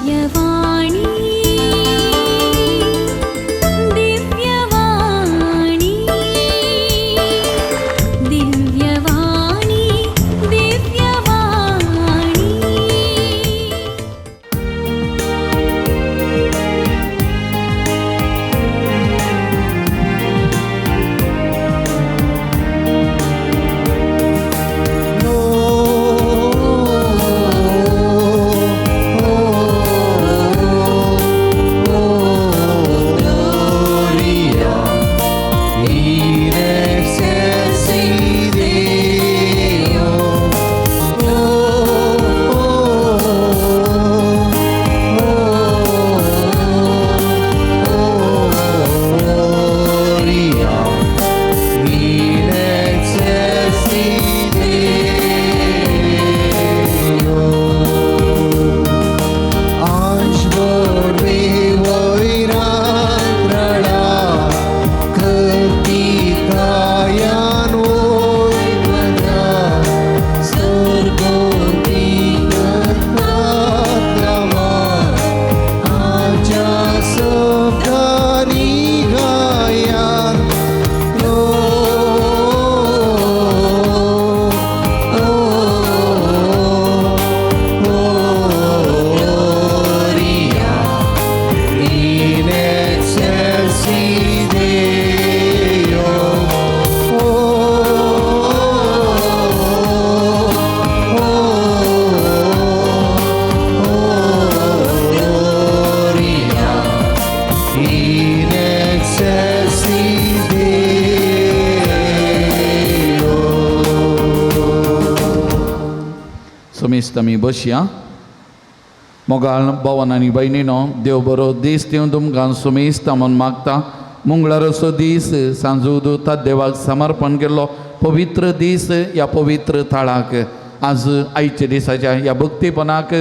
Divyavani Divyavani Divyavani Divyavani. In excelsis Deo. Oh, oh, oh, oh, Gloria in excelsis Deo. Anj Bodwe वयरान रडा कृतिकायान वयवना स्वर्गोती करतातवा आच्या शब्दानी गायान. O, O, Gloria in excelsis Deo. Oh, oh, oh, Gloria in excelsis Deo. समेस्त आमी बसया. मोगाळ भवन आनी भयणीनो, देव बरो दीस दिवन तुमकां सुमेस्त म्हूण मागता. मंगळाराचो दीस, सांजू देवाक समर्पण केल्लो पवित्र दीस. ह्या पवित्र थळाक आज आयच्या दिसाच्या ह्या भक्तीपणाक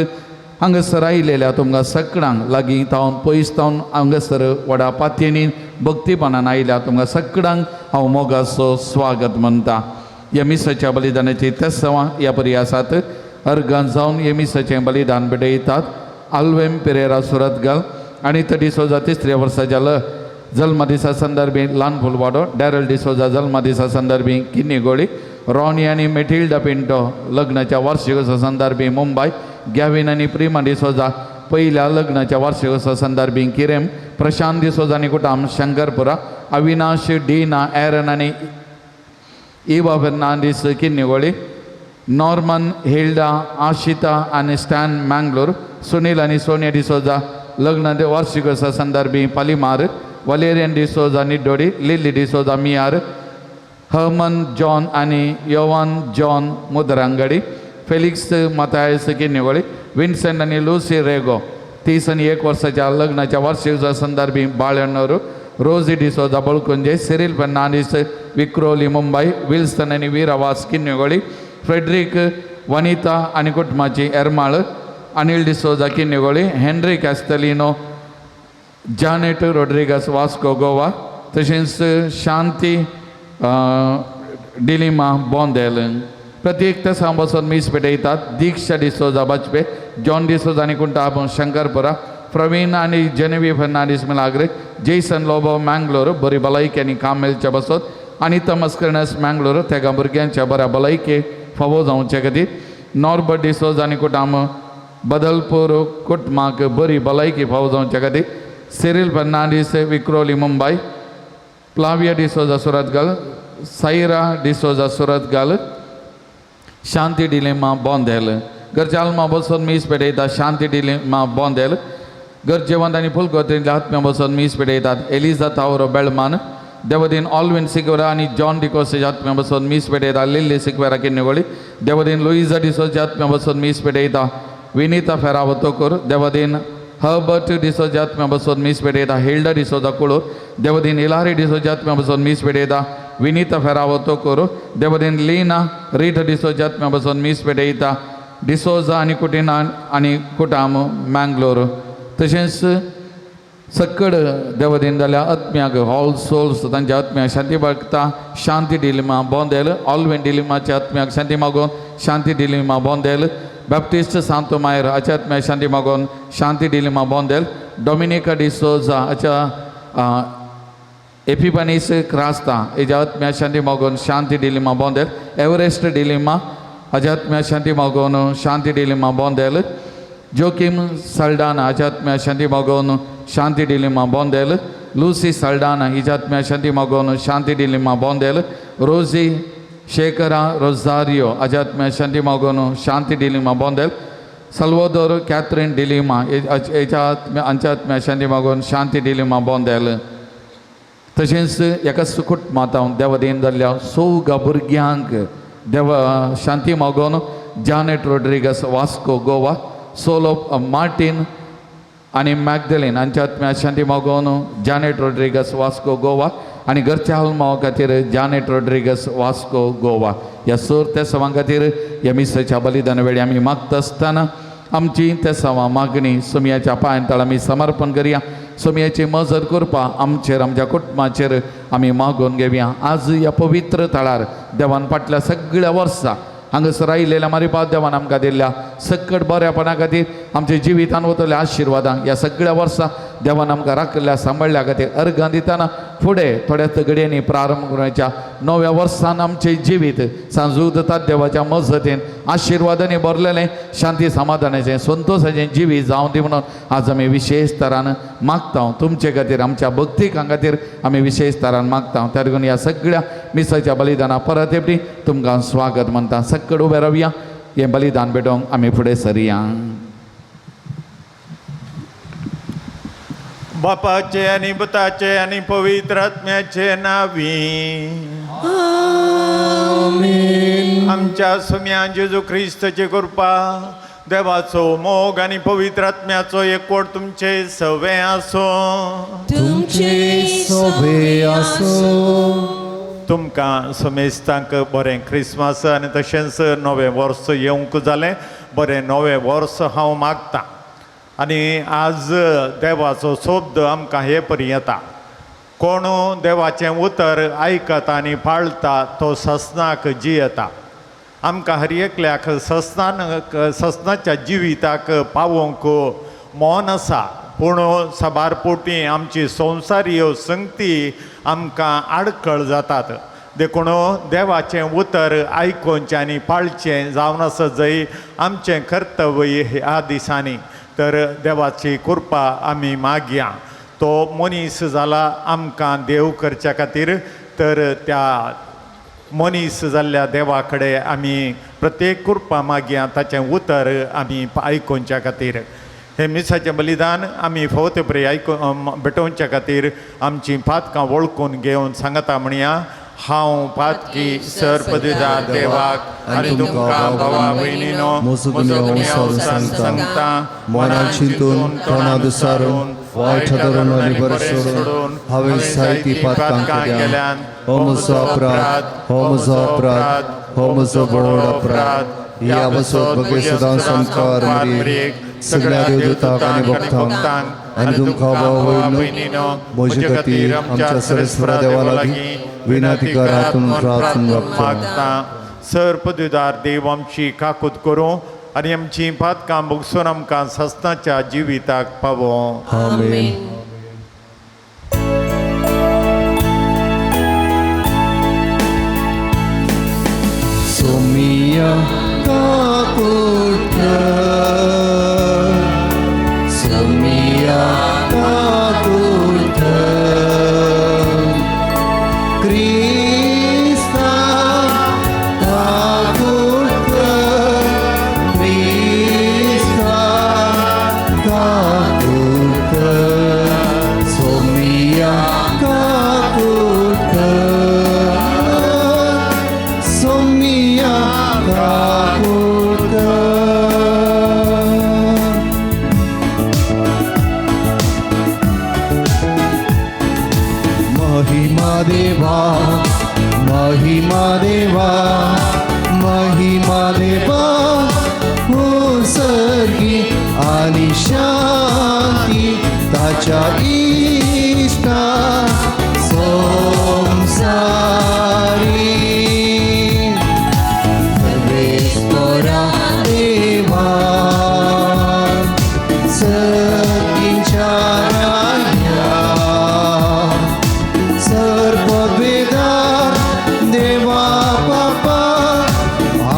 हांगासर आयलेल्या तुमकां सगळ्यांक, लागीं तावन पयस तावन हांगासर व्हडा पातयेनी भक्तीपणान आयल्या तुमकां सगळ्यांक हांव मोगाचो स्वागत म्हणटा. ह्या मिसाच्या बलिदानाची तेसांवां ह्या परी आसात. अर्गान जावन हे मिसाचें बलिदान भेटयतात आल्वेम पेरेरा सुरतगल आनी डिसोजा, तिसऱ्या वर्साच्या जल्मदिसा संदर्भी ल्हान फुलवाडो. डॅरल डिसोजा, जल्मदिसा संदर्भी किन्नीगोळी. रॉनी आनी मेटिल्डा पिंटो, लग्नाच्या वार्षिकोत्सवा संदर्भी मुंबय. गॅविन आनी प्रिमा डिसोजा, पहिल्या लग्नाच्या वार्षिकोत्सवा संदर्भी किरेम. प्रशांत डिसोजा आनी कुटाम, शंकरपुरा. अविनाश, डीना, एरन आनी Eva Fernandes, Kinnigoli. Norman, Hilda, Ashita आनी स्टॅन, मँगलोर. सुनील आनी सोनिया डिसोजा, लग्न वार्षिकोत्सवा संदर्भी Palimar. Valerian D'Souza, Niddodi. Lilly D'Souza, Miyar. Herman John आनी Yovan John, Mudarangadi. Felix Mathias, Kinnigoli. Vincent आनी लुसी रेगो, 31 वर्साच्या लग्नाच्या वार्षिकोत्सवा संदर्भी Ballenur. Rosie D'Souza, Balkunje. Cyril Fernandes, Vikhroli, Mumbai. Wilson आनी वीरावास, किन्नीगोळी. फ्रेडरिक, वनिता आनी कुटुंबाची, एरमाळ. अनिल डिसोजा, किन्नीगोळी. Henry Castelino, Janet Rodrigues, Vasco, Goa. तशेंच शांती डिलिमा, बोंदेल. प्रत्येक तेसांव बसून मीस पेटयतात दीक्षा डिसोजा, बाजपे. जॉन डिसोजा आनी कुंटाबो, शंकरपुरा. प्रवीण आनी जेनेवी फर्नांडीस, मिलाग्रे. जेसन लोबो, मँगलोर, बरी भलायकी आनी काम मेळचे बसत. आनी मस्कर्नस, मँगलोर, तेगा भुरग्यांच्या बऱ्या भलायके फावो जावचे खातीर. नॉर्बर्ट डिसोजा आनी कुटाम, बदलपूर, कुटुंबाक बरी भलायकी फावो जावचे खातीर. सिरील फर्नांडीस, विक्रोली, मुंबय. प्लाविया डिसोजा, सुरतगल. सायरा डिसोजा, सुरतगल. शांती डिलिमा, बोंदेल. घरच्या आल्मा बसून मीस पेटयतात शांती डिलिमा, बोंदेल. गरजेवंत आनी फुलकोत्रींतल्या आत्म्या बसून मीस पेटयतात एलिजा तावरो, बेळमान. देवदीन ऑलविन सिक्वेरा आनी जॉन डिकोसाच्या आत्म्या बसून मीस पेटयता लिल्ली सिक्वेरा, किन्नेगोळी. देवदीन लुईजा डिसोच्या आत्म्या बसून मीस पेटयता विनिता फेरावो, तोकूर. देवदीन हर्बर्ट डिसोजा आत्म्या बसून मीस पेटयता हिल्डा डिसोजा, कुळूर. देवदीन इलारी डिसोजा आत्म्या बसून मीस पेटयता विनिता फेरावो, तोकूर. देवदीन लीना रीटा डिसोजा आत्म्या बसून मीस पेटयता डिसोजा आनी कुटिना आनी कुटाम, मँगलोर. तशेंच सक्कड देवदीन जाल्यार आत्म्याक, ऑल सोल्स, तांच्या आत्म्याक शांती मागता शांती डिलिमा, बोंदेल. ऑलवेन डिलिमाच्या आत्म्याक शांती मागून शांती डिलिमा, बोंदेल. बॅप्टिस्ट सांतो मायर हाच्या आत्म्या शांती मागून शांती डिलिमा बोंदेल, डॉमिनिका डिसोजा हाच्या एपिपानीस क्रास्ता हेज्या आत्म्या शांती मागून शांती डिलिमा बोंदेल, एवरेस्ट डिलिमा हाज्या आत्म्या शांती मागून शांती डिलिमा बोंदेल, जोकीम सल्डाना हाज्या आत्म्या शांती मागून शांती डिलिमा बोंदेल, लुसी सल्डाना हिज्या आत्म्या शांती मागून शांती डिलिमा बोंदेल, रोजी शेखरा रोजारियो हाज्या आत्म्या शांती मागून शांती डिलिमा बोंदेल, सल्वोदोर कॅथरीन डिलिमा हेच्या आत्म्या हांच्या आत्म्या शांती मागून शांती डिलिमा बोंदेल। तशेंच एका सुकुट माता देवदेन जाल्ल्या सौगा भुरग्यांक देव शांती मागून Janet Rodrigues Vasco Goa, Solo Martin आनी मॅगदलीन हांच्या आत्म्या शांती मागून जानेट रोड्रिगस वास्को गोवा आनी घरच्या हलमावा खातीर जानेट रोड्रिगस वास्को गोवा। ह्या सोर तेसांवां खातीर ह्या मिसाच्या बलिदान वेळी आमी मागता आसतना आमची तेसांवां मागणी सोमयाच्या पांयां तळ आमी समर्पण करया। सोमयाची मजत करपा आमचेर आमच्या कुटुंबाचेर आमी मागून घेवया। आज ह्या पवित्र थळार देवान फाटल्या सगळ्या वर्सां हांगासर आयिल्ल्या मारिपाद देवान आमकां दिल्ल्या सकट बऱ्यापणा खातीर आमच्या जिवितान वतल्या आशिर्वादांक ह्या सगळ्या वर्सां देवान आमकां राखल्या सांबाळ्ळ्या खातीर अर्गां दितना फुडें थोड्याच घडयांनी प्रारंभ करच्या नव्या वर्सान आमचें जिवीत सांजूद देवाच्या मजतीन आशिर्वादांनी भरलेलें शांती समाधानाचें संतोशाचें जिवीत जावं दी म्हणून आज आमी विशेश तरान मागता। तुमचे खातीर आमच्या भक्तिकां खातीर आमी विशेश तरान मागता। त्या देखून ह्या सगळ्या मिसाच्या बलिदाना परत एकटी तुमकां स्वागत म्हणटा। सक्कड उबे रावया, हें बलिदान भेटोवंक आमी फुडें सरया। बापाचे आनी पुताचे आनी पवित्र आत्म्याचे नावी आमेन। आमच्या सुम्या जेजू क्रिस्ताची कृपा, देवाचो मोग आनी पवित्र आत्म्याचो एकवट तुमचे सवे आसो। तुमचे सोबे आसो। तुमकां समेस्तांक बरें क्रिसमस आनी तशेंच नवें वर्स येवंक जालें, बरें नवें वर्स हांव मागता। आनी आज देवाचो शब्द आमकां हे परी येता, कोण देवाचें उतर आयकता आनी पाळटा तो ससनाक जियेता। आमकां हर एकल्याक ससनाच्या जिविताक पावोवंक मन आसा, पूण साबार पोटी आमची संवसारी संगती आमकां आडखळ जातात। देखून देवाचें उतर आयकुचें आनी पाळचें जावन आसा जंय आमचें कर्तव्य ह्या दिसांनी। तर देवाची कृपा आमी मागया। तो मनीस जाला आमकां देव करच्या खातीर, तर त्या मनीस जाल्ल्या देवा कडेन आमी प्रत्येक कृपा मागया, ताचें उतर आमी आयकुच्या खातीर। हे मिसाचें बलिदान आमी फावते परी आयकून भेटोवच्या खातीर आमचीं पातकां वळखून घेवन सांगता म्हणया, हांव पातकी सर पदवीदार देवाक आनी तुमकां भावा भयणीनो म्हजो गुन्यांव सांगता, मनान चिंतून तोंडां दुसारून वायट धरून आनी बरें सोडून हांवें जायतीं पातकां केल्यान। हो म्हजो अपराध, हो म्हजो अपराध, हो म्हजो व्हड अपराध। ह्या वसत भगे सदां संस्कार मरियेक, सगळ्या देवदूतांक आनी भक्तांक आनी तुमकां भाव भयणीनो म्हजे खातीर आमच्या सरस्वरा देवा लागीं विनंती करात प्रार्थना मागता। सर पदवीदार देव आमची काकूत करूं आनी आमची पातकां भोगसून आमकां ससनाच्या जिविताक पावों। आमेन। सोमिया काकूट कर, सोमिया काकूट कर, क्रिस्ता काकूट कर, क्रिस्ता काकूट कर, सोमिया काकूट कर, सोमिया काकूट कर। महिमा देवा, महिमा देवा, महिमा देवा, हो सर्गी आणि शांती ताच्या इष्टा संसारी। सर्वेस्परा देवा सर्तींच्या राया सर्पभेदार देवा बापा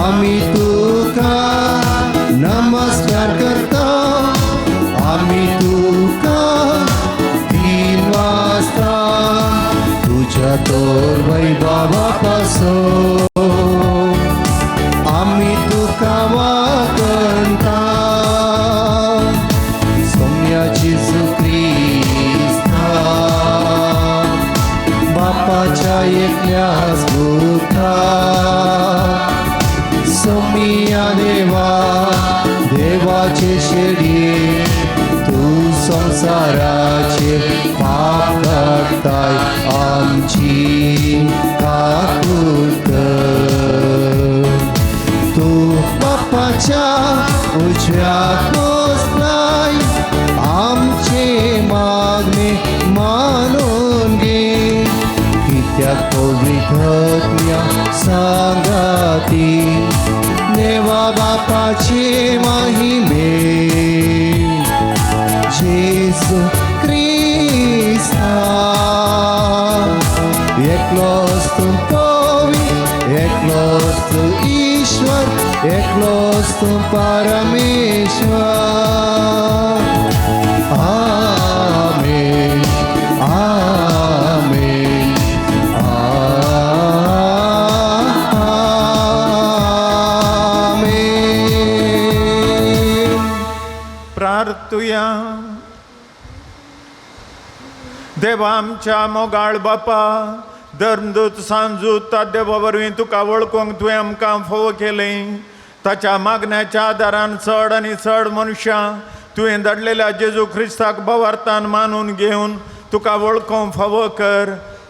आमी तुका नमस्कार करता आमी तुका तीन वाजता तुझ्या तोर वैभवा पासो आमी तुका वागणता सोम्या जेजू क्रिस्ता बापाच्या एकल्याच पुता सोमिया देवा देवाचे शेडये तूं संवसाराचे पाप काडताय आमची काकूट कर. तूं बापाच्या उजव्या बसलाय आमचे मागणे मानून घे कित्याक पवित्रज्ञा सांगाती देवा बापाचे महिमे जेजू क्रिस्ता एकलोच तूं पवी एकलोच तूं ईश्वर एकलोच तूं परमेश्वर. आमेन आमेन आमेन. प्रार्थुया. देवा आमच्या मोगाळ बापा धर्मदूत सांजूत त्या देवा वरवीं तुका वळखूंक तुवें आमकां फावो केलें. ताच्या मागण्याच्या आदारान चड आनी चड मनशां तुवें धाडलेल्या जेजू क्रिस्ताक भावार्थान मानून घेवन तुका वळखूंक फावो कर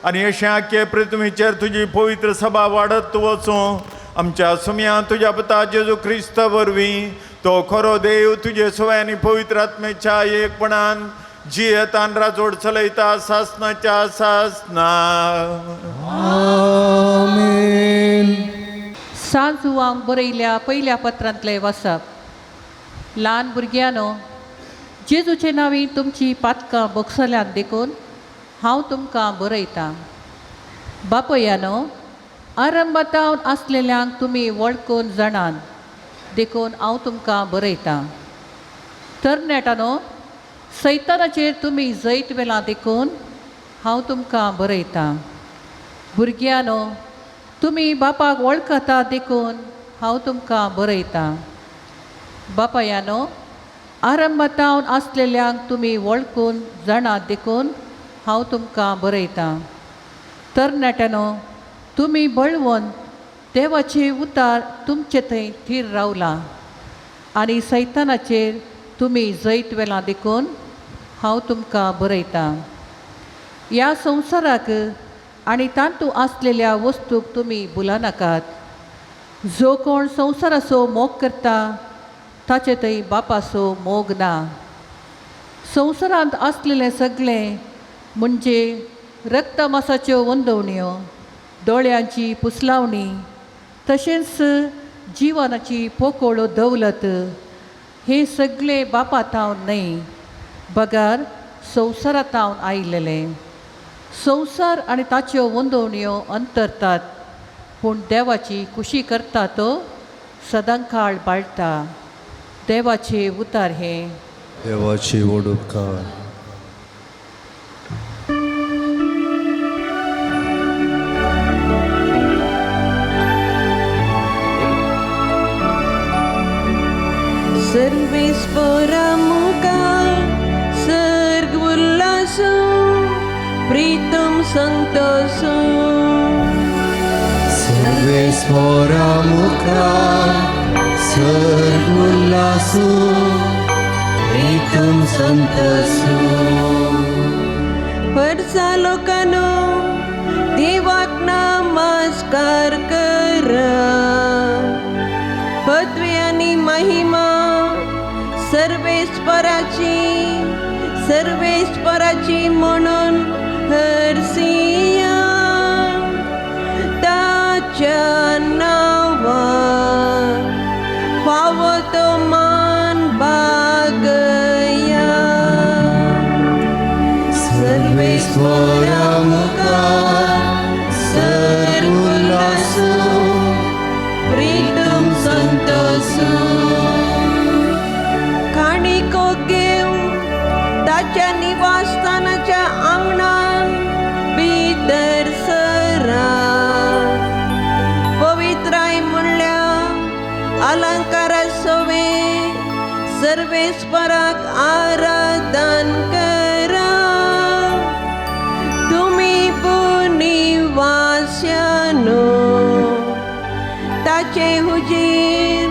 आनी अशें आख्खे पृथ्वीचेर तुजी पवित्र सभा वाडत वचूं. आमच्या सुमया तुज्या पुता जेजू क्रिस्ता वरवीं तो खरो देव तुजे सवय आनी पवित्र आत्मेच्या एकपणान जियेतान राजवट चलयता सासनाच्या सासना. आमेन. सांजुवांक बरयल्या पयल्या पत्रांतलें वाचप. ल्हान भुरग्यांनो, जेजूचे नांवी तुमची पातकां भोगसल्यांत देखून हांव तुमकां बरयतां. बापयानो, आरंभातावन आसलेल्यांक तुमी वळखून जाणात देखून हांव तुमकां बरयतां. तरणाट्यांनो, सैतानाचेर तुमी जैत व्हेलां देखून हांव तुमकां बरयतां. भुरग्यांनो, तुमी बापाक वळखता देखून हांव तुमकां बरयतां. बापायानो, आरंभातावन आसलेल्यांक तुमी वळखून जाणात देखून हांव तुमकां बरयतां. तरणाट्यांनो, तुमी बळवंत देवाचे उतार तुमचे थंय थीर रावलां आनी सैतानाचेर तुमी जैत व्हेलां देखून हांव तुमकां बरयतां. ह्या संवसाराक आनी तातूंत आसलेल्या वस्तूक तुमी भुलनाकात. जो कोण संवसाराचो मोग करता ताचे थंय बापाचो मोग ना. संवसारांत आसलेलें सगळें म्हणजे रक्तमासाच्यो वंदवण्यो, दोळ्यांची पुसलावणी, तशेंच जिवनाची पोकोळ दौलत हे सगळे बापा थावन न्हय बगर संवसारांत आयिल्लें. संवसार आनी ताच्यो वंदवण्यो अंतरतात, पूण देवाची खुशी करता तो सदांकाळ बाळटा. देवाचे उतार हे. देवाची व्हड उपकार. सर्वेस्परा मुखार सर्ग उल्लासू प्रीतम संतोषू. सर्वेस्परा मुखार सर्ग उल्लासू प्रीतम संतोषू. परसा लोकांनो देवाक नमस्कार करा. पदवी आनी महिमा सर्वेस्पराची सर्वेस्पराची म्हणून हरसिया. ताच्या नांवान फावो तो मान बागया. ताच्या निवासस्थानाच्या आंगणान भितर सरात. पवित्राय म्हणल्या अलंकारा सोवे सर्वेस्पराक आराधन करा. तुमी पुनिवास्यानो ताचे हुजीर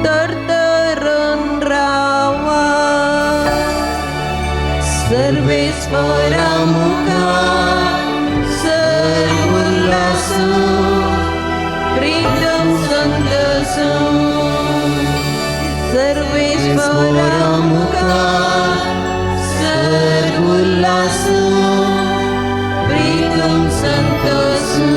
तरतरून रावा. सर्वेस्परा मुखार सर्व उल्लासू प्रीतम संतोषू. सर्वेस्परा मुखार सर्व उल्लासू प्रीतम संतोषू.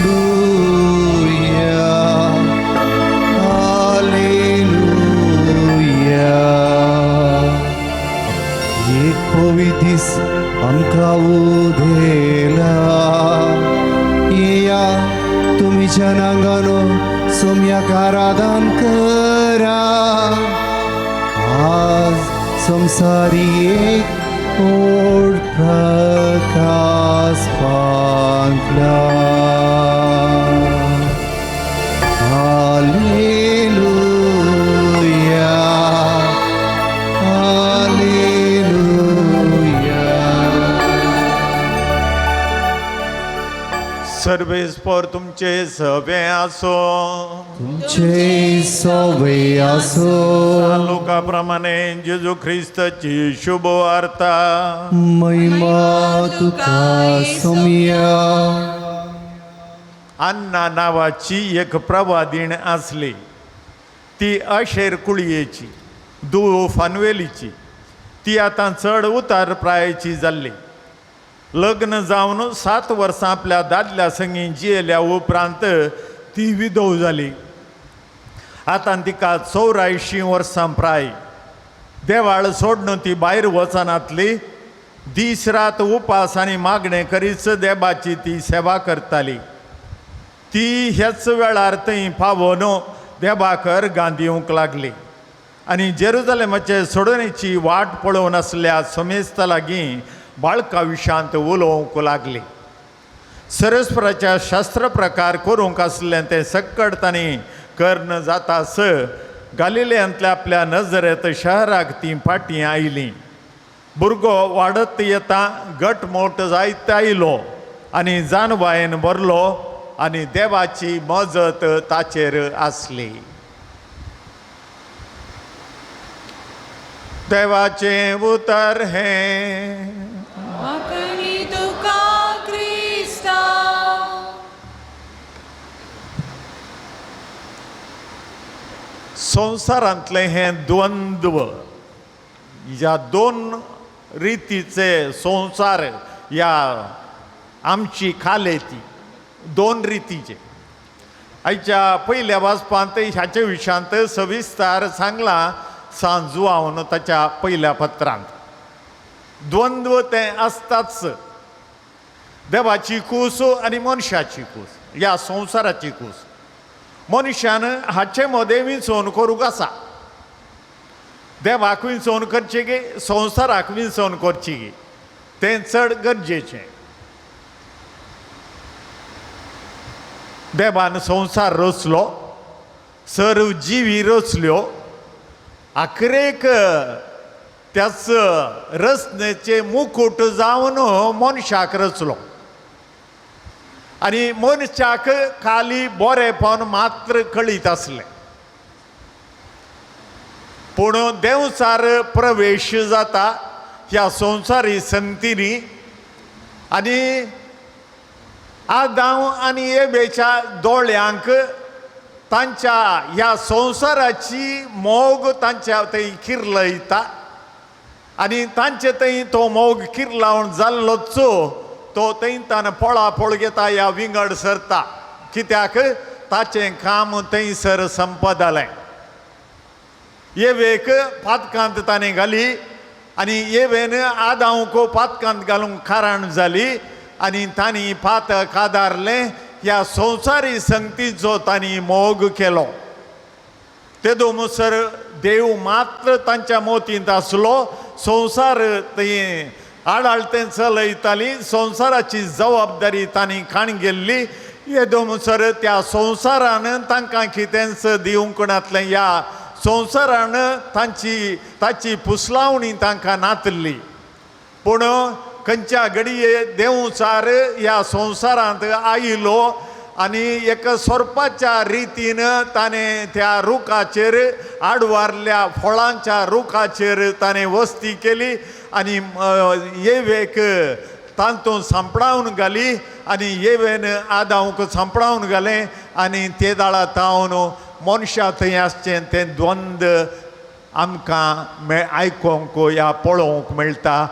Hallelujah, hallelujah. एक पवित्र दीस आमकां उदेला, येया तुमी जनांगानो सोम्याक आराधन करा. आज संसारी एक ओड प्रकाश फांकला. Hallelujah, hallelujah. सर्वेस्पर तुमचे सवे आसो. तुमचे सवे आसो. लोका प्रमाणे जेजू ख्रिस्ताची शुभ वार्ता. महिमा तुका सोम्या. अन्ना नावाची एक प्रवादीण आसली. ती अशेर कुळयेची, दुव फानवेलीची. ती आतां चड उतार प्रायेची जाल्ली. लग्न जावन 7 वर्सां आपल्या दादल्या संगी जियेल्या उपरांत ती विधव जाली. आतां तिका 84 वर्सां प्राय. देवाळ सोडून ती भायर वचनातली. दीस रात उपास आनी मागणें करीच देवाची ती सेवा करताली. ती ह्याच वेळार थंय पावोन देवाकर गांधी येवंक लागली आनी जेरुजलेमाचे सोडणेची वाट पळोवन आसल्या समेस्ता लागीं बाळका विशांत उलोवंक लागली. सरस्पराच्या शास्त्र प्रकार करूंक आसलें तें सक्कड तांणी कर्ण जातास गालिलेयांतल्या आपल्या नजरेत शहराक तीं फाटीं आयलीं. भुरगो वाडत येता गट मोट जायत आयलो आनी जानवायेन भरलो आनी देवाची मजत ताचेर आसली. देवाचें उतर हें. मागणी तुका क्रिस्ता. संवसारांतलें हें द्वंद्व, ह्या दोन रितीचे संवसार ह्या आमची खालेती दोन रितीचे. आयच्या पयल्या वाचपांत ह्याचे विशयांत सविस्तर सांगलां सांजुआवन ताच्या पयल्या पत्रांत. द्वंद्व तें आसताच, देवाची कूस आनी मनशाची कूस, ह्या संवसाराची कूस. मनशान हाचे मदें विंचोवन करूंक आसा. देवाक विंचोवन करची गी संवसाराक विंचोवन करची गी तें चड गरजेचें. देवान संवसार रचलो, सर्व जिवी रचल्यो, आखरेक त्याच रचनेचे मुकूट जावन मनशाक रचलो आनी मनशाक खाली बरेपण मात्र कळीत आसलें. पूण देंवचार प्रवेश जाता ह्या संवसारी संतीनी आनी आदांव आनी एबेच्या दोळ्यांक तांच्या ह्या संवसाराची मोग तांच्या थंय किर्लयता आनी तांचे थंय तो मोग किर्लावन जाल्लोच तो थंय तान पळापळ घेता ह्या विंगड सरता. कित्याक ताचें काम थंयसर संपदालें. एवेक पातकांत ताणें घाली आनी एवेन आदांवक पातकांत घालूंक कारण जाली. आनी तांणी पातक आदारलें. ह्या संवसारी संगतीचो तांणी मोग केलो. तेदो मुसर देव मात्र तांच्या मोतींत आसलो. संवसार ती आडाळतें चलयताली, संवसाराची जबाबदारी तांणी काण गेल्ली. येदो मुसर त्या संवसारान तांकां कितेंच दिवंक नातलें. ह्या संवसारान तांची ताची पुसलावणी तांकां नातली. पूण खंयच्या घडये देंवचार ह्या संवसारांत आयलो आनी एका सोरपाच्या रितीन ताणें त्या रुखाचेर आडवारल्या फळांच्या रुखाचेर ताणें वस्ती केली आनी येवेक तांतून सांपडावन घाली आनी येवेन आदावंक सांपडावन घालें आनी ते दाळा तावन मनशा थंय आसचें तें द्वंद आमकां आयकोंक या पळोवंक मेळटा,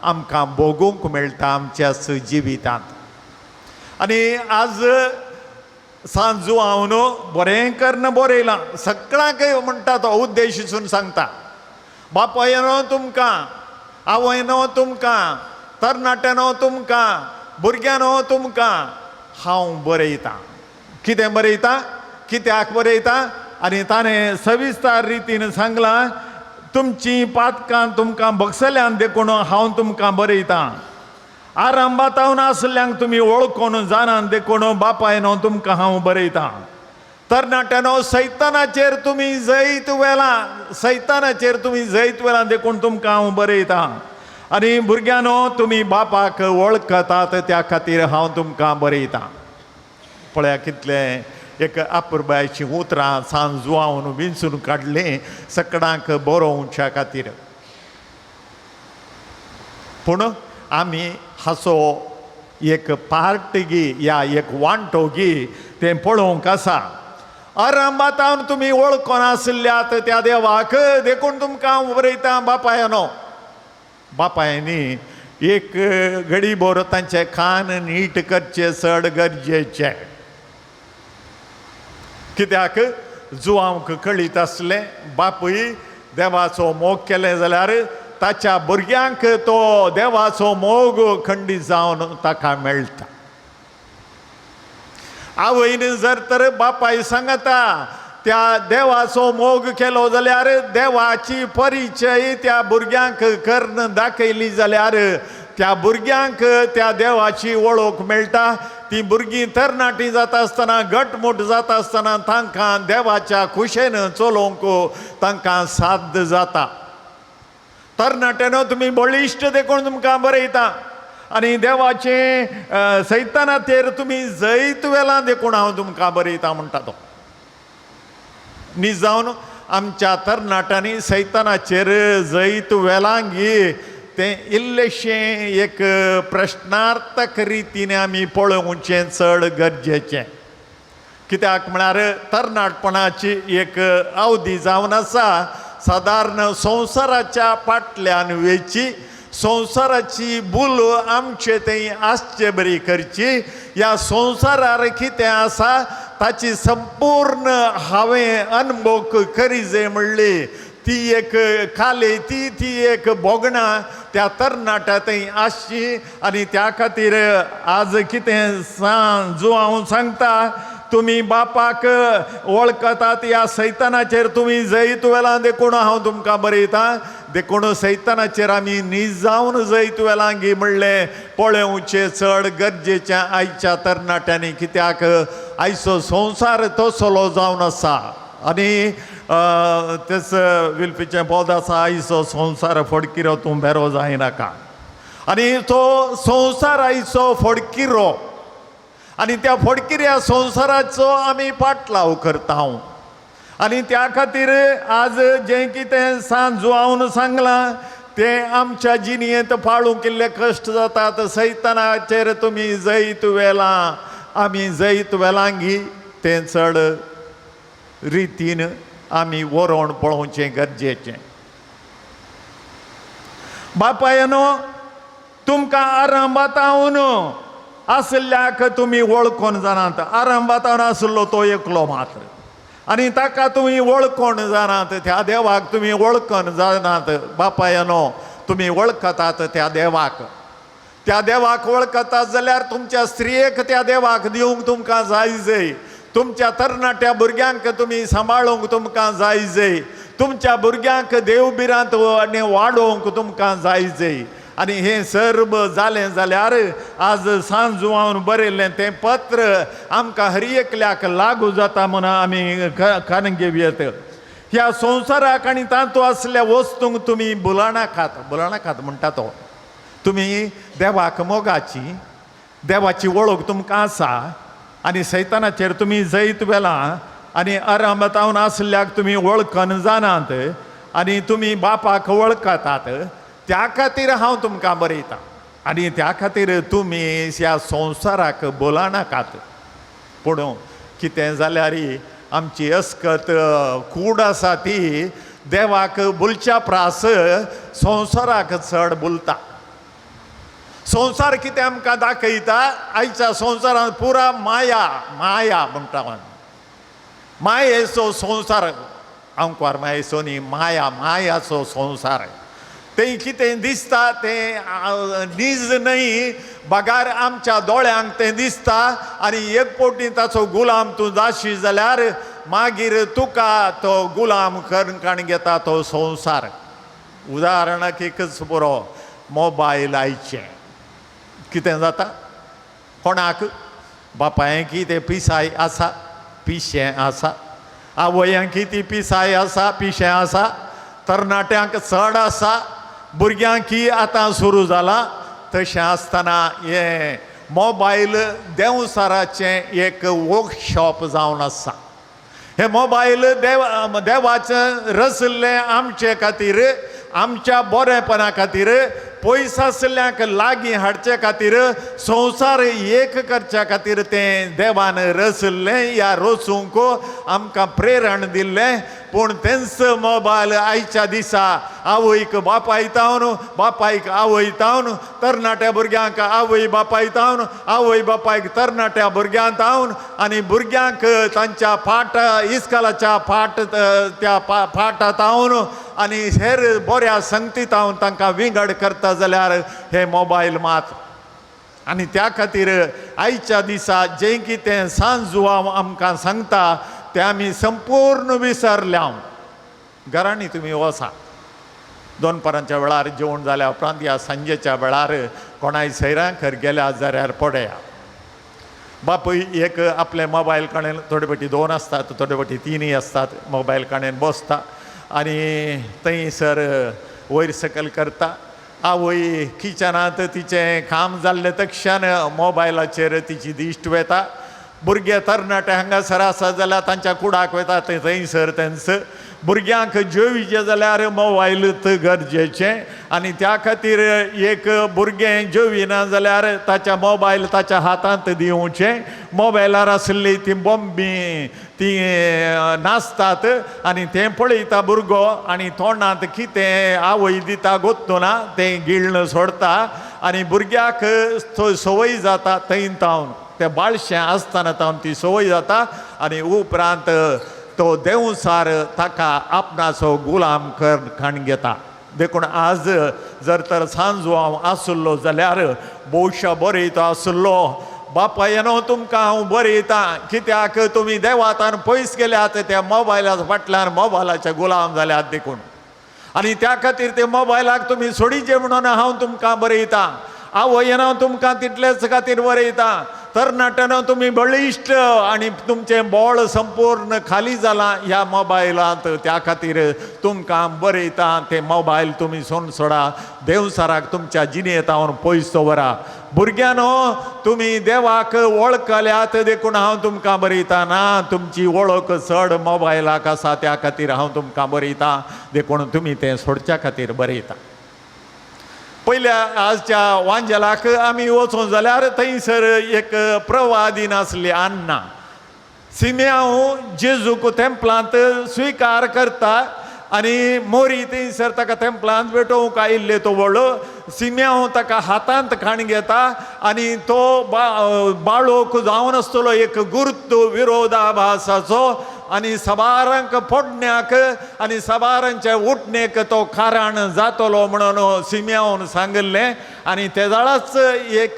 आमकां भोगूंक मेळटा आमच्याच जिवितांत. आनी आज सांजू हांव न्हू बरें करून बरयलां सगळ्यांक म्हणटा तो उद्देशून सांगता. बापायनो तुमकां, आवयनो तुमकां, तरणाट्यानो तुमकां, भुरग्यानो तुमकां हांव बरयतां. कितें बरयता, कित्याक बरयता? आनी ताणें सविस्तर रितीन सांगलां, तुमचीं पातकां तुमकां भगसल्यान देखून हांव तुमकां बरयतां. आरंभातावन आसल्यांक तुमी वळखून जाणात देखून बापायनो तुमकां हांव बरयतां. तरणाट्यानो सैतानाचेर तुमी जैत व्हेलां, सैतानाचेर तुमी जैत व्हेलां देखून तुमकां हांव बरयतां. आनी भुरग्यांनो तुमी बापाक वळखतात त्या खातीर हांव तुमकां बरयतां. पळया कितलें एक अपुरबायचीं उतरां सांजवावन विंचून काडलीं सकडांक बरोवच्या खातीर. पूण आमी हाचो एक पार्ट गी या एक वांटो गी तें पळोवंक आसा. आरंभातावन तुमी वळखून आसल्यात त्या देवाक देखून तुमकां हांव बरयतां. बापायनो, बापायनी एक घडी भर तांचे कान नीट करचे चड गरजेचें. कित्याक जुवांक कळीत आसलें बापूय देवाचो मोग केलें जाल्यार ताच्या भुरग्यांक तो देवाचो मोग खंडीत जावन ताका मेळटा. आवयन जर तर बापाय सांगता त्या देवाचो मोग केलो जाल्यार देवाची परिचय त्या भुरग्यांक करून दाखयली जाल्यार त्या भुरग्यांक त्या देवाची वळख मेळटा. ती भुरगीं तरणाटी जाता आसतना, घटमूट जाता आसतना तांकां देवाच्या खुशेन चलोवंक तांकां साध्य जाता. तरणाट्यानो तुमी बळिश्ट देखून तुमकां बरयता आनी देवाचें सैतानाचेर तुमी जैत व्हेलां देखून हांव तुमकां बरयता म्हणटा तो. न्ही जावन आमच्या तरणाट्यांनी सैतानाचेर जैत व्हेलां गी तें इल्लेशें एक प्रश्नार्थक रितीन आमी पळोवचें चड गरजेचें. कित्याक म्हळ्यार तरणाटपणाची एक अवधी जावन आसा सादारण संवसाराच्या फाटल्यान वेची, संवसाराची भूल आमचे थंय आसचे बरी करची. ह्या संवसारार कितें आसा ताची संपूर्ण हांवें अनभोग करी जाय म्हणली ती एक काले ती ती एक भोगणां त्या तरणाट्या थंय आसची. आनी त्या खातीर आज कितें जो हांव सांगता, तुमी बापाक वळखतात ह्या सैतानाचेर तुमी जैत व्हेलां देखून हांव तुमकां बरयतां. देखून सैतानाचेर आमी निजावन जैत व्हेलां गी म्हणलें पळोवचें चड गरजेचें आयच्या तरणाट्यांनी. कित्याक आयचो संवसार तसलो जावन आसा आनी तेच विल्फीचें पद आसा, आयचो संवसार फडकिरो तूं बेरो जायनाका. आनी तो संवसार आयचो फडकिरो आनी त्या फडकिऱ्या संवसाराचो आमी पाटलाव करता. आनी त्या खातीर आज जें कितें सांजवावन सांगलां तें आमच्या जिणेंत पाळूंक इल्ले कश्ट जातात. सैतानाचेर तुमी जैत व्हेलां, आमी जैत व्हेलां गी तें चड रितीन आमी वरोवन पळोवचें गरजेचें. बापायनो तुमकां आरंभातावन आसल्याक तुमी वळखून जाणात. आरंभातावन आसलो तो एकलो मात्र आनी ताका तुमी वळखून जाणात, त्या देवाक तुमी वळखून जाणात. बापायनो तुमी वळखतात त्या देवाक. त्या देवाक वळखता जाल्यार तुमच्या स्त्रियेक त्या देवाक दिवंक तुमकां जाय जाय, तुमच्या तरणाट्या भुरग्यांक तुमी सांबाळूंक तुमकां जाय जाय, तुमच्या भुरग्यांक देव भिरांत आनी वाडोवंक तुमकां जाय जाय। आनी हें सर्व जालें जाल्यार आज सांजुवान बरयल्लें तें पत्र आमकां हर एकल्याक लागू जाता म्हूण आमी कान घेवयेत। ह्या संवसाराक आनी तातूंत आसल्या वस्तूंक तुमी बुलनाकात, बुलनाकात म्हणटा तो। तुमी देवाक मोगाची, देवाची वळख तुमकां आसा आनी सैतानाचेर तुमी जैत वेलां आनी आरामतावन आसल्याक तुमी वळखन जाणात आनी तुमी बापाक वळखतात, त्या खातीर हांव तुमकां बरयतां आनी त्या खातीर तुमी ह्या संवसाराक बोलनाकात। पूण कितें जाल्यार आमची अस्कत कूड आसा ती देवाक बोलच्या प्रास संवसाराक चड बोलता। संवसार कितें आमकां दाखयता, आयच्या संवसारांत पुरा माया, माया म्हणटा, मायेचो संवसार, आंकवार मायेचो न्ही, माया, मायाचो संवसार। तें कितें दिसता तें नीज न्हय, बगार आमच्या दोळ्यांक तें दिसता आनी एक फावटी ताचो गुलाम तूं जाशी जाल्यार मागीर तुका तो गुलाम करून काण घेता तो संवसार। उदाहरणाक एकच पुरो, मोबायल आयचें कितें जाता, कोणाक बापायक कितें पिसाय आसा, पिशें आसा, आवयांक कितें पिसाय आसा, पिशें आसा, तरणाट्यांक चड आसा, भुरग्यांकी आतां सुरू जालां। तशें आसतना हें मोबायल देंवसाराचें एक वर्कशॉप जावन आसा। हें मोबायल देवाचें रचल्लें आमचे खातीर, आमच्या बरेपणा खातीर, पयस आसल्ल्यांक लागीं हाडचे खातीर, संवसार एक करच्या खातीर तें देवान रचल्लें। ह्या रचूंक आमकां प्रेरण दिल्लें, पूण तेंच मोबायल आयच्या दिसा आवयक बापायतावन, बापायक आवयतावन, तरणाट्या भुरग्यांक आवय बापायतावन, आवय बापायक तरणाट्या भुरग्यांक तावन आनी भुरग्यांक तांच्या फाट इस्कालाच्या फाट त्या फाटातावन आनी हेर बऱ्या संगतीतावन तांकां विंगड करता जाल्यार हे मोबायल मात। आनी त्या खातीर आयच्या दिसा जें कितें सांजुवांव आमकां सांगता तें आमी संपूर्ण विसरल्या। घरांनी तुमी वसा, दोनपारांच्या वेळार जेवण जाल्या उपरांत या सांजेच्या वेळार कोणाय सैरांक गेल्या जाल्यार पळया, बापूय एक आपले मोबायल कडेन, थोडे फावटी दोन आसतात, थोडे फावटी तिनूय आसतात, मोबायल कडेन बसता आनी थंयसर वयर सकयल करता। आवय किचनांत तिचें काम जाल्लें तक्षण मोबायलाचेर तिची दिश्ट वेता। भुरगे तरणाटे हांगासर आसा जाल्यार तांच्या कुडाक वता, थंय थंयसर तेंच भुरग्यांक जेवचें जाल्यार मोबायलूच गरजेचें आनी त्या खातीर एक भुरगें जेविना जाल्यार ताच्या मोबायल ताच्या हातांत दिवचें। मोबायलार आसली ती बॉम्बी ती नाचतात आनी तें पळयता भुरगो आनी तोंडांत कितें आवय दिता गोत्तना तें गिळ्ण सोडता आनी भुरग्याक संवय जाता थंय तावन, तें बाळशें आसतना तावन ती संवय जाता आनी उपरांत तो देंवसार ताका आपणाचो गुलाम कर खाण घेता। देखून आज जर तर सांजवांव आसलो जाल्यार भोवशा बरयता आसलो, बापायनो तुमकां हांव बरयतां कित्याक तुमी देवातान पयस गेल्यात, त्या मोबायला फाटल्यान मोबायलाचे गुलाम जाल्यात देखून, आनी त्या खातीर ते मोबायलाक तुमी सोडीचे म्हणून हांव तुमकां बरयतां। आवयन तुमकां तितलेच खातीर बरयतां, तरणाट्यानो तुमी बळिश्ट आनी तुमचें बळ संपूर्ण खाली जालां ह्या मोबायलांत, त्या खातीर तुमकां बरयतां ते मोबायल तुमी सोडून सोडा, देवसाराक तुमच्या जिणेंत पयस दवरा। भुरग्यांनो तुमी देवाक वळखल्यात देखून हांव तुमकां बरयतां ना, तुमची वळख चड मोबायलाक आसा त्या खातीर हांव तुमकां बरयतां, देखून तुमी तें सोडच्या खातीर बरयता। पयल्या आजच्या वांजेलाक आमी वचूं जाल्यार थंयसर एक प्रवादीन आसली अन्ना, सिम्यांव जेजूक तेंपलांत स्विकार करता आनी मोरी थंयसर ताका तेंपलांत भेटोवंक आयिल्ले तो व्हडलो सिम्यांव ताका हातांत खाण घेता आनी तो बाळोक जावन आसतलो एक गुर्त विरोधाभासाचो आनी सबारांक फोडण्याक आनी सबारांच्या उठणेक तो कारण जातलो म्हणून सिम्यांवन सांगिल्लें। आनी तेजाळाच एक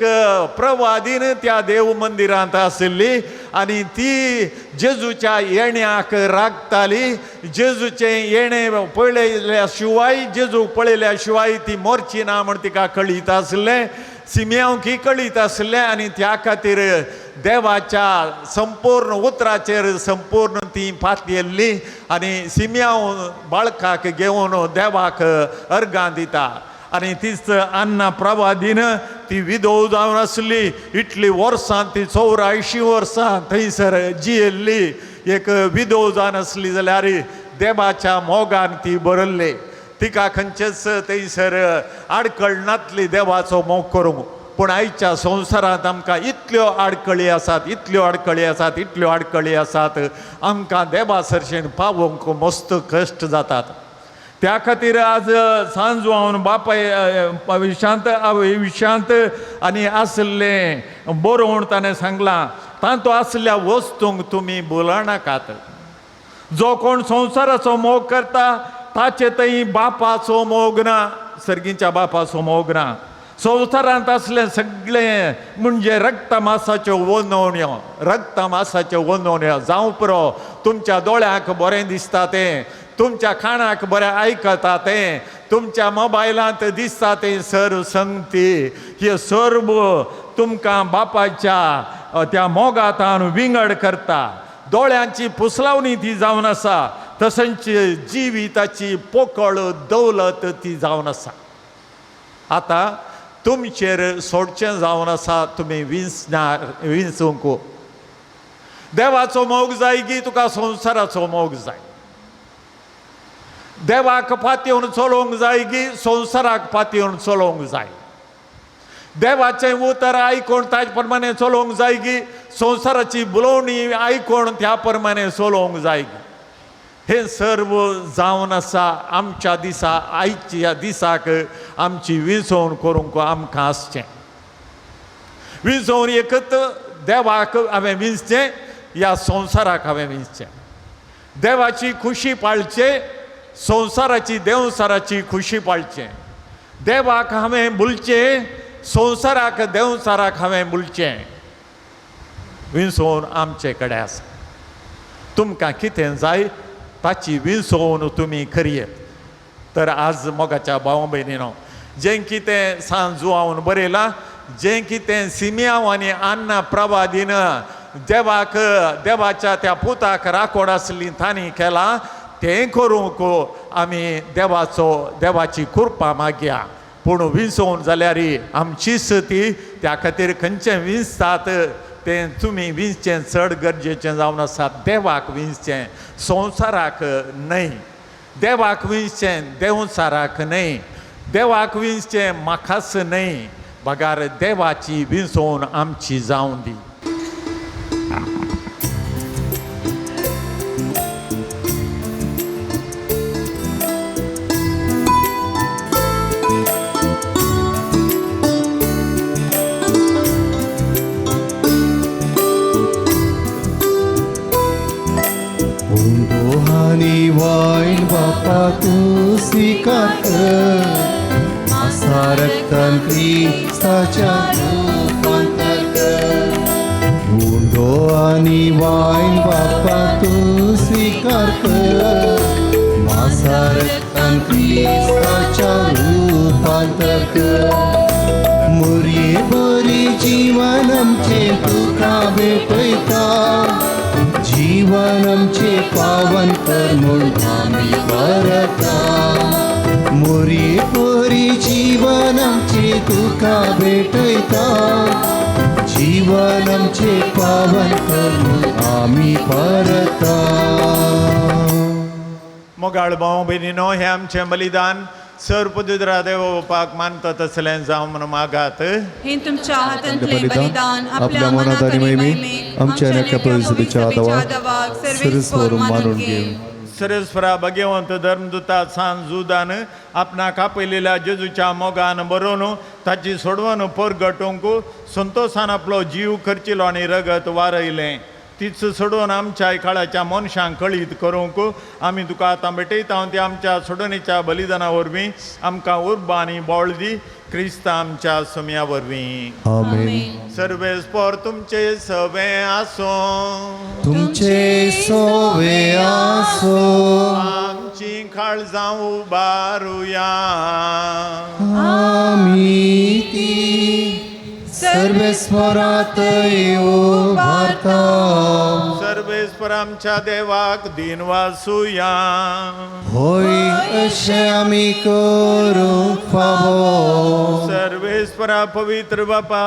प्रवादीन त्या देव मंदिरांत आशिल्ली आनी ती जेजूच्या येण्याक राखताली. जेजूचें येणें पळयल्या शिवाय, जेजू पळयल्या शिवाय ती मोरची ना म्हण तिका कळीत आसलें, सिमियांवकी कळीत आसलें. आनी त्या खातीर देवाच्या संपूर्ण उतराचेर संपूर्ण ती पातयेल्ली आनी सिमियांव बाळकाक घेवन देवाक अर्गां दिता. आनी तीच अन्ना प्रवादीन ती विधव जावन आसली, इतली वर्सां ती 84 वर्सां थंयसर जियेल्ली एक विधव जावन आसली जाल्यार देवाच्या मोगान ती बरयल्ली. तिका खंयचेच थंयसर आडखळ नातली देवाचो मोग करूंक. पूण आयच्या संवसारांत आमकां इतल्यो आडखळी आसात, इतल्यो आडखळी आसात, इतल्यो आडखळी आसात, आमकां देवा सरशेन पावोवंक मस्त कश्ट जातात. त्या खातीर आज सांजवान बापाय विशांत विशांत आनी आसलें बरोवन ताणें सांगलां, तांतू आसल्या वस्तूंक तुमी बोलनाकात. जो कोण संवसाराचो मोग करता ताचे थंय बापाचो मोग ना, सर्गीच्या बापाचो मोग ना. संवसारांत आसलें सगळें म्हणजे रक्तमासाच्यो वनवण्यो, रक्तमासाच्यो वनवण्यो जावं पुरो, तुमच्या दोळ्यांक बरें दिसता तें, तुमच्या कानाक बरें आयकता तें, तुमच्या मोबायलांत दिसता तें सर्व संगती, हे सर्व तुमकां बापाच्या त्या मोगातान विंगड करता. दोळ्यांची पुसलावणी ती जावन आसा, तशेंच जिविताची पोकळ दौलत ती जावन आसा. आतां तुमचेर सोडचें जावन आसा, तुमी विंचणार विंचूंक. देवाचो मोग जाय की तुका संवसाराचो मोग जाय? देवाक पातयेवन चलोवंक जाय की संवसाराक पातयेवन चलोवंक जाय? देवाचें उतर आयकून ताजे प्रमाणे चलोवंक जाय की संवसाराची बुलोवणी आयकून त्या प्रमाणे चलोवंक जाय की? हें सर्व जावन आसा आमच्या दिसा, आयच्या दिसाक आमची विंचवण करूंक आमकां आसचें. विंचवण एकच देवाक हांवें विंचचें या संवसाराक हांवें विंचचें. देवाची खुशी पाळचें, संवसाराची देंवसाराची खुशी पाळचें. देवाक हांवें बुलचें, संवसाराक देंवसाराक हांवें बुलचें. विंचवण आमचे कडेन आसा. तुमकां कितें जाय ताची विंचवण तुमी करयेत. तर आज मोगाच्या भाव भयणीनो, जें कितें सांजुआवन बरयलां, जें कितें सिमियांव आनी अन्ना प्रवादीन देवाक देवाच्या त्या पुताक राखोड आसली तांणी केलां तें करूंक आमी देवाचो देवाची कृपा मागया. पूण विंचवण जाल्यार आमचीच ती, त्या खातीर खंयचें विंचतात तें तुमी विंचचें चड गरजेचें जावन आसा. देवाक विंचचें, संवसाराक न्हय. देवाक विंचचें, देंवचाराक न्हय. देवाक विंचचें म्हाकाच न्हय, बगार देवाची विंचवण आमची जावं दी. वायन बापा तूं स्विकार कर, आसा रक्तान क्रिस्ताच्या रुपांतर कर. उंडो आनी वायन बापा तूं स्विकार कर, आसा रक्तान क्रिस्ताच्या रुपांतर कर. मोरये बरी जीवन आमचें तुका भेटयता, जीवन आमचें पावन कर म्हूण आमी परता. मोरये बरी जीवन आमचें तुका भेटयता, जीवन आमचें पावन कर म्हूण आमी परता. मोगाळ भाव भयणीनो, हें आमचें बलिदान सर पवित्र देव बापाक मानता तसलें जावं म्हूण मागात. हें तुमच्या हातांतलें बलिदान आपल्या मनात आनी महिमेक आमच्या आनी पवित्र देवाक सर्वेस्पर मानून घेवं. सरेस्वरा भगवंत धर्मदूता सान जुदान आपणाक आपयलेल्या जेजूच्या मोगान बरोवन ताची सोडवण परगटूंक संतोशान आपलो जीव खर्चिलो आनी रगत वारयलें. तीच सोडून आमच्या काळाच्या मनशांक कळीत करूंक आमी तुका आतां भेटयता. ती आमच्या सोडणीच्या बलिदाना वरवीं आमकां उर्बा आनी बळ दी, क्रिस्ता आमच्या सुम्या वरवीं. आमेन. सर्वेस्पर तुमचे सवे आसूं. तुमचे सोवे आसो. आमची काळजां उबारुया. आमी ती सर्वेस्वरात उभारता. सर्वेस्पर आमच्या देवाक दिन वासुया. होय अशें आमी करूंक फावो. सर्वेस्परा पवित्र बापा,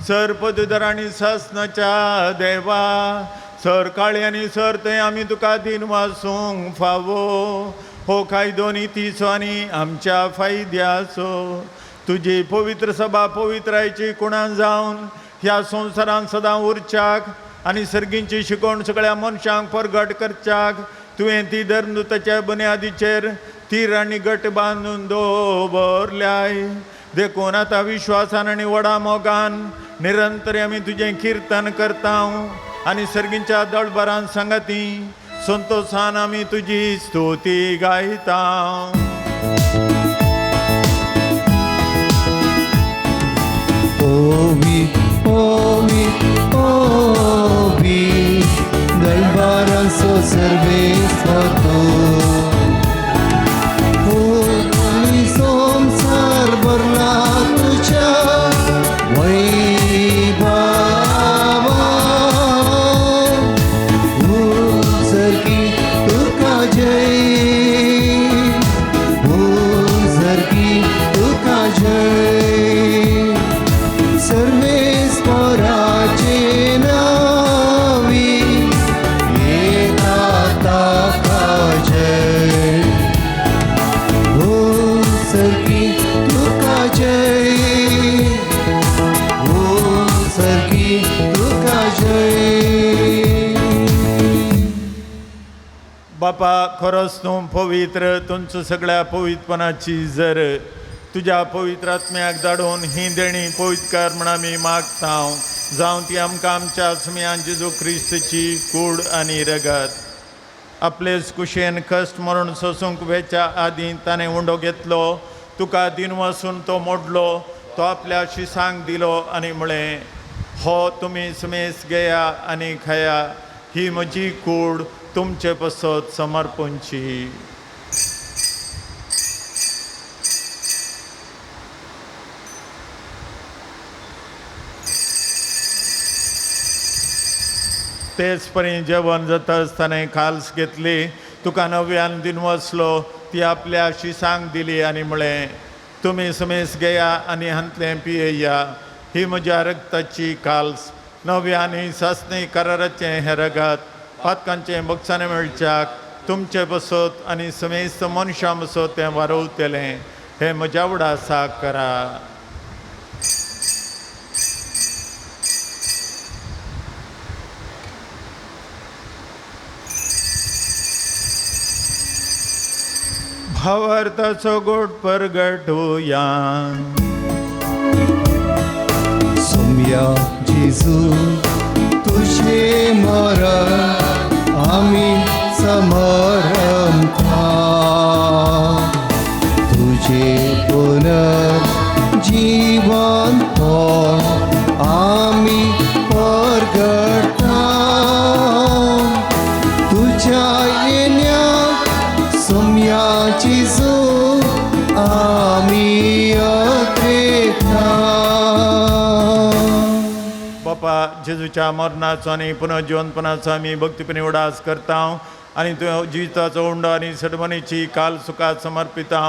सर पदुधर आनी सासनाच्या देवा, सर काळी आनी सर थंय आमी तुका दिन वासूंक फावो. हो कायदो नितीचो आनी आमच्या फायद्याचो. तुजी पवित्र सभा पवित्रायची कुणान जावन ह्या संवसारान सदां उरच्याक आनी सर्गींची शिकवण सगळ्या मनशांक परगट करच्याक तुवें ती धर्मदूताच्या बुन्यादीचेर तीर आनी गट बांदून दवरल्याय. देखून आतां विश्वासान आनी व्हडा मोगान निरंतर आमी तुजें किर्तन करता आनी सर्गींच्या दळबरान सांगाती संतोशान आमी तुजी स्तुती गायता. ओवी ओवी ओवी दरबारांचो सर्वेस्पर तूं, संवसार भरला तुज्या वैभवान. सर्गी तुका जय, सर्गी तुका जय. सर्वेस्पराचे नावी येता ताका जय. ओ सर्गी तुका जय, ओ सर्गी तुका जय. बापा खरोच तूं पवित्र, तुमचो सगळ्या पवित्रपणाची जर तुज्या पवित्र आत्म्याक धाडून ही देणी पवित्र कर म्हण आमी मागता. जावं ती आमकां आमच्या सुम्यान जेजू क्रिस्तची कूड आनी रगत. आपलेच कुशेन कश्ट मरण सोसूंक वेच्या आदीं ताणें उंडो घेतलो, तुका दिन वसून तो मोडलो, तो आपल्या शिसांक दिलो आनी म्हळें, हो तुमी सुमेस घेया आनी खाया, ही म्हजी कूड तुमचे पसत समर्पणची. तेच परी जेवण जाता आसतना काल्स घेतली, तुका नव्यान दिन वसलो, ती आपल्या शिसांक दिली आनी म्हळें, तुमी सुमेस घेया आनी हांतलें पियेया, ही म्हज्या रगताची काल्स, नव्या आनी सासणी कराराचें हें रगत पातकांचें बक्षाणें मेळच्याक तुमचे बसत आनी समेस्त मनशां बसत तें वारवतलें. हें म्हज्या उडासाक करा. भावार्थाचो गोड परगटुया. सोम्या जेजू तुझे मरण आमी समरमता, तुझे पुनर्जीवन आमी परगटा. तुझ्या येण्या सोम्या जेजू आमी अत्रेता. बापा जेजूच्या मरणाचो आनी पुनर्जिवनपणाचो आमी भक्तीपणी उडास करता आनी तुवें जिविताचो उंडो आनी सडमणीची काल सुखात समर्पिता.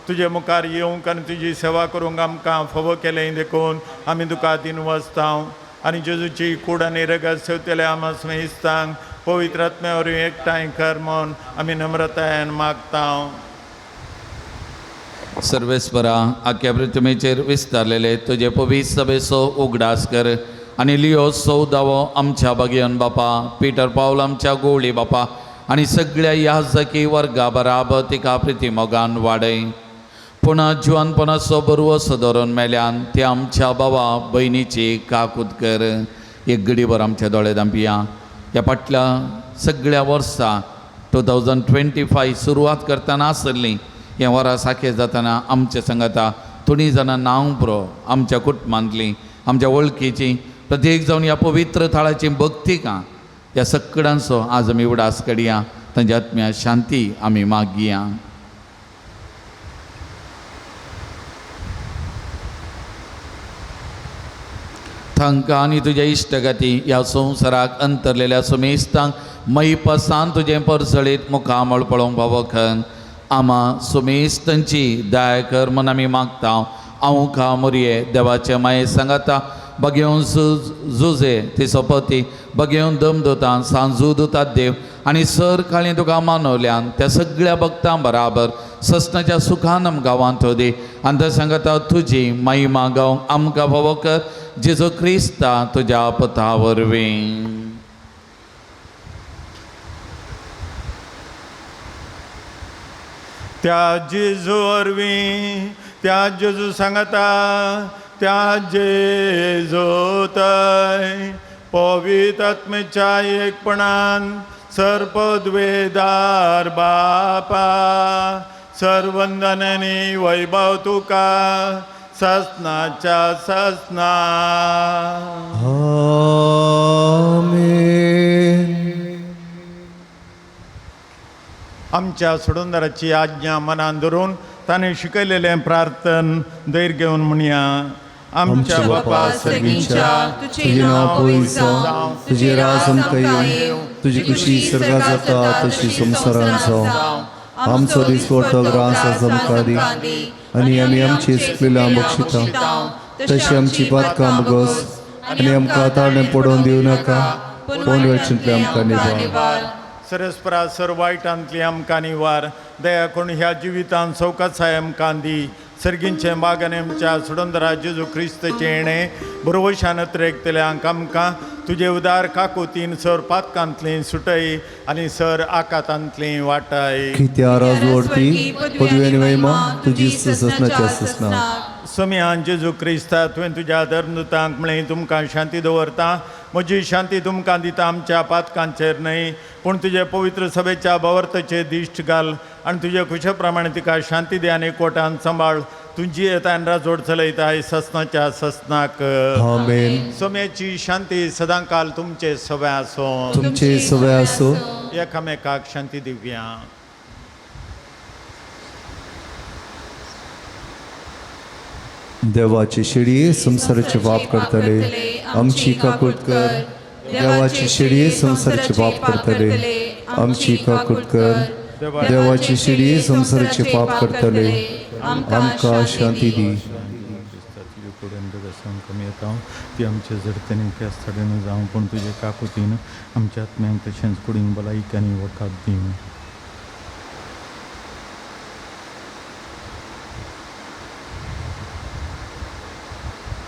तुजे मुखार येवंक आनी तुजी सेवा करूंक आमकां फावो केलें देखून आमी तुका दिन वचता आनी जेजूची कूड आनी रगत सेवतले आमा स्मेहिस्तांक पवित्र आत्म्या वरवीं एकठांय कर म्हूण आमी नम्रतायेन मागता. सर्वेस्परा आख्या पृथ्वीचेर विस्तारलेले तुजे पवित्र सभेचो उगडास कर आनी लियो सौदावो आमच्या बागेन बापा, पिटर पावल आमच्या गोवळी बापा आनी सगळ्या याजकी वर्गा बराबर तिका प्रिती मोगान वाडय. पुणा जिवानपणाचो बरवसो धरून मेल्यान ते आमच्या बाबा भयणीची काकूत कर. एक गडीभर आमच्या दोळे दांपिया. ह्या फाटल्या सगळ्या वर्सा 2025 सुरवात करतना आसली हें वरां साखें जातना आमच्या सांगाता थोडीं जाणां नांव पुरो आमच्या कुटुंबांतलीं आमच्या वळखीचीं प्रत्येक जावन ह्या पवित्र थळाची भक्तिकां ह्या सगळ्यांचो आज आमी उडास कडया तांच्या आत्म्या शांती आमी मागया. तांकां आनी तुज्या इश्टगती ह्या संवसाराक अंतरलेल्या सुमेस्तांक मैपसान तुजें परसळीत मुखामळ पळोवंक पावखन आमा सुमेस्तांची दया कर म्हूण आमी मागता. हांव का मोरये देवाचे माये सांगाता बगेवन जुजे ती सोपती बगेवन दम दोता सांजू दुतात देव आनी सर काळी तुका मानवल्यान त्या सगळ्या भक्तां बराबर ससनाच्या सुखान आमकां वांतो दी आनी ते सांगता तुजी महिमा गावंक आमकां फावो कर जेजू क्रिस्ता तुज्या पथा वरवीं. त्या जेजू वरवीं त्या जेजू सांगता त्या जेजू तय पवित्र आत्मेच्या एकपणान सर्पद्वेदार बापा सर्वंदनानी वैभव तुका ससनाच्या ससना. आमेन. आमच्या सोडूनदाराची आज्ञा मनान धरून ताणें शिकयलेलें प्रार्थन धैर्य घेवन म्हणया. आमच्या बापा सर्गीच्या, तुजें नांव पवित्र जावं, तुजें राज आमकां येवं, तुजी खुशी स्वर्गात जाता तशी संवसारांत जावं. आमचो दिसवडो ग्रास आज आमकां दी आनी आमी आमची चुकलेल्या बक्षिता तशी आमची पातकां बगस आनी आमकां ताळणें पडोवन दिवं नाका, पूण वेळचिंतलें आमकां निवार. सरस्परा सर वायटांतली आमकां निवार, दया करून ह्या जिवितान सवकासाय आमकां दी. सर्गींचे बागान आमच्या सुडंदरा जेजू क्रिस्तचें येणें बरोवशान अत्रेकतल्यांक आमकां तुजे उदार काकुतीन सर पातकांतली सुटय आनी सर आकातांतली वाटाय. कित्या राजवडती पदवी आनी महिमा तुजी ससनाच्या ससना. सोम्यान जेजू क्रिस्ता तुवें तुज्या धर्मदूतांक म्हळें तुमकां शांती दवरता, म्हजी शांती तुमकां दिता, आमच्या पातकांचेर न्हय पूण तुजे पवित्र सभेच्या भावार्थाचेर दिश्ट घाल आनी तुजे खुशे प्रमाणे तिका शांती दी आनी कोटान सांबाळ. तुजी येतान राजवट चलयताय ससनाच्या ससनाक. आमेन. सोम्याची शांती सदांकाल तुमचे सवय आसूं. तुमचे सवय आसूं. एकामेकाक शांती दिवया. देवाची शेळी संवसाराचे पाप करतले आमची काकूत कर. देवाची शेळी संवसाराचे पाप करतले आमची काकूत कर. देवाची शेळी संवसाराचे पाप करतले आमकां शांती दी. कमी येता ती आमचे जडतेने पेस्ताडेन जावं पूण तुजे काकुतीन आमच्या आत्म्यांक तशेंच कुडीन भलायकी आनी वखद दिवं.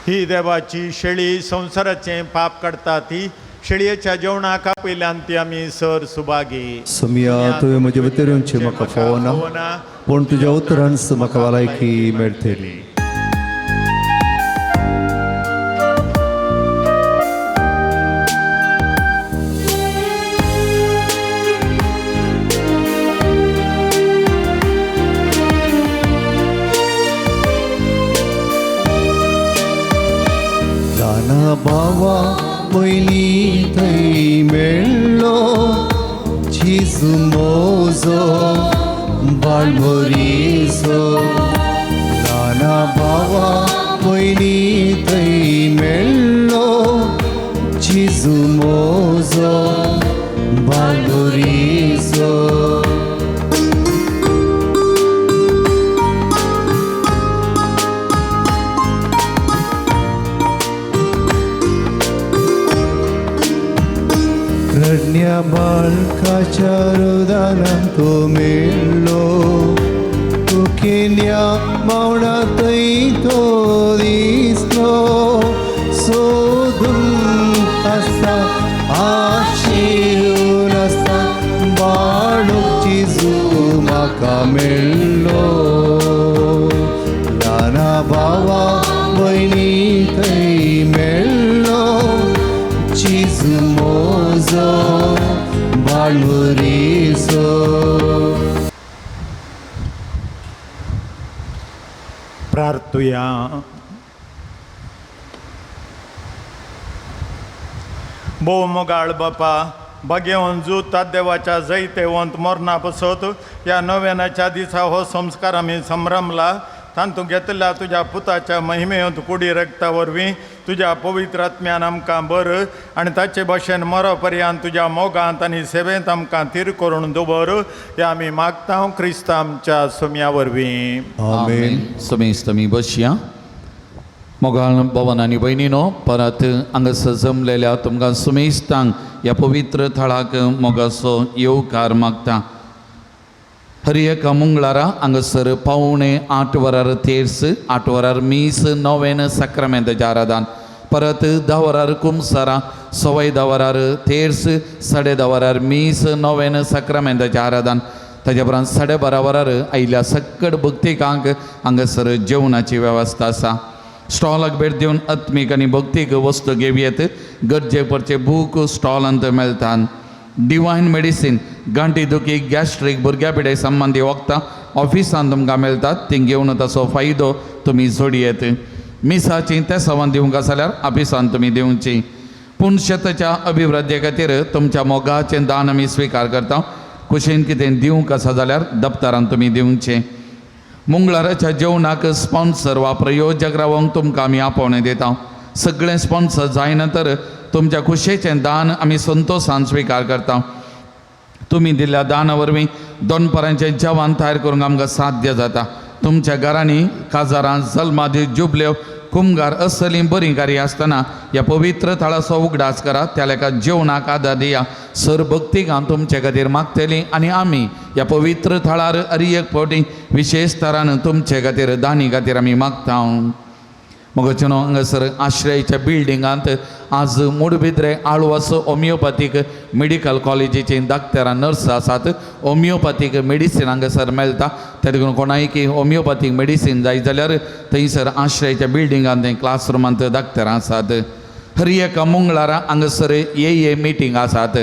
ही देवाची शेळी संवसाराचें पाप काडटा ती शेळयेच्या जेवणाक आपयल्यान ती आमी सर सुभागी. सोमिया तुवें म्हजे भितर येवचें म्हाका फावना, पूण तुज्या उतरान म्हाका भलायकी मेळटली. बाबा पयलीं थंय मेळ्ळो जेजू मोजो बाळबोरीचो. ल्हाना बाबा पयलीं थंय मेळ्ळो जेजू मोजो बाळबोरीचो. रडण्या बाळकाच्या रुदानान तो मेळ्ळो, तुकेल्या मावणा थंय तो दिसलो. सोदून आसा आशिरून आसा बाळूक जेजू म्हाका मेळ्ळो. ल्हाना भावा भयणी थंय मेळ्ळो जेजू जेजू मोजो बाळमुरीचो. प्रार्थुया. भोव मोगाळ बापा, भाग्यवंत जूत देवाच्या जैतेवंत मरणा पसत ह्या नव्यानाच्या दिसा हो संस्कार आमी संभ्रमला. तातूंत घेतल्या तुज्या पुताच्या महिमेवंत कुडी रक्ता वरवीं तुज्या पवित्र आत्म्यान आमकां बर आनी ताचे भाशेन मरो पर्यंत तुज्या मोगांत आनी सेवेंत आमकां थीर करून दवर, हे आमी मागता क्रिस्ता आमच्या सोम्या वरवीं. आमेन. समेस्त आमी बसया. मोगाळ भवन आनी भयणीनो, परत हांगासर जमलेल्या तुमकां सुमेस्तांक ह्या पवित्र थळाक मोगाचो येवकार मागता. हर एका मंगळारा हांगासर 7:45 वरार तेर्स, 8 वरार मीस, नोवेन साक्रामेंताच्या आराधान, परत 10 वरार कुमसारां, 10:15 वरार तेर्स, 10:30 वरार मीस, नोवेन साक्रामेंताच्या आराधान. ताच्या उपरांत 12:30 वरार आयिल्ल्या सक्कड भक्तिकांक हांगासर जेवणाची वेवस्था आसा. स्टॉलाक भेट दिवन आत्मीक आनी भक्तीक वस्तू घेवयेत. गरजे पडचे बूक स्टॉलांत मेळटात. डिवायन मेडिसीन, गांठी दुखी, गॅस्ट्रीक, भुरग्या पिड्या संबंदी वखदां ऑफिसांत तुमकां मेळटात. ती घेवन ताचो फायदो तुमी जोडयेत. मिसाची तेसावान दिवंक आसा जाल्यार ऑफिसांत तुमी दिवची. पूण शेताच्या अभिवृद्धी खातीर तुमच्या मोगाचें दान आमी स्विकार करता. कुशीन कितें दिवंक आसा जाल्यार दप्तरान तुमी दिवचें. मंगळाराच्या जेवणाक स्पॉन्सर वा प्रयोजक रावंक तुमकां आमी आपोवणें दिता. सगळें स्पॉन्सर जायना तर तुमच्या खुशयेचें दान आमी संतोशान स्विकार करता. तुमी दिल्ल्या दाना वरवीं दनपरांचें जेवण तयार करूंक आमकां साध्य जाता. तुमच्या घरांनी काजारां, जल्मादी, जुबल्यो, कुमगार असलीं बरीं कार्यां आसतना ह्या पवित्र थळाचो उगडास करात. त्या लेखा जेवणाक आदार दिया. सर भक्तिकां तुमचे खातीर मागतलीं आनी आमी ह्या पवित्र थळार हर एक फावटी विशेश तरान तुमचे खातीर दानी खातीर आमी मागता. मोगाचेनो, हांगासर आश्रयाच्या बिल्डिंगांत आज मुडबिद्रे आळवास होमियोपॅथीक मेडिकल कॉलेजीची डाक्टरां नर्स आसात. होमियोपॅथीक मेडिसीन हांगासर मेळटा. त्या देखून कोणायकी होमियोपॅथीक मेडिसीन जाय जाल्यार थंयसर आश्रयाच्या बिल्डिंगांत थंय क्लासरुमांत डाक्टरां आसात. हर एका मंगळारा हांगासर ए मिटींग आसात.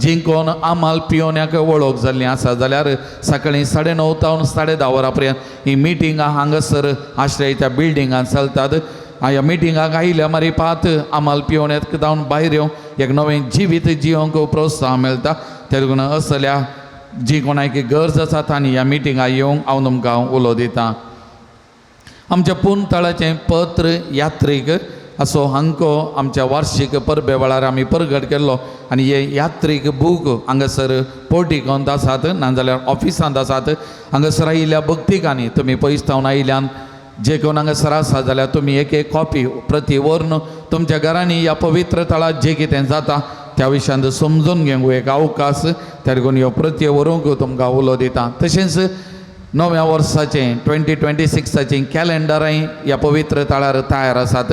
जी कोण आमाल पियोन्याक वळख जाल्ली आसा जाल्यार सकाळीं 9:30 तावन 10:30 वरां पर्यंत ही मिटिंगां हांगासर आश्रयाच्या बिल्डिंगान चलतात. ह्या मिटिंगाक आयल्या मारी पात आमाल पियोन्याक जावन भायर येवन एक नवें जिवीत जियोंक प्रोत्साहन मेळटा. त्या देखून असल्या जी कोणाक गरज आसा तांणी ह्या मिटिंगाक येवंक हांव तुमकां उलो दितां. आमच्या पुनतळाचें पत्र यात्रीक असो हांको आमच्या वार्षीक परबे वेळार आमी परगट केल्लो आनी हे यात्रीक बूक हांगासर पोर्टिकोंत आसात नाजाल्यार ऑफिसांत आसात. हांगासर आयिल्ल्या भक्तिकांनी तुमी पयस थावन आयिल्ल्यान जे कोण हांगासर आसा जाल्यार तुमी एक एक कॉपी प्रती व्हरून तुमच्या घरांनी ह्या पवित्र थळार जें कितें जाता त्या विशयांत समजून घेवंक एक अवकाश त्या देखून ह्यो प्रती व्हरूंक तुमकां उलो दिता. तशेंच नव्या वर्साचें 2026 कॅलेंडरांय ह्या पवित्र थळार तयार आसात.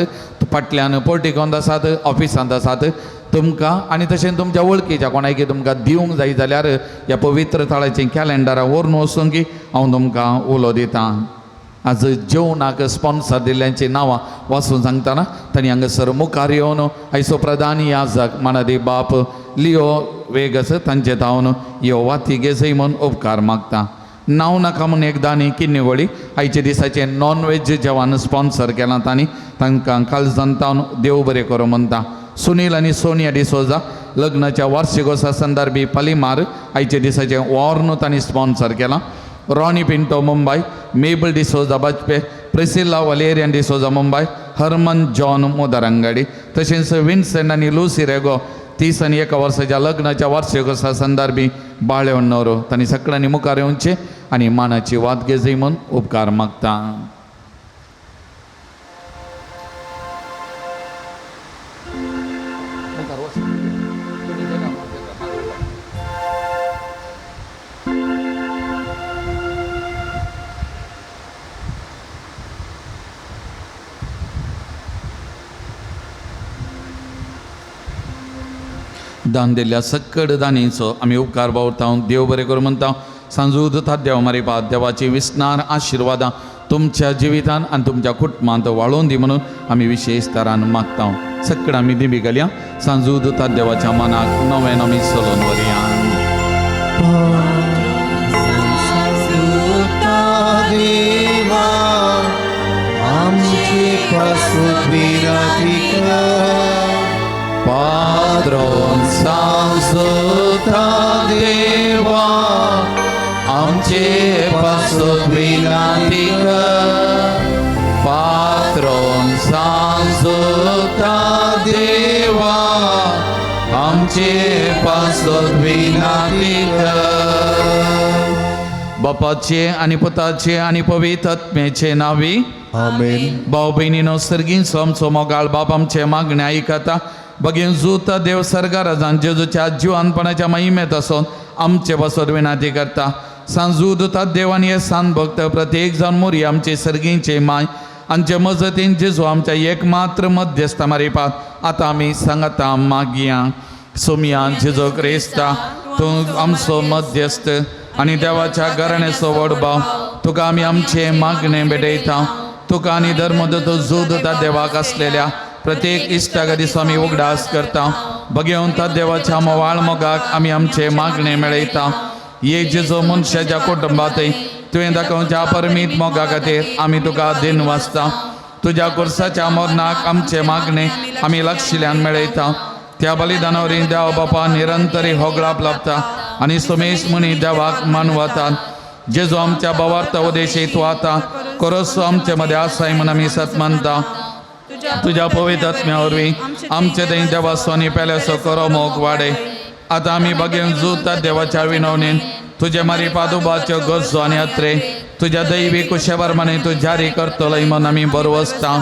फाटल्यान पोर्टिकोंत आसात, ऑफिसांत आसात. तुमकां आनी तशेंच तुमच्या वळखीच्या कोणायकी तुमकां दिवंक जाय जाल्यार ह्या पवित्र थळाचीं कॅलेंडरां व्हरून वचूंक हांव तुमकां उलो दितां. आज जेवणाक स्पॉन्सर दिल्ल्यांचीं नांवां वाचून सांगतना तांणी हांगासर मुखार येवन आयचो प्रधान याजक मानादी बाप लियो वेगस तांचे धांवन ह्यो वाती घेजय म्हूण उपकार मागता. नांव नाका म्हूण एकदां न्ही किन्नी आयच्या दिसाचें नॉन वेज जेवण स्पॉन्सर केलां तांणी तांकां काळजान तावन देव बरें करूं म्हणटा. सुनील आनी सोनिया डिसोजा लग्नाच्या वार्षिकोत्सवा संदर्भी पालिमार आयच्या दिसाचें वॉर्न तांणी स्पॉन्सर केलां. Ronnie Pinto Mumbai, Mabel D'Souza Bajpe, Priscilla Valerian D'Souza Mumbai, Herman John Mudarangadi, तशेंच विन्सेंट आनी लुसी रेगो 31 वर्साच्या लग्नाच्या वार्षिकोत्सवा संदर्भी बाळेवन नवरो तांणी सगळ्यांनी मुखार येवचें आनी मानाची वात घेजय म्हूण उपकार मागता. दान दिल्ल्या सक्कड दानीचो आमी उपकार बावता. देव बरें करूं म्हणटा. सांजूद देव मारी पात देवाची विस्नार आशिर्वादां तुमच्या जिवितान आनी तुमच्या कुटुंबांत वाळोवन दी म्हणून आमी विशेश तरान मागता. सगळं आमी दिमी घालया सांजू दुता देवाच्या मनाक नवें आमी चलोवन व्हरया. देवा आमचे पासून विनंती कर. पाद्रोन सांजुता देवा आमचे पासून विनंती कर. पात्रोन सांजुता देवा आमचे पासून विनंती कर. बापाचे आनी पुताचे आनी पवित्र आत्म्याचे नावी आमेन. भाव भयणीनो सर्गींचो आमचो मोगाळ बाप आमचे मागणे आयकता. बगीन जुता देव सर्गाराजान जेजूच्या जिवानपणाच्या महिमेत आसून आमचे पासत विनंती करता. सांजू दुता देवान हे सान भक्त प्रत्येक जावन मोरी आमचे सर्गींचे माय आमचे मजतीन जेजू आमच्या एकमात्र मध्यस्था मारिपात आतां आमी सांगता मागया. सोमया जेजू क्रिस्ता तूं आमचो मध्यस्थ आनी देवाच्या घराण्याचो व्हड भाव, तुका आमी आमचे मागणे भेटयता. तुका आनी धर्मदूत जोदता देवाक आसलेल्या प्रत्येक इश्टागती आमी उगडास करता. बगेवन देवाच्या मोवाळ मोगाक आमी आमचे मागणे मेळयता. ये जेजो मनशाच्या कुटुंबातय तुवें दाखोवच्या परमीत मोगा खातीर आमी तुका दिन वाचता. तुज्या कुर्साच्या मरणाक आमचे मागणे आमी लक्षिल्यान मेळयता. त्या बलिदाना वरवीं देव बापा निरंतरी होगळाप लाभता आनी सुमेश मुनी देवाक मानवतात. जेजो आमच्या भावार्थ उदेशी तूं आतां कोरसो आमचे मदें आसाय म्हूण आमी सत मानता. तुज्या पवित्र आत्म्या वरवीं आमचे थंय देवाचो आनी पेल्याचो करो मोग वाडय. आतां आमी बगेन जुता देवाच्या विनवणेन तुजे मारी पादुबाच्यो गरजो आनी अत्रे तुज्या दैवी कुशेप्रमाणे तूं जारी करतलोय म्हूण आमी बरवसता.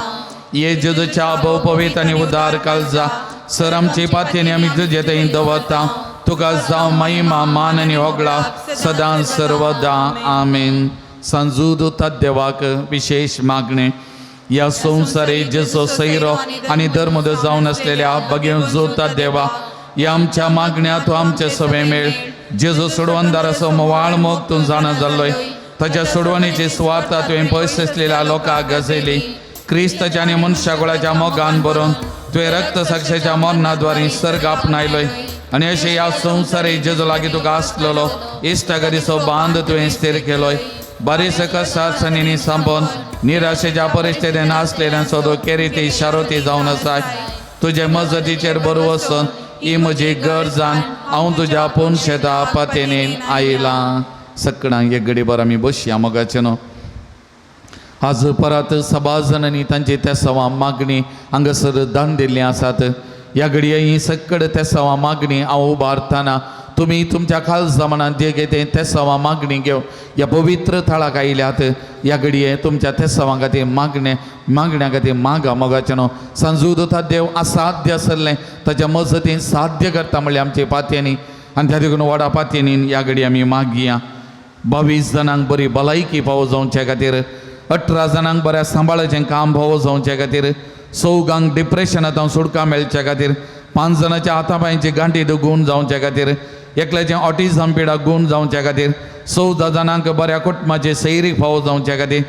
ये जेजूच्या भोव पवित्र आनी उदार काळजा सर आमची पातयेनी आमी तुजे थंय दवरता. तुका जावं महिमा मान आनी होगळा सदां सर्वदा. आमेन. सांजू दुता देवाक विशेष मागणें ह्या संवसारे जेजो सैरो आनी धर्मद जावन आसलेल्या बगेवन जोता देवा ह्या आमच्या मागण्या तूं आमचे सवे मेळ. जेजो सोडवणदाराचो मोवाळ मोग तूं जाणा जाल्लोय ताच्या सोडवणीची सुवार्ता तुवें पयस आसलेल्या लोकांक गजयली. क्रिस्ताच्या आनी मनशाकुळाच्या मोगान बरोवन तुवें रक्त साक्षेच्या मरणाद्वारी सर्ग आपणायलोय आनी अशें ह्या संवसारे जेजो लागीं तुका आसलेलो इश्टागतीचो बांद तुवें स्थिर केलोय. बारीस कसासणींनी सांपोवन निराशेच्या परिस्थितीन आसलेल्यांचो तूं केरिती शारोती जावन आसाय. तुजे मजतीचेर बरो वचून ही म्हजी गरजान हांव तुज्या पोनशेता पातेनेन आयलां. सगळ्यांक एक घडी बरो आमी बसया मोगाचें न्हू. आज परत सभा जाणांनी तांची तेसावां मागणी हांगासर दान दिल्लीं आसात. ह्या घडये ही सगळे तेसावां मागणी हांव उबारतना तुमी तुमच्या खालसा मनांत जे कितें तेसावां मागणी घेवन ह्या पवित्र थळाक आयल्यात. ह्या घडये तुमच्या तेसावां खातीर मागणे मागण्या खातीर मागा मोगाचें न्हू. सांजू दुता देव असाध्य आसलें ताच्या मजतीन साध्य करता म्हणल्यार आमचे पातयेंनी आनी त्या देखून व्हडा पातयेंनी ह्या घडये आमी मागया. 22 जाणांक बरी भलायकी फावो जावचे खातीर, 18 जाणांक बऱ्या सांबाळाचें काम फावो जावचे खातीर, 4 डिप्रेशनांत सुटका मेळचे खातीर, 5 जाणांच्या हाता पांयची गांठी गूण जावचे खातीर, एकल्याचें ऑटिझम पिडा गूण जावचे खातीर, 14 जाणांक बऱ्या कुटुंबाचे सैरीक फावो जावचे खातीर,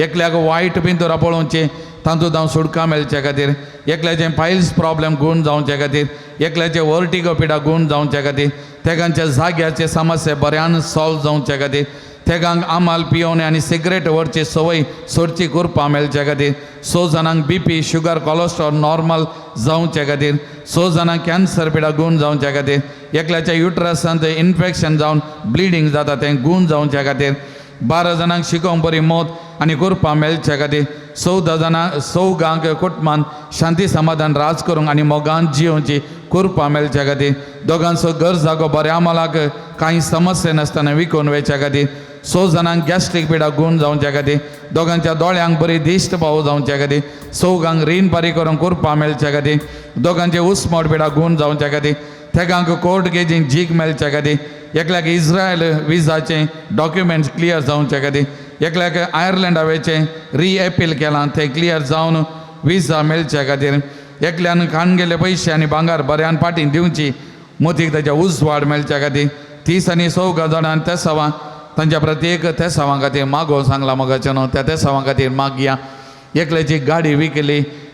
एकल्याक वायट पिंतुरां पळोवचें तातूंत हांव सुटका मेळचे खातीर, एकल्याचें पायल्स प्रॉब्लेम गूण जावचे खातीर, एकल्याचें वर्टिगो पिडा गूण जावचे खातीर, तेगांच्या जाग्याचे समस्या बऱ्यान सॉल्व जावचे खातीर, तेगांक आमाल पियोवणे आनी सिगरेट व्हरची संवय सोडची कुरपा मेळचे खातीर, 6 जाणांक बीपी शुगर कोलेस्ट्रॉल नॉर्मल जावचे खातीर, 6 जाणांक कॅन्सर पिडा गूण जावचे खातीर, एकल्याच्या युट्रसांत इन्फेक्शन जावन ब्लिडींग जाता तें गूण जावचे खातीर, 12 जाणांक शिकोवंक बरी मत आनी कुरपा मेळचे खातीर, 14 जाणां चौगांक कुटुंबान शांती समाधान राज करूंक आनी मोगान जियोवची कुरपा मेळचे खातीर, दोगांचो घर जागो बऱ्या मोलाक कांय समस्या नासतना विकून वयच्या खातीर, 6 जाणांक गॅस्ट्रीक पिडा गूण जावचे खातीर, दोगांच्या दोळ्यांक बरी दिश्ट पावो जावचे खातीर, 4 रीण पारी करूंक कुरपा मेळचे खातीर, दोगांचे उस्मोड पिडा गूण जावचे खातीर, तेगांक कोर्ट केजींक जीक मेळचे खातीर, एकल्याक इस्रायल विजाचें डॉक्युमेंट्स क्लियर जावचे खातीर, एकल्याक आयर्लंडा वयचें री एपील केलां तें क्लियर जावन विजा मेळचे खातीर, एकल्यान खाण गेल्ले पयशे आनी भांगर बऱ्यान पाटी दिवची मोतीक ताच्या उजवाड मेळच्या खातीर, 30 आनी 4 जाणां तेसावां तांच्या प्रत्येक तेसावां खातीर मागो सांगला मोगाचें न्हू. त्या तेसावां खातीर मागया. एकल्याची गाडी विकली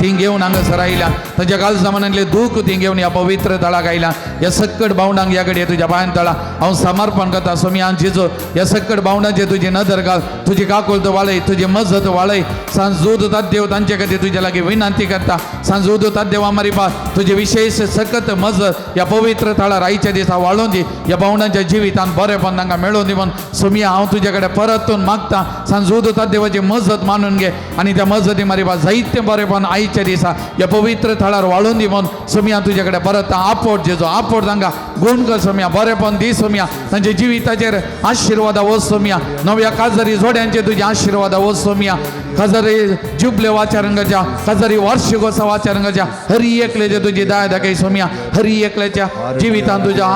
ती घेवन हांगासर आयल्या तांच्या काळजा मनांतलें दूख ती घेवन ह्या पवित्र थळाक आयल्या. ह्या सक्कड भावंडांक ह्या घडये तुज्या पांयान तळा हांव समर्पण करता सोमया जेजू. ह्या सक्कड भावंडांचे तुजी नदर घाल, तुजी काकुळत वाळय, तुजी मजत वाळय. सांजूद देव तांचे खातीर तुज्या लागीं विनंती करता. सांजूद देवा मारिपा तुजी विशेष सकत मजत ह्या पवित्र थळार आयच्या दिसा वाळोवन दी. ह्या भावंडांच्या जिवितान बरेपण तांकां मेळोवन दी म्हूण सोमया हांव तुजे कडेन परतून मागता. सांजूद देवाची मजत मानून घे आनी त्या मजती मारिपा जायतें बरेपण आयच्या दिसा ह्या पवित्र थळार वाळोवन दी म्हूण सोमया तुजे कडेन परत आपोट जेजो आपोट तांकां गुण कर सोमया, बरेपण दी सोमया. तांच्या जिविताचेर आशिर्वादा वच सोमया. नव्या काजरी जोड्यांचे तुजे आशिर्वादा वच सोमया. काजरी जुबले वाचारंगाच्या काजरी वार्षिकोत्सव वाचारंगाच्या हरी एकल्याच्या तुजी दया दाखय सोमया. हरी एकल्याच्या जिवितान तुज्या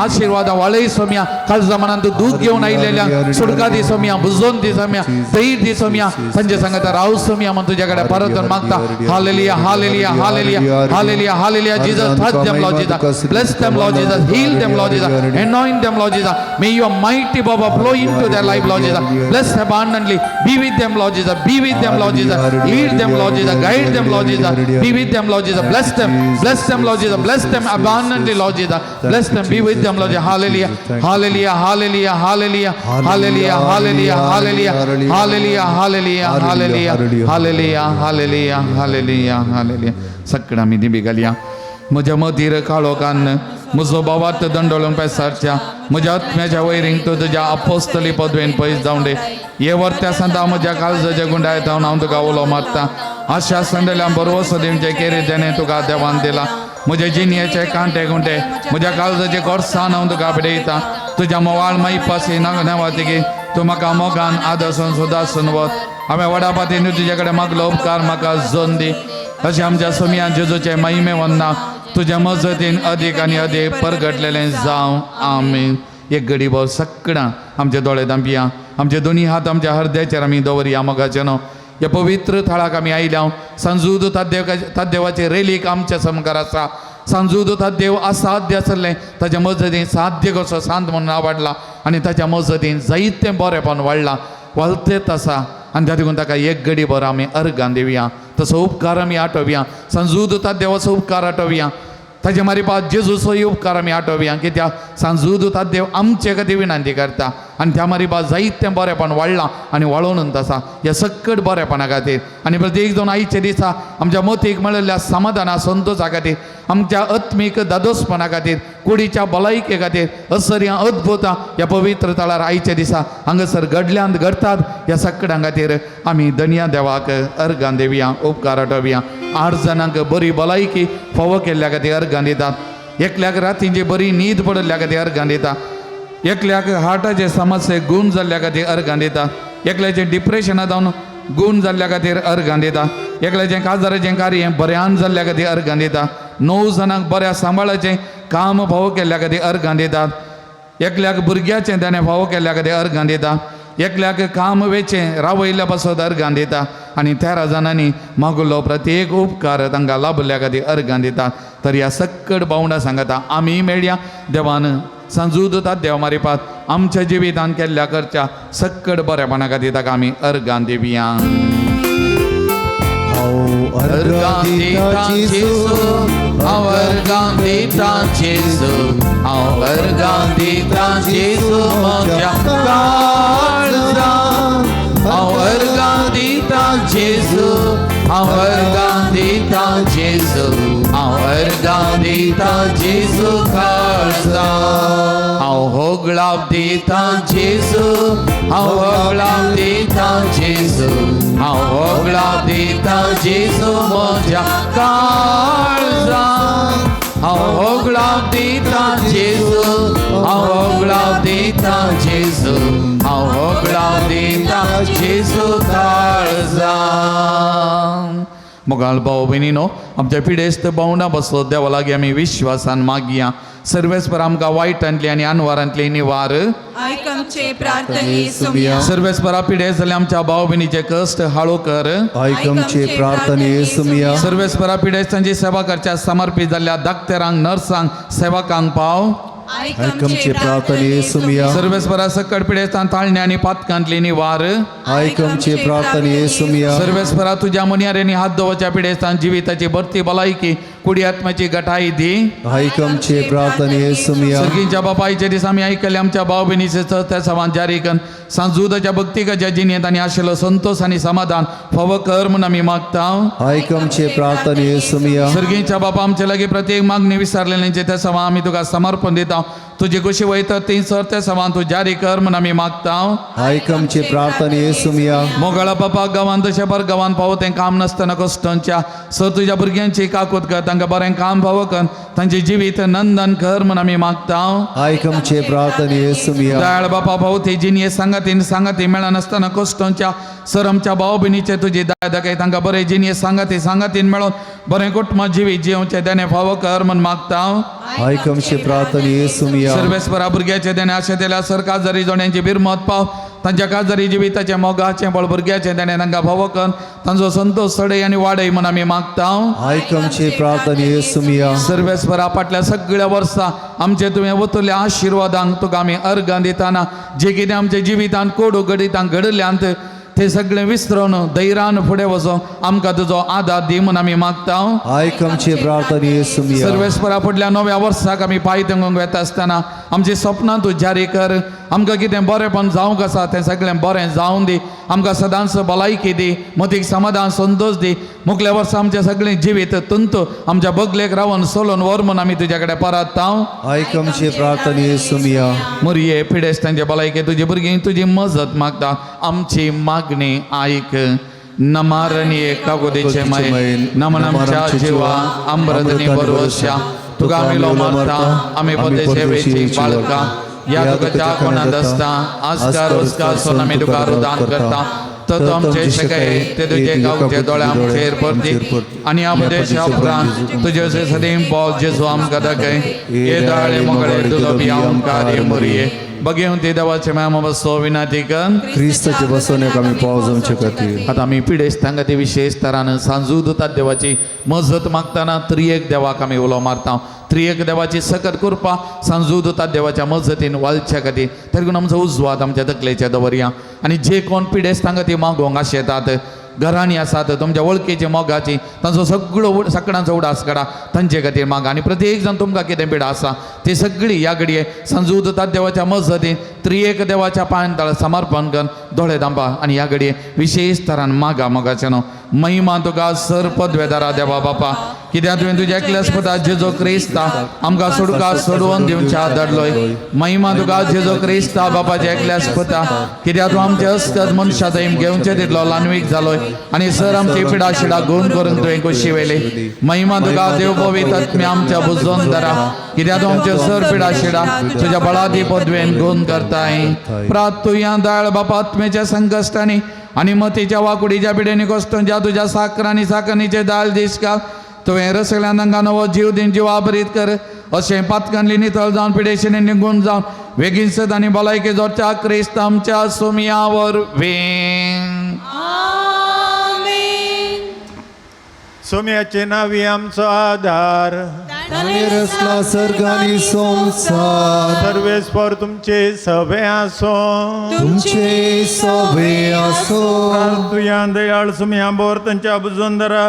आशिर्वादा वाळय सोमया. काल जमानान तूं दूख घेवन आयिल्ल्या सुटका दी सोमया, बुजोवन दी सोमया, धैर्य दी सोमया. तांचे सांगता राव सोमया म्हूण तुज्या कडेन परतून मागता. Hallelujah, hallelujah, hallelujah, hallelujah, hallelujah. Jesus, touch them, Lord Jesus. Bless them, Lord Jesus. Heal them, Lord Jesus. Anoint them, Lord Jesus. May your mighty power flow into their life, Lord Jesus. Bless abundantly. Be with them, Lord Jesus. Be with them, Lord Jesus. Lead them, Lord Jesus. Guide them, Lord Jesus. Be with them, Lord Jesus. Bless them. Bless them, Lord Jesus. Bless them abundantly, Lord Jesus. Bless them. Be with them, Lord Jesus. Hallelujah. Hallelujah. Hallelujah. Hallelujah. Hallelujah. Hallelujah. Hallelujah. Hallelujah. Hallelujah. Hallelujah. Hallelujah. Hallelujah. Hallelujah. Hallelujah. सगळं आमी दिबी घालया. म्हज्या मदीर काळोखान म्हजो भावार्थ दंडोळून पेसारच्या म्हज्या आत्म्याच्या वैरींक तूं तुज्या अपोस्तली पदवेन पयस जावं दे. हे वर्त्या सांता म्हज्या काळजाच्या गुंडाय जावन हांव तुका उलो मारता. आशा संदल्या बरवसो दिवचे केरी देणे तुका देवान दिला. म्हज्या जिणयेचे कांटे गुंटे म्हज्या काळजाचे गोडसान हांव तुका पिडयता. तुज्या मोवाळ माईपासी नेवातिकी तूं म्हाका मोगान आदर्शन सुदासून वत. हांवें व्हडा पातीन तुजे कडेन मागलो उपकार म्हाका जोन दी. अशें आमच्या सोमया जेजूचे महिमे वंदना तुज्या मजतीन अदीक आनी अदीक परगटलेलें जावं. आमीन. एक घडी भोव सगळां आमचे दोळे धांपया, आमचे दोनी हात आमच्या हृदयाचेर आमी दवरया. मोगाचे न्हू ह्या पवित्र थळाक आमी आयल्या. सांजूद तादेवाचे रेलीक आमच्या सामकार आसा. सांजूद देव असाध्य आसलें ताच्या मजतीन साध्य कसो शांत म्हणून आवडला आनी ताच्या मजतीन जायतें बरेंपण वाडलां वालतेत आसा. आनी त्या देखून ताका एक घडी भर आमी अर्गान दिवया, तसो उपकार आमी आठोवया. सांजूद देवाचो उपकार आठोवया, ताजे मारिपा जेजूचोय उपकार आमी आठोवया. कित्याक सांजूद देव आमचे खातीर विनंती करता आनी त्या मारिपा जायतें बरेंपण वाडलां आनी वाळोवन आसा ह्या सक्कट बरेंपणा खातीर. आनी प्रत्येक जावन आयच्या दिसा आमच्या मतीक मेळिल्ल्या समाधाना संतोशा खातीर, आमच्या आत्मीक दादोसपणा खातीर, कुडीच्या भलायके खातीर असर्यां अद्भुतां ह्या पवित्र थळार आयच्या दिसा हांगासर घडल्यांत घडतात. ह्या सगळ्यां खातीर आमी धनया देवाक अर्गान दिवया, उपकार आठोवया. 8 जाणांक बरी भलायकी फावो केल्ल्या खातीर अर्गान दितात. एकल्याक रातींची बरी न्हीद पडिल्ल्या खातीर अर्गान दिता. एकल्याक हार्टाचे समस्ये गूण जाल्ल्या खातीर अर्गान दिता. एकल्याचें डिप्रेशना जावन गूण जाल्ल्या खातीर अर्गान दिता. एकल्याचें काजाराचें कार्य बऱ्यान जाल्ल्या खातीर अर्गान दिता. 9 जाणांक बऱ्या सांबाळाचें काम फावो केल्ल्या खातीर अर्गान दितात. एकल्याक भुरग्याचें ताणें फावो केल्ल्या खातीर अर्गान दिता. एकल्याक काम वेचें रावयल्ल्या पासत अर्गान दिता. आनी 13 जाणांनी मागुल्लो प्रत्येक उपकार तांकां लाभल्या खातीर अर्गान दिता. तर ह्या सक्कड भावंडां सांगता आमी मेळया देवान सांजूद देव मारिपात आमच्या जिवितान केल्ल्या करच्या सक्कड बरेपणा खातीर ताका आमी अर्गान दिवया. अर्गां दिता जेजू, हांव अर्गां दिता जेजू, हांव अर्गां दिता जेजू म्हज्या काळजान. हांव अर्गां दिता जेजू, हांव अर्गां दिता जेजू, हांव अर्गां दिता जेजू काळजान. हांव होगळाप दिता जेजू, हांव होगळाप दिता जेजू, हांव होगळाप दिता जेजू म्हज्या काळजान. हांव होगळाप दिता जेजू, हांव होगळाप दिता जेजू, हांव होगळाप दिता जेजू काळजान. मोगाळ भाव भयणीनो, आमच्या पिडेस्त भावंडां बसलो देवा लागीं आमी विश्वासान मागया. सर्वेस्पर आमकां वायटांतली आनी अनवारांतली निवार. आयक आमचे प्रार्थने सुमिया. सर्वेस्परा पिडेस्त जाल्ल्या आमच्या भाव भयणीचे कश्ट हाळू कर. आयक आमचे प्रार्थने सुमिया. सर्वेस्परा पिडेस्तांची सेवा करच्या समर्पित जाल्ल्या डाक्टरांक, नर्सांक, सेवकांक पाव. आयक आमचे प्रार्थने सुमिया. सर्वेस्परा सकट पिडेस्तान ताळणे आनी पातकांतली निवार. आयक आमचे प्रार्थने सुमिया. सर्वेस्परा तुझ्या मुनियारेनी हात दवरच्या पिडेस्तान जिविताची भरती भलायकी कुडी आत्म्याची गटाई दी. आयक आमचे प्रार्थने सुमिया. सर्गींच्या बापायचे दीस आमी आयकले आमच्या भाव भयणीचे त्या समान जारी करून सांजुदाच्या भक्तिकाच्या जिणेंत आनी आशिल्लो संतोष आनी समाधान फावो कर म्हूण आमी मागता. आयक आमचे प्रार्थने सुमिया. सर्गींच्या बापा आमचे लागीं प्रत्येक मागणी विसरलेल्यांचे त्या समान आमी तुका समर्पण दिता. तुजी कुशी वयता ती सर त्या समान तूं जारी कर म्हूण आमी मागता. आयक आमचे प्रार्थने सुमिया. मोगाळा बापा गांवांत तशें बर गांवांत पावो तें काम नासतना कश्टांच्या सर तुज्या भुरग्यांची काकूत कर तांकां बरें काम फावो कर तांचें जिवीत नंदन कर म्हूण आमी मागता. आयक आमचे प्रार्थने सुमिया. दयाळ बापा भाऊ ते जिणये सांगातीन सांगाती मेळनासतना कश्टांच्या सर आमच्या भाव भयणीचे तुजी दया दाखय तांकां बरें जिणये सांगाती सांगातीन मेळोन बरें कुटुंब जिवीत जिवचें देणें फावो कर म्हूण मागता. आयक आमचे प्रार्थने सुमिया. सर्वेस्परा भुरग्याचे देणें आशें दिल्या सर काजारी जोड्यांची बिरमत पाव तांच्या काजारी जिविताचें मोगाचें बळ भुरग्याचें देणें तांकां फावो कर तांचो संतोश चडय आनी वाडय म्हूण आमी मागता. आयक आमचे प्रार्थने सुमिया. सर्वेस्परा फाटल्या सगळ्या वर्सां आमचे तुवें वतल्या आशिर्वादांक तुका आमी अर्गां दितना जे कितें आमच्या जिवितांत कोडू घडितांक घडल्यांत ते सगळें विसरून धैर्यान फुडें वचोन आमकां तुजो आदार दी म्हूण आमी मागता. आयक आमचे प्रार्थने सुमिया. सर्वेस्परा फुडल्या नव्या वर्साक आमी पांय तेंगूंक वेता आसतना आमची सपनां तूं जारी कर आमकां कितें बरेंपण जावंक आसा तें सगळें बरें जावं दी आमकां सदांच भलायकी दी मतीक समाधान संतोश दी मुखल्या वर्सा आमचें सगळें जिवीत तुंत आमच्या बगलेक रावन सोलोन व्हर म्हूण आमी तुज्या कडेन परत. आयक आमचे प्रार्थने सुमिया. मुरये पिडेस्तांचे भलायके तुजी भुरगीं तुजी मजत मागता आमची मागणी आयक. नमारणी कागोदीचे माये नमन आमच्या जिवा अमृतनी बरोवश्या तुका आमी लो मारता आमी पदेशे वेची बाळका या तुका कोणांत आसता आजकार रोजगार सोन आमी तुका रुदान करता तर तूं आमचे शकाय ते तुजे गांवचे दोळे आमचेर परती आनी ह्या उपदेशा उपरांत तुजे सदीं बोल जेजू आमकां दाखय हे दाळे मोगळे तुजो बी आमकां मुरये बघेवन ते देवाचे माया बसो विनाती कर क्रिस्ताचे बसवण्याक आमी पावस आमचे खातीर. आतां आमी पिडेस्तांक खातीर विशेश तरान सांजू दितात देवाची मजत मागतना त्रियेक देवाक आमी उलो मारता. त्रियेक देवाची सकत कृपा सांजू दितात देवाच्या मजतीन वालच्या खातीर तरी आमचो उजवात आमच्या तकलेचे दवरया आनी जे कोण पिडेस्तांक खातीर मागोवंक आशेतात घरांनी आसात तुमच्या वळखीची मोगाची तांचो सगळो सगळ्यांचो उडास काडा तांचे खातीर मागा आनी प्रत्येक जाण तुमकां कितें पिडा आसा ती सगळी ह्या घडये सांजू दितात देवाच्या मजतीन त्रियेक देवाच्या पांयां तळा समर्पण कर दोळे दांपा आनी ह्या घडये विशेश तरान मागा मोगाचें न्हू महिमा तुका सर पदवेदारा देवा बापा कित्याक तुवें तुज्या एकल्याच पुता जेजो क्रिस्ता आमकां सोडका सोडोवन दिवच्या धाडलोय. महिमा तुका जेजो क्रिस्ता बापाच्या एकल्याच पुता कित्याक तूं आमचे अस्कत मनशा दैम घेवचे तितलो लानवीक जालोय आनी सर आमची पिडा शिडा गुण करून तुवें कुशी वेली. महिमा तुका देव पवित्र आत्म्या आमच्या बुजोन धरा कित्याक तूं आमचे सर पिडा शिडा तुज्या बळादी पदवेन गुण करताय. प्रातुया दाळ बापा आत्म्याच्या संकश्टांनी आनी मतीच्या वाकुडीच्या पिडेनी कश्टांच्या तुज्या साकरांनी साकरणीचे दाल दिसका तुवें रसगल्या तांकां नवो जीव दिन जीव आबरीत कर अशें पातकांली नितळ जावन पिडेशिनी निगून जावन वेगीन सद आनी भलायकी जोडच्या क्रिस्त आमच्या सुमया वरवीं. सोम्याचे नावी आमचो आधार ताणें रचला सर्ग आनी संवसार. सर्वेस्पर तुमचे सवे आसो तुमचे सवे आसो. तुया दयाळ सुम्या बोर तांच्या बुजंदरा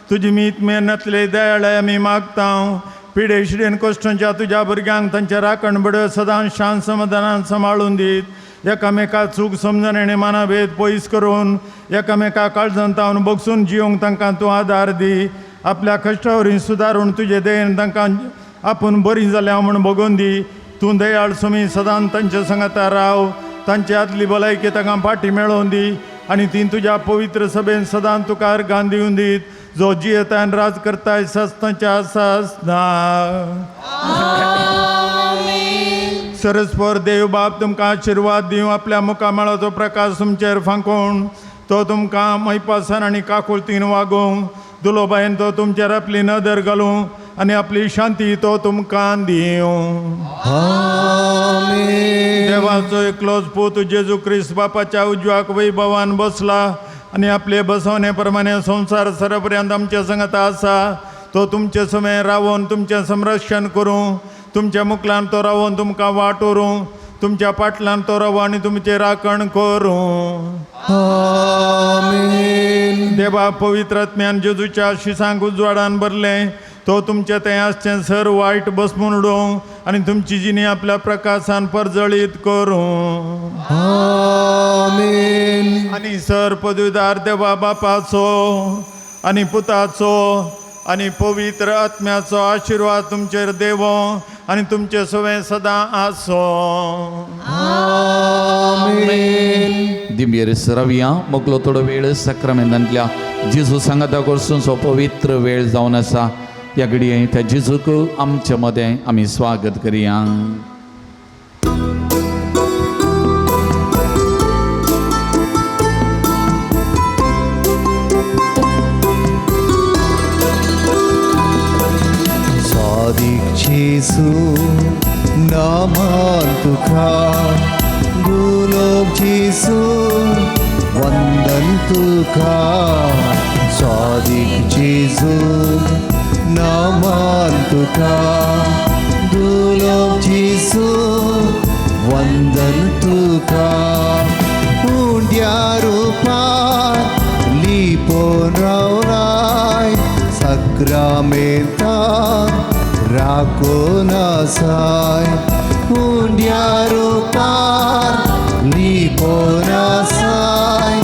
तुजी मीत मेहनतले दयाळ आमी मागता. पिडे शिडेन कश्टांच्या तुज्या भुरग्यांक तांच्या राखण बड सदां शांत समाधानान सांबाळून दीत एकामेका चूक समजण आनी मानाभेद पयस करून एकामेका काळजान तावन बगसून जिवंक तांकां तूं आदार दी. आपल्या कश्टावरी सुदारून तुजे दयेन तांकां आपूण बरी जाल्या म्हूण बगोवन दी. तूं दयाळ सुमी सदां तांच्या सांगाता राव तांची आदली भलायकी तांकां फाटी मेळोवन दी आनी ती तुज्या पवित्र सभेन सदां तुका अर्गान दिवन दीत जो जियेता आनी राज करताय सस्तांच्या सासना. सरस्पर देव बाप तुमकां आशिर्वाद दिवं आपल्या मुखामळाचो प्रकाश तुमचेर फांकोवन तो तुमकां मैपासान आनी काकुळतीन वागोवं दुलोबायन तो तुमचेर आपली नदर घालूं आनी आपली शांती तो तुमकां दिवं. देवाचो एकलोच पूत जेजू क्रिस्त बापाच्या उजव्याक वैभवान बसला आनी आपले बसवणे प्रमाणे संवसार सरपर्यंत आमच्या संगत आसा तो तुमचे समय रावोन तुमचें संरक्षण करूं तुमच्या मुखल्यान तो रावून तुमकां वाट व्हरूं, तुमच्या पाटल्यान तो रावूं आनी तुमचें राखण करूं। आमेन। देवा पवित्र आत्म्यान जेजूच्या शिसांक उजवाडान भरलें, तो तुमच्या थंय आसचें सर वायट बसमून उडोवं आनी तुमची जिणी आपल्या प्रकाशान परजळीत करूं। आमेन। आनी सर पदवीदार देवा बापाचो आनी पुताचो आनी पवित्र आत्म्याचो आशिर्वाद तुमचेर देवो आनी तुमचे सवें सदां आसूं। आमेन। दिंबेर सरावया मोगलो थोडो वेळ साक्रामेंतांतल्या जेजू सांगाता कडसून सो पवित्र वेळ जावन आसा। ह्या घडये त्या जेजूक आमच्या मदें आमी स्वागत करया। सादीक जेजू नामान तुका, दुलोब जेजू वंदन तुका। सादीक जेजू नामान तुका, दुलोब जेजू वंदन तुका। उंड्या रुपार लिपोन रावलाय, साक्रामेंतान राखून आसाय। उंड्या रुपार लिपोन आसाय,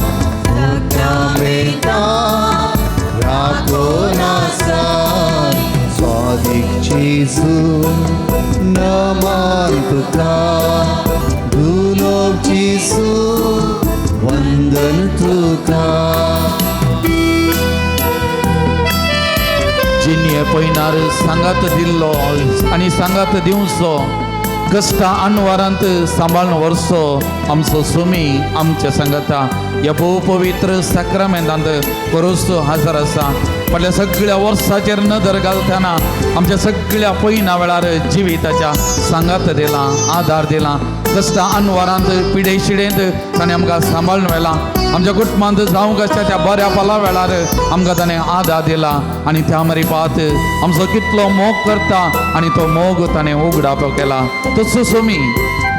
साक्रामेंतान राखून आसाय। स्वादीक जेजू नमान तुका, दुलोब जेजू वंदन तुका। जिन्ये पयनार सांगात दिल्लो आनी सांगात दिवचो, कश्टा अनवारांत सांबाळून व्हरचो आमचो सुमी आमच्या सांगाता ह्या भोव पवित्र साक्रामेंतांत करोस हजर आसा। फाटल्या सगळ्या वर्साचेर नदर घालतना आमच्या सगळ्या पयना वेळार जिविताच्या सांगात दिला, आदार दिला। कश्टा अनवारांत पिडे शिडेंत ताणें आमकां सांबाळून व्हेला। आमच्या कुटुंबांत जावंक आसता त्या बऱ्या पाला वेळार आमकां ताणें आदार दिला आनी त्या मरिपात आमचो कितलो मोग करता आनी तो मोग ताणें उगडापो केला। तसो सोमी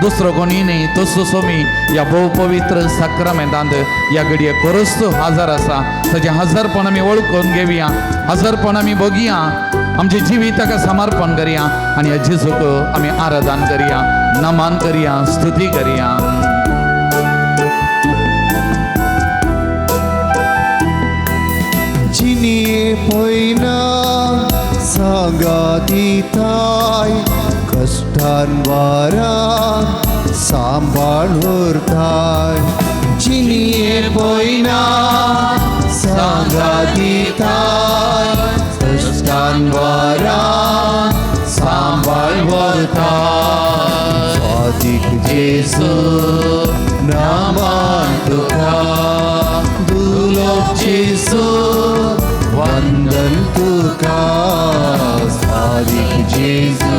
दुसरो कोणी न्ही, तसो सोमी ह्या भोव पवित्र साक्रामेंतांत ह्या घडये खरोच हजर आसा। ताचें हजरपण आमी वळखून घेवया, हजरपण आमी बघुया, आमचें जिवीत ताका समर्पण करया आनी ह्या जेजूक आमी आराधन करया, नमन करया, स्तुती करया। जिनी पयना सांगातीताय, कश्टान वारान सांबाळ व्हरताय। जिनी पयना सांगातीताय, कश्टान वारान सांबाळ व्हरताय। स्वादीक जेजू नामान तुका, दुलोब जेजू वंदन तुका। स्वादीक जेजू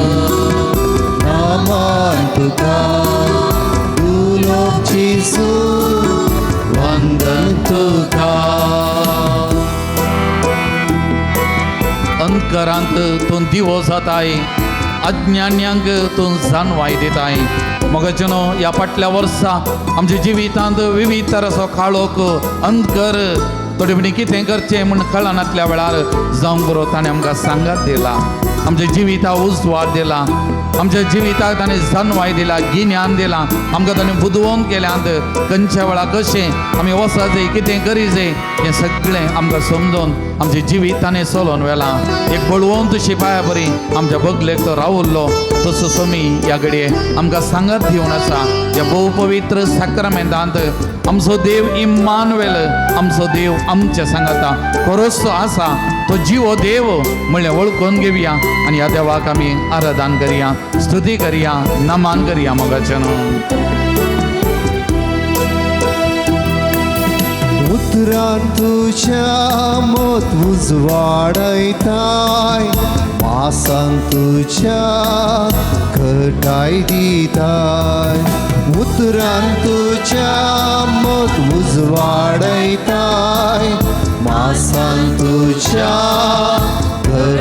नामान तुका, दुलोब जेजू वंदन तुका। अंधकारांत तूं दिवो जाताय, अज्ञान्यांक तूं जाणवाय दिताय। मगजनो ह्या फाटल्या वर्सा आमच्या जिवितांत विविध तराचो काळोख अंधकार थोडे फावटी कितें करचें म्हूण कळनातल्या वेळार जावंक बरो ताणें आमकां सांगात दिला, आमच्या जिविताक उजवाड दिला, आमच्या जिविताक ताणें जाणवाय दिला, गिन्यान दिला। आमकां ताणें बुदवंत केल्यांत खंयच्या वेळार कशें आमी वचत जाय, कितें करी जाय हें सगळें आमकां समजून आमचें जिवीत ताणें चलोवन व्हेलां। एक बळवंत शिपाया बरी आमच्या बगलेक तो रावल्लो तसो सोमी ह्या घडये आमकां सांगात दिवन आसा। ह्या भोव पवित्र साक्रामेंतांत आमचो देव इम्मानुएल, आमचो देव आमच्या सांगाता खरोच तो आसा, तो जिवो देव म्हणलें वळखून घेवया आनी ह्या देवाक आमी आराधन करया, स्तुती करया, नमन करया। मोगाच्यान उतरान तुज्या मत उजवाडयताय, मासान तुज्या घटाय दिताय। उतरान तुज्या मत उजवाडयताय, मासान तुज्या घटाय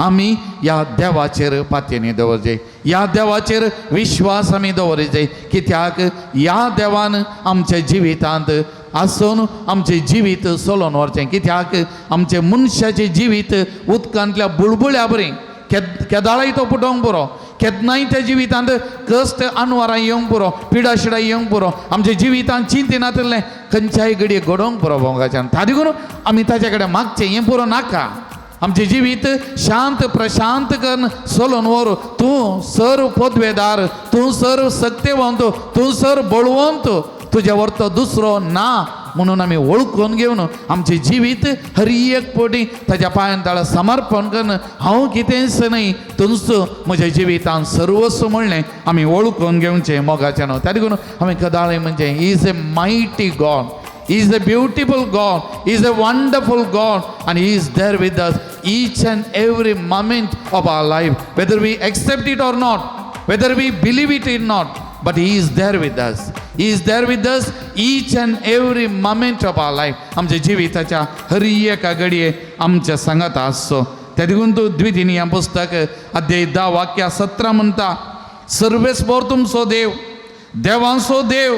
आमी ह्या देवाचेर पातयेनी दवरचे, ह्या देवाचेर विश्वास आमी दवरचे, कित्याक ह्या देवान आमच्या जिवितांत आसून आमचें जिवीत चलोवन व्हरचें. कित्याक आमचें मनशाचें जिवीत उदकांतल्या बुळबुळ्या बरी केदाळाय तो पुटोवंक पुरो, केन्नाय त्या जिवितांत कश्ट अनवरां येवंक पुरो, पिडा शिडा येवंक पुरो, आमच्या जिवितांत चिंतिनातलें खंयच्याय घडये घडोवंक पुरो भोंगाच्यान. ता देखून आमी ताच्या कडेन मागचें हें पुरो नाका, आमचें जिवीत शांत प्रशांत करून चलोवन व्हर. तूं सर्व पदवेदार, तूं सर्व सक्तेवंत, तूं सर्व बळवंत, तुज्या वरतो दुसरो ना म्हणून आमी वळखून घेवन आमचें जिवीत हर एक पटी ताच्या पांयान ताळा समर्पण करून हांव कितेंच न्हय तुमचो म्हज्या जिवितान सर्वस्व म्हणलें आमी वळखून घेवचें मोगाचें न्हू. त्या देखून आमी कदाळे म्हणजे he is a mighty God, he is a beautiful God, he is a wonderful God, and he is there with us each and every moment of our life, whether we accept it or not, whether we believe it or not, but he is there with us. He is there with us each and every moment of our life. आमच्या जिविताच्या हर एका घडये आमच्या सांगात आसचो. त्या देखून तूं द्वितीय पुस्तक अध्याय 10 वाक्या 17 म्हणटा, सर्वेस्पर तुमचो देव, देवांचो देव,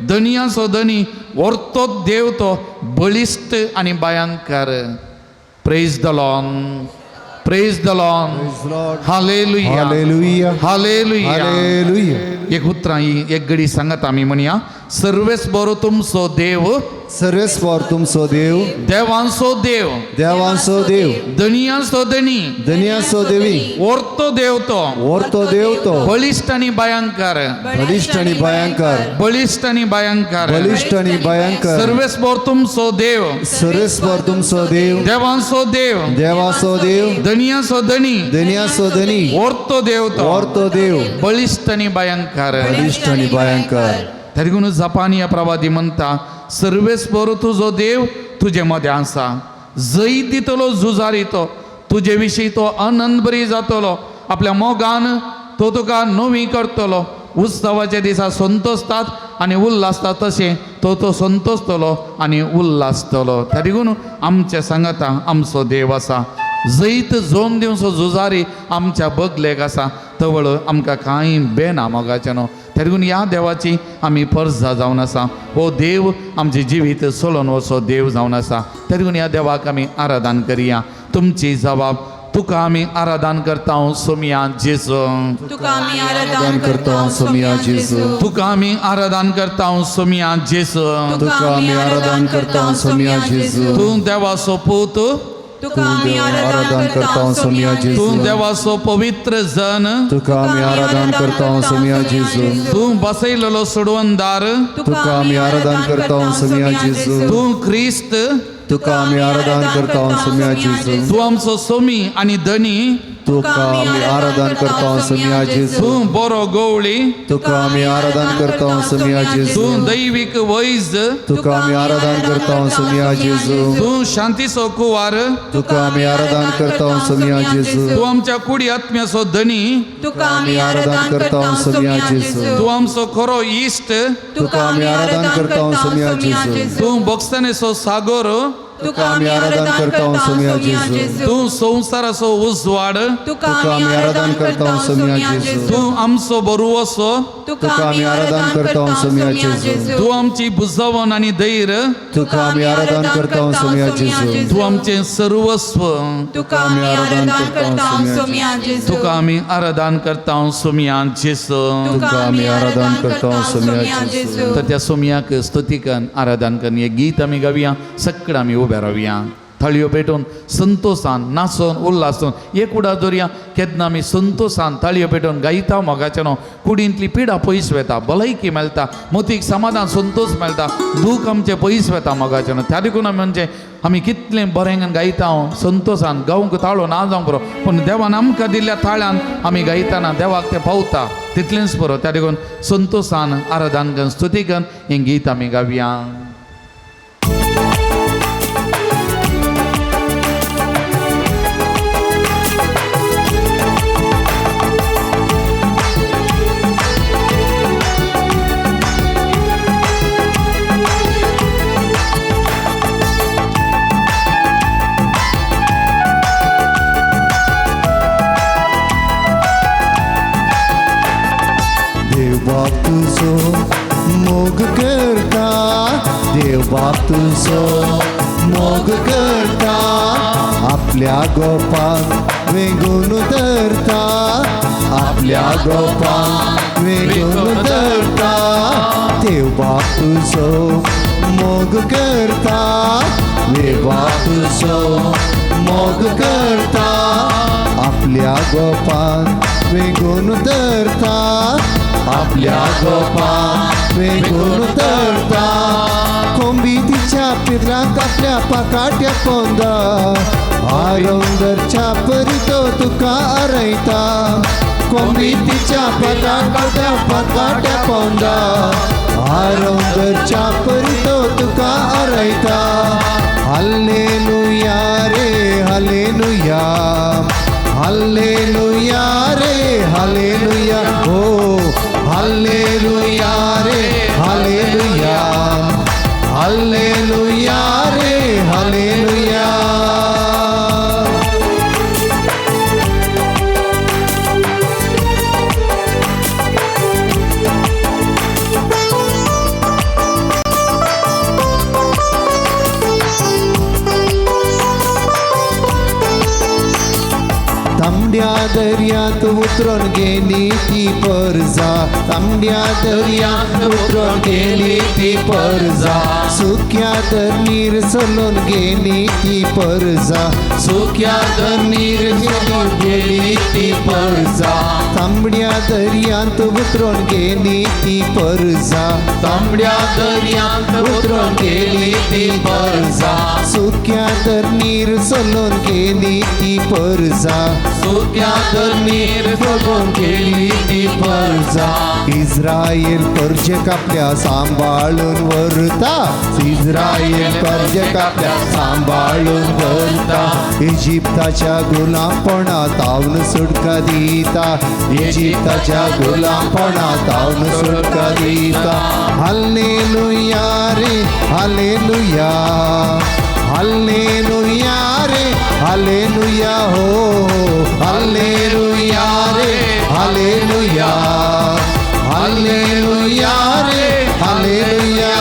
धनयांचो धनी, वर्तो देव तो बळिश्ट आनी भयंकर. Praise the Lord, praise the Lord, hallelujah, hallelujah, hallelujah. Hallelujah. एक उतरां ही एक घडी सांगत आमी म्हणया, सर्वेस्पर तुमचो देव, सर्वेस्पर तुमचो देव, देवांचो देव, देवांचो देव, धनयांचो धनी, धनयांचो देवी, वर्तो देव तो, वर्तो देव तो, बळिश्ट आनी भयंकर, बळिश्ट आनी भयंकर, बळिश्ट आनी भयंकर, बळिश्ट आनी भयंकर. सर्वेस्पर तुमचो देव, सर्वेस्पर तुमचो देव, देवांचो देव, देवाचो देव, धनयांचो धनी, धनयांचो धनी, वर्तो देव तो, वर्तो देव, बळिश्ट आनी भयंकर, बळिश्ट आनी भयंकर. तरी जपानी प्रवादी म्हणटा, सर्वेस्पर तुजो देव तुजे मदें आसा, जैत दितलो झुजारी तो, तुजे विशीं तो आनंद बरी जातलो, आपल्या मोगान तो तुका नवी करतलो, उत्सवाच्या दिसा संतोषतात आनी उल्हासतात तशें तो तो संतोषतलो आनी उल्हासतलो. त्या देखून आमच्या सांगाता आमचो देव आसा, जैत जोम दिवचो झुजारी आमच्या बगलेक आसा, तवळ आमकां कांय बेना मोगाचें न्हू. त्या देखून ह्या देवाची आमी परजा जावन आसा, हो देव आमचें जिवीत चलोवन वचो देव जावन आसा. त्या देखून ह्या देवाक आमी आराधन करया. तुमची जबाब तुका आमी आराधन करता सोमिया जेजू, तुका आमी आराधन करता सोमिया जेजू, तुका आमी आराधन करता सोमिया जेजू, तुका आमी आराधन करता सोमिया जेजू, तूं देवाचो पूत, तुका आमी आराधन करता सोमिया जेजू, तूं देवाचो पवित्र जन, तुका आमी आराधन करता सोमिया जेजू, तूं बसयलेलो सोडवणदार, तुका आमी आराधन करता सोमिया जेजू, तूं क्रिस्त, तुका आमी आराधन करता सोमिया जेजू, तूं आमचो सोमी आनी धनी, तुका आमी आराधन करता सोमिया जेजू, तूं बरो गवळी, तुका आमी आराधन करता सोमिया जेजू, तूं दैवीक वैज, तुका आमी आराधन करता सोमिया जेजू, तूं शांतीचो कुवार, तुका आमी आराधन करता सोमिया जेजू, तूं आमच्या कुडी आत्म्याचो धनी, तुका आमी आराधन करता सोमिया जेजू, तूं आमचो खरो इश्ट, तुका आमी आराधन करता सोमिया जेजू, तूं भोगसणेचो सागोर, तुका आमी आराधन करता सोमिया जेजू, तूं संवसाराचो उजवाड, तुका आमी आराधन करता सोमिया जेजू, तूं आमचो बरुवसो, तुका आमी आराधन करता सोमिया जेजू, तूं आमची बुजवण आनी धैर्य, तुका आमी आराधन करता सोमिया जेजू, तूं आमचें सर्वस्व, तुका आमी आराधन करता सोमिया जेजू, तुका आमी आराधन करता सोमिया जेजू, तुका आमी आराधन करता सोमिया जेजू. तर त्या सोमियाक स्तुती करून आराधन करून हे गीत आमी गावया, सगळं आमी उबे रावया, थाळयो पेटोवन संतोषान नाचोन उल्हासून एक उडा दवरया. केन्ना आमी संतोषान थाळयो पेटोवन गायता मोगाचें न्हू, कुडींतली पिडा पयस वता, भलायकी मेळटा, मतीक समाधान संतोष मेळटा, दूख आमचें पयस वता मोगाचें न्हू. त्या देखून आमी म्हणजे आमी कितलें बरें गायता संतोषान, गावंक ताळो ना जावंक बरो, पूण देवान आमकां दिल्ल्या ताळ्यान आमी गायतना देवाक तें पावता तितलेंच बरो. त्या देखून संतोषान आराधन करून स्तुती करून हें गीत आमी गावया. बाप तुजो मोग करता, देव बाप तुजो मोग करता, आपल्या गोपाक वेंगून धरता, आपल्या गोपाक वेंगून धरता, देव बाप तुजो मोग करता, देव बाप तुजो मोग करता, आपल्या गोपाक वेंगून धरता, आपल्या गोपाक वेंगून धरता। कोंबी तिच्या पिरांक आपल्या पाकाट्या पोंदा, आरोंदरच्या परी तो तुका आरयता, कोंबी तिच्या पाकाक आपल्या पाकाट्या पोंदा, आरोंदरच्या परी तो तुका आरयता। हालेलुया रे हालेलुया, हालेलुया रे हालेलुया, हो हालेलुया रे हालेलुया, हालेलुया रे हालेलुया। तांबड्या दर्यांत उतरून गेली ती परजा, तांबड्या दर्यांत उतरून गेली ती परजा, सुक्या धरणीर चलून गेली ती परजा, सुक्या धरणीर चलून गेली ती परजा, तांबड्या दर्यांत उतरून गेली ती परजा, तांबड्या दर्यांत उतरून गेली ती परजा, सुक्या धरणीर चलून गेली ती परजा, सुक्या धरणीर चलून गेली ती परजा। इस्रायल परजेक आपल्या सांबाळून व्हरता, इस्रायल परजेक आपल्या सांबाळून व्हरता, इजिप्ताच्या गुलामपणांत सुटका दिता, इजिप्ताच्या गुलामपणांत सुटका दिता। हालेलुया रे हालेलुया, हालेलुया रे हालेलुया, हो हालेलुया रे हालेलुया, हालेलुया रे हालेलुया।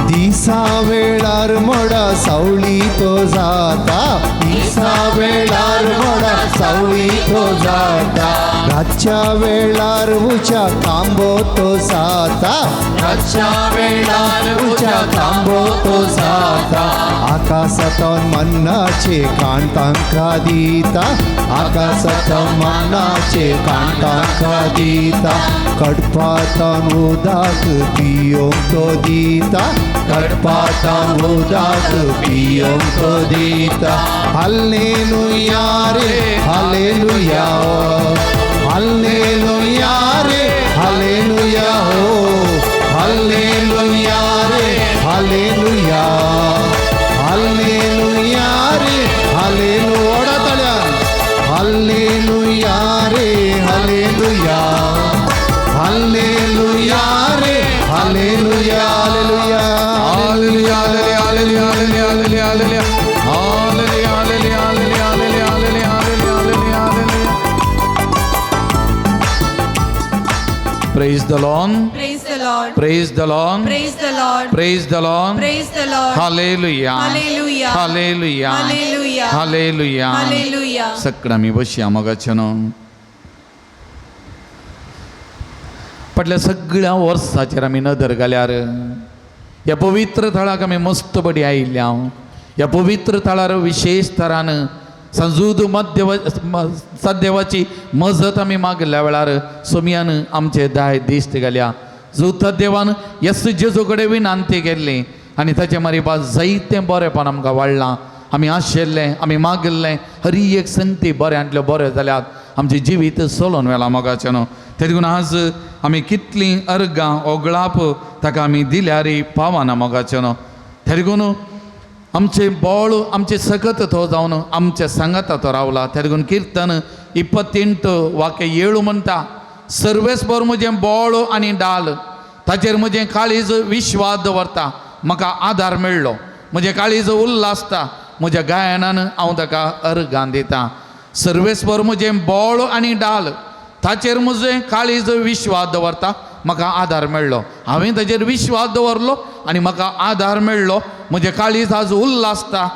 दिसा वेळार मोडा सावळी तो जाता, दिसा वेळार मोडा सावळी तो जाता, रातच्या वेळार उच्या कांबो तो जाता, रातच्या वेळार उच्या कांबो तो जाता, आकाशांत मन्नाचे काण तांकां दिता, आकाशांत मन्नाचे काण तांकां दिता, कडपांत उदक पियोंक तो दिता, कडपांत उदक पियोंक तो दिता। हालेलुया रे हालेलुया, हालेलुया रे हालेलुया, हो हालेलुया रे हालेलुया, हालेलुया रे हालेलुया, ओडा ताळ्यान, हालेलुया रे हालेलुया, हालेलुया रे hallelujah, hallelujah hallelujah hallelujah hallelujah hallelujah hallelujah hallelujah hallelujah hallelujah hallelujah hallelujah. Praise the Lord. Praise the Lord. Praise the Lord. Praise the Lord. Praise the Lord. Praise the Lord. Hallelujah. Hallelujah. Hallelujah. Hallelujah. Hallelujah. Hallelujah. सगळं आमी बसया मोगाच्यानो. फाटल्या सगळ्या वर्साचेर आमी नदर घाल्यार ह्या पवित्र थळाक आमी मस्त बडी आयिल्ल्या. ह्या पवित्र थळार विशेश थरान संजूद मध्यव सद्देवाची मजत आमी मागल्या वेळार सोमयान आमचे दाय दिश्ट घाल्या. जुत देवान येस जेजू कडेन विनंती केल्ली आनी ताचे मारीपा जायतें बरेंपण आमकां वाडलां. आमी आशिल्लें, आमी मागिल्लें, हरी एक संती बऱ्यांतल्यो बऱ्यो जाल्यात. आमचें जिवीत चलोवन व्हेलां मोगाचें न्हू. तेदून आज आमी कितलीं अर्गां ओगळाप ताका आमी दिल्यार पावना मोगाचें न्हू. तेदून आमचें बळ आमचें सकत तो जावन आमच्या सांगाता तो रावला. तेदून किर्तन 28 वाक्य 7 म्हणटा, सर्वेस्पर म्हजें बोळ आनी डाल, ताचेर म्हजें काळीज विश्वास दवरता, म्हाका आदार मेळ्ळो, म्हजें काळीज उल्लासता, म्हज्या गायनान हांव ताका अर्गां दितां. सर्वेस्पर म्हजें बोळ आनी डाल, ताचेर म्हजें काळीज विश्वास दवरता, म्हाका आदार मेळ्ळो. हांवें ताचेर विश्वास दवरलो आनी म्हाका आदार मेळ्ळो, म्हजें काळीज आज उल्लासता,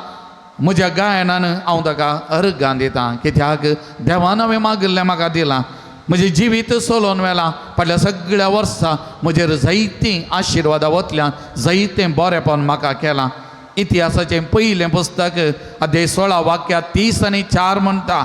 म्हज्या गायनान हांव ताका अर्गां दितां. कित्याक देवान हांवें मागिल्लें म्हाका दिलां, म्हजें जिवीत चलोवन व्हेलां. फाटल्या सगळ्या वर्सां म्हजेर जायतीं आशिर्वादां वतल्यान, जायतें बरेंपण म्हाका केलां. इतिहासाचें पयलें पुस्तक अध्याय 16 वाक्या 30 आनी 4 म्हणटा,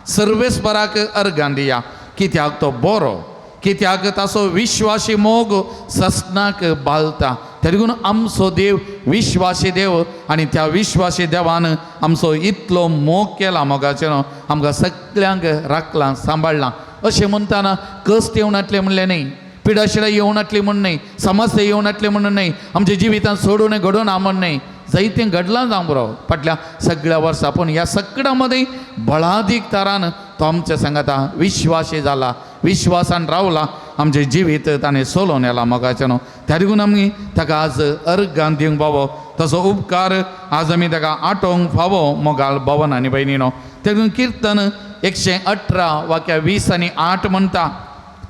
सर्वेस्पराक अर्गां दिया, कित्याक तो बरो, कित्याक ताचो विश्वासी मोग ससनाक बालता. देखून आमचो देव विश्वासी देव आनी त्या विश्वासी देवान आमचो इतलो मोग केला मोगाचें, आमकां सगळ्यांक राखलां, सांबाळ्ळां. अशें म्हणटाना कश्ट येवनातलें म्हणलें न्ही, पिडाशिडा येवनातली म्हण न्ही, समस्या येवनातली म्हणून न्ही, आमच्या जिवितांत सोडून घडोवन म्हण न्ही. जायतें घडलां जावं बरो फाटल्या सगळ्या वर्सां, पूण ह्या सगळ्यां मदीं बळादीक तारान तो आमच्या सांगाता विश्वासी जाला, विश्वासान रावला, आमचें जिवीत ताणें चलोवन येला मोगाचें न्हू. त्या देखून आमी ताका आज अर्गान दिवंक फावो, तसो उपकार आज आमी ताका आटोवंक फावो मोगाल भवन आनी भयणीनो. देखून किर्तन 118 वाक्या 20 आनी 8 म्हणटा,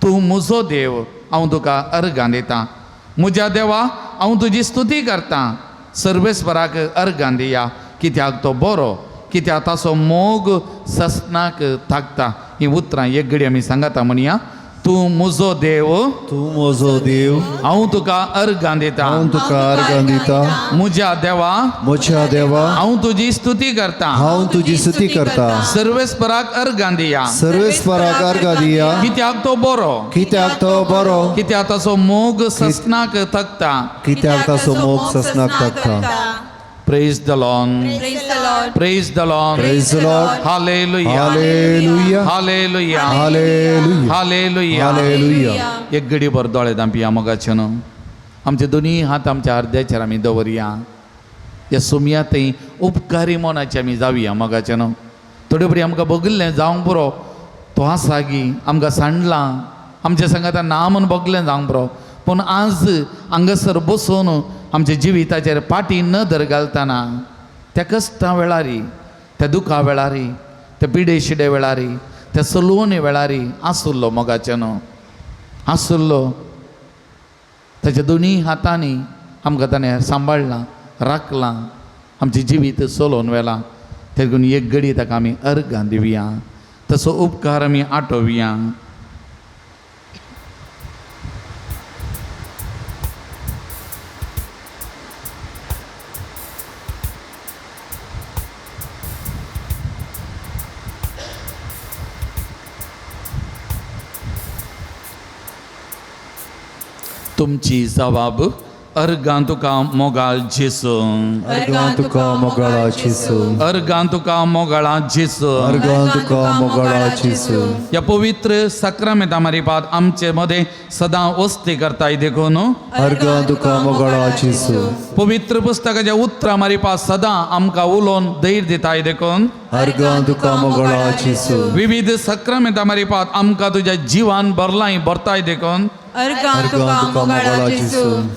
तूं म्हजो देव, हांव तुका अर्गां दितां, म्हज्या देवा हांव तुजी स्तुती करतां. सर्वेस्पराक अर्गां दिया, कित्याक तो बरो, कित्याक ताचो मोग ससनाक थाकता. ही उतरां एक घडी आमी सांगता म्हणया, तूं म्हजो देव, तूं म्हजो देव, हांव तुका अर्गां दितां, हांव तुका अर्गां दितां, म्हज्या देवा, म्हज्या देवा, हांव तुजी स्तुती करतां. हांव तुजी स्तुती करतां. सर्वेस्पराक अर्गां दिया, सर्वेस्पराक अर्गां दिया, कित्याक तो बरो, कित्याक तो बरो, कित्याक ताचो मोग ससनाक थकता. कित्याक ताचो मोग ससनाक थकता. Praise the Lord. Praise the Lord. Praise the Lord. Praise the Lord. Hallelujah. Hallelujah. Hallelujah. Hallelujah. Hallelujah. Hallelujah. एक घडी भर दोळे धांपया मोगाचे न्हू. आमचे दोनी हात आमच्या अर्द्याचेर आमी दवरया. ह्या सुमया थंय उपकारी मनाचे आमी जावया मोगाचे न्हू. थोडे बरी आमकां बगल्लें जावंक पुरो, तो आसा गी आमकां सांडलां, आमच्या सांगाता ना म्हूण बगलें जावंक पुरो, पूण आज हांगासर बसून आमच्या जिविताचेर पाटी नदर घालतना त्या कश्टां वेळारी, त्या दुखा वेळारी, त्या पिडे शिडे वेळारी, त्या सलोवणे वेळारी आसुल्लो मोगाचें न्हू, आसुल्लो. ताच्या दोनी हातांनी आमकां ताणें सांबाळ्ळां, राखलां, आमचें जिवीत चलोवन व्हेलां. देखून एक घडी ताका आमी अर्गां दिवया, तसो उपकार आमी आटोवया. तुमची जबाब अर्गां तुका मोगाळ जेसू, अर्गां तुका मोगाळा जेसू, अर्गां तुका मोगाळा जेसू, अर्गां तुका मोगाळा जेसू. ह्या पवित्र साक्रामेंता मारिपात आमचे मदें सदां वस्ती करताय देखून अर्गां तुका मोगाळा जेसू, पवित्र पुस्तकाच्या उतरां मारिपात सदां आमकां उलोवन धैर्य दिताय देखून अर्गां तुका मोगाळा जेसू, विविध साक्रामेंता मारिपात आमकां तुज्या जिवान भरलाय भरताय देखून अर्गां अर्गां तुका तुका मोगाळा मोगाळा जेसू. जेसू,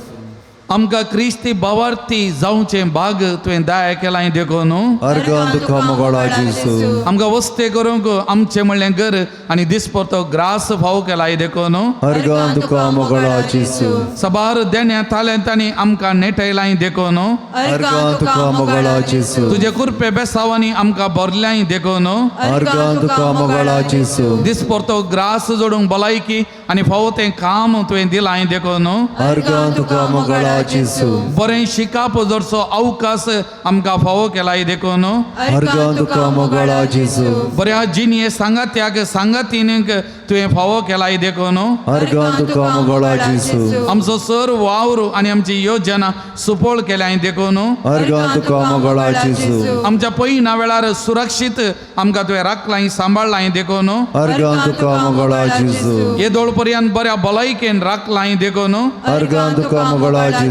आमकां क्रिस्ती भावार्थी जावचें भाग तुवें दया केलाय देखून अर्गां तुका मोगाळा जेसू, आमकां वस्ते करूंक आमचें म्हणलें घर आनी दिसपरतो ग्रास फाव केलाय देखून अर्गां तुका मोगाळा जेसू, सबार देण्या तालेंतांनी आमकां नेटयलाय देखून अर्गां तुका मोगाळा जेसू, तुजे कुरपे बेसावांनी आमकां भरल्याय देखून अर्गां तुका मोगाळा जेसू, दिसपरतो ग्रास जोडूंक भलायकी आनी फावो तें काम तुवें दिलाय देखून अर्गां तुका मोगाळा जेसू, बरें शिकाप जोडचो अवकाश आमकां फावो केलाय देखून अर्गां तुका मोगाळा जेसू, बऱ्या जिणये सांगात्याक सांगातीनीक तुवें फावो केलाय देखून अर्गां तुका मोगाळा जेसू, आमचो सर वावर आनी आमची योजना सुपोळ केल्याय देखून अर्गां तुका मोगाळा जेसू, आमच्या पयना वेळार सुरक्षीत आमकां तुवें राखलाय सांबाळ्ळाय देखून अर्गां तुका मोगाळा जेसू, येदोळ पर्यंत बऱ्या भलायकेन राखलाय देखून अर्गां तुका मोगाळा जेसू.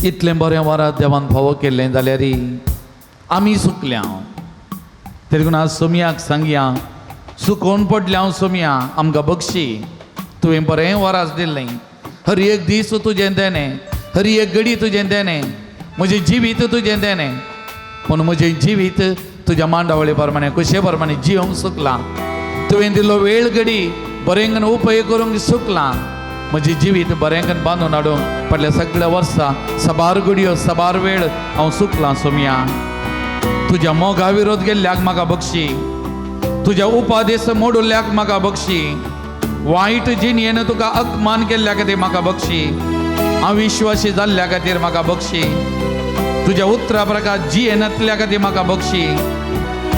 इतलें बरें वरात देवान फावो केल्लें जाल्यार आमी सुकल्या. तरी आज सोमयाक सांगया, सुकोवन पडल्या हांव सोमया, आमकां बक्षी. तुवें बरें वरास दिल्लें, हर एक दीस तुजें देणें, हर एक घडी तुजें देणें, म्हजें जिवीत तुजें देणें. पूण म्हजें जिवीत तुज्या मांडावळी प्रमाणे कुशे प्रमाणे जियोंक सुकलां. तुवें दिल्लो वेळ घडी बरें उपयोग करूंक सुकलां. म्हजें जिवीत बरें बांदून हाडूंक फाटल्या सगळ्या वर्सां साबार घडयो साबार वेळ हांव सुकलां सोमया. तुज्या मोगा विरोध गेल्ल्याक म्हाका बक्षी, तुज्या उपादेश मोडुल्ल्याक म्हाका बक्षी, वायट जिणयेन तुका अपमान केल्ल्या खातीर म्हाका बक्षी, अविश्वासी जाल्ल्या खातीर म्हाका बक्षी, तुज्या उतरा प्रकार जियेनातल्या खातीर म्हाका बक्षी,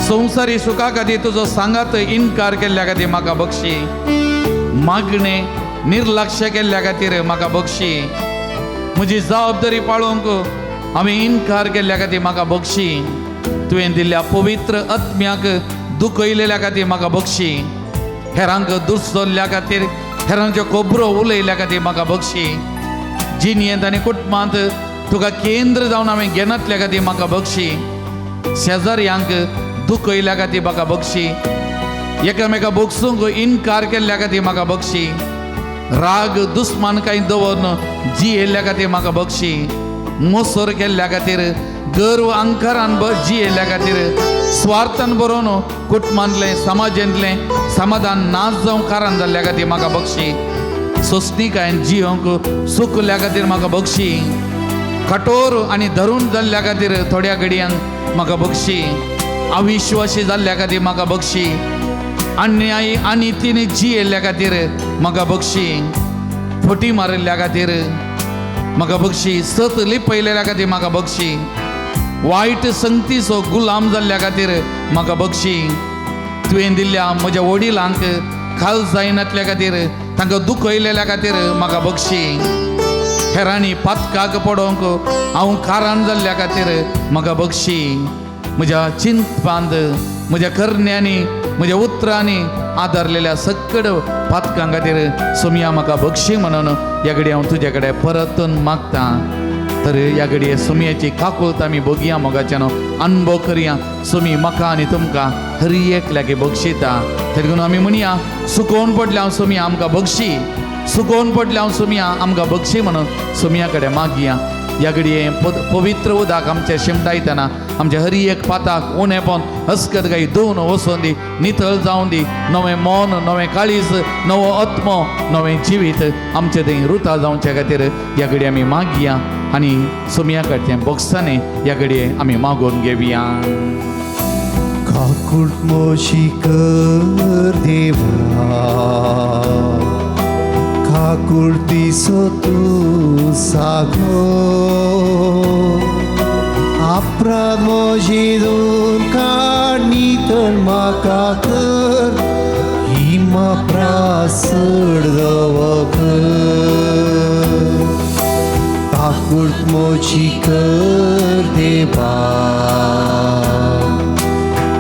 संवसारी सुखा खातीर तुजो सांगात इनकार केल्ल्या खातीर म्हाका बक्षी, मागणें निर्लक्ष केल्ल्या खातीर म्हाका बक्षी, म्हजी जबाबदारी पाळोवंक हांवें इनकार केल्ल्या खातीर म्हाका बक्षी, तुवें दिल्ल्या पवित्र आत्म्याक दुखयलेल्या खातीर म्हाका बक्षी, हेरांक दुसरल्या खातीर हेरांच्यो खबरो उलयल्या खातीर म्हाका बक्षी, जिणयेंत आनी कुटुंबांत तुका केंद्र जावन हांवें घेनातल्या खातीर म्हाका बक्षी, शेजाऱ्यांक दुखयल्या खातीर म्हाका बक्षी, एकामेका बक्षूंक इनकार केल्ल्या खातीर म्हाका बक्षी, राग दुस्मानकाय दवरून जियेल्ल्या खातीर म्हाका बक्षी, मोसर केल्ल्या खातीर, गर्व अंकारान जियेल्ल्या खातीर, स्वार्थान बरोवन कुटुंबांतलें समाजांतलें समाधान नाच जावं कारण जाल्ल्या खातीर म्हाका बक्षी, सोंसणीकायेन जियोंक सुकल्या खातीर म्हाका बक्षी, कठोर आनी धरून जाल्ल्या खातीर थोड्या घडयांक म्हाका बक्षी, अविश्वासी जाल्ल्या खातीर म्हाका बक्षी, अन्याय आनी तिणे जियेल्ल्या खातीर म्हाका बक्षी, फटी मारिल्ल्या खातीर म्हाका बक्षी, सत लिपयलेल्या खातीर म्हाका बक्षी, वायट संगतीचो गुलाम जाल्ल्या खातीर म्हाका बक्षी, तुवें दिल्ल्या म्हज्या वडिलांक खाल जायनातल्या खातीर तांकां दुखयलेल्या खातीर म्हाका बक्षी, हेरांनी पातकाक पडोवंक हांव कारण जाल्ल्या खातीर म्हाका बक्षी, म्हज्या चिंतपांत म्हज्या करण्यांनी म्हज्या उतरांनी आदारलेल्या सकड पातकां खातीर सोमया म्हाका बक्षी म्हणून ह्या घडये हांव तुज्या कडेन परतून मागतां. तर ह्या घडये सोमयाची काकूळत आमी बगया मोगाच्यान अनुभव करया. सोमी म्हाका आनी तुमकां हर एकल्याक बक्षिता. तरी आमी म्हणया, सुकोवन पडल्या हांव सोमया आमकां बक्षी, सुकोवन पडल्या हांव सोमया आमकां बक्षी म्हणून सोमया कडेन मागया. ह्या घडये पवित्र उदक आमचें शिमटायतना आमच्या हर एक पाताक उणेपण हसकत गाय धुवन वचोन दी, नितळ जावन दी, नवें मन, नवें काळीज, नवो आत्मो, नवें जिवीत आमचें थंय रुता जावचे खातीर ह्या घडये आमी मागया आनी सोमया कडचें बक्षांनी ह्या घडये आमी मागून घेवया. काकूट मोशी कर देवा, काकुळतीचो तूं सागो, अपराध म्हजी दोन काड नितळ म्हाका कर, ही म्हाप्रासड दवकर. काकूट मोजी कर देवा,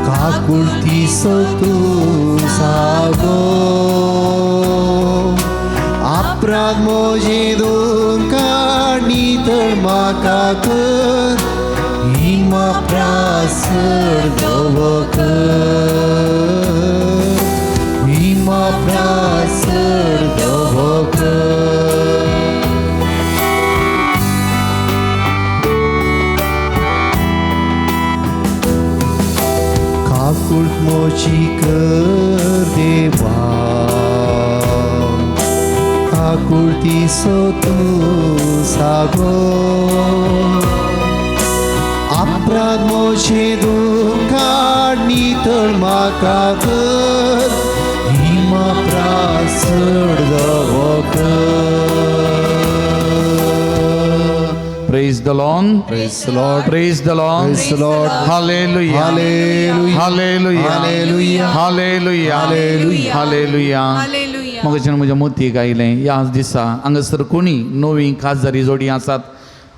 काकुळतीचो तूं सागो, अपराध म्हजे दोन काड नितळ म्हाका कर, ही म्हाप्रासड दवकर, ही म्हाप्रासड दवकर. काकूट मोजी कर देवा, काकुळतीचो तूं सागो, अपराध म्हजे दोन काड नितळ म्हाका कर, ही म्हाप्रासड दवकर. Praise the Lord. Praise the Lord. Praise the Lord. Praise the Lord. Hallelujah. Hallelujah. Hallelujah. Hallelujah. Hallelujah. Hallelujah. Hallelujah. Hallelujah. म्हज्या मोतीक आयलें ह्या दिसा हांगासर कोणी नवी खासदारी जोडी आसात,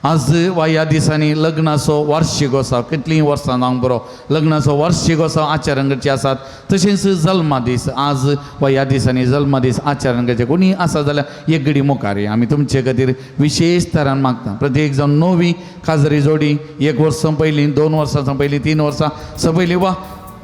आज वा ह्या दिसांनी लग्नाचो वार्षिकोत्सव कितलीं वर्सां जावंक बरो लग्नाचो वार्षिकोत्सव आचरण करचे आसात. तशेंच जल्मदीस आज वा ह्या दिसांनी जल्मदीस आचरण करचे कोणी आसा जाल्यार एक घडी मुखार आमी तुमचे खातीर विशेश तरान मागता. प्रत्येक जावन नवी काजरी जोडी 1 वर्स पयलीं 2 वर्सां पयलीं 3 वर्सां पयलीं वा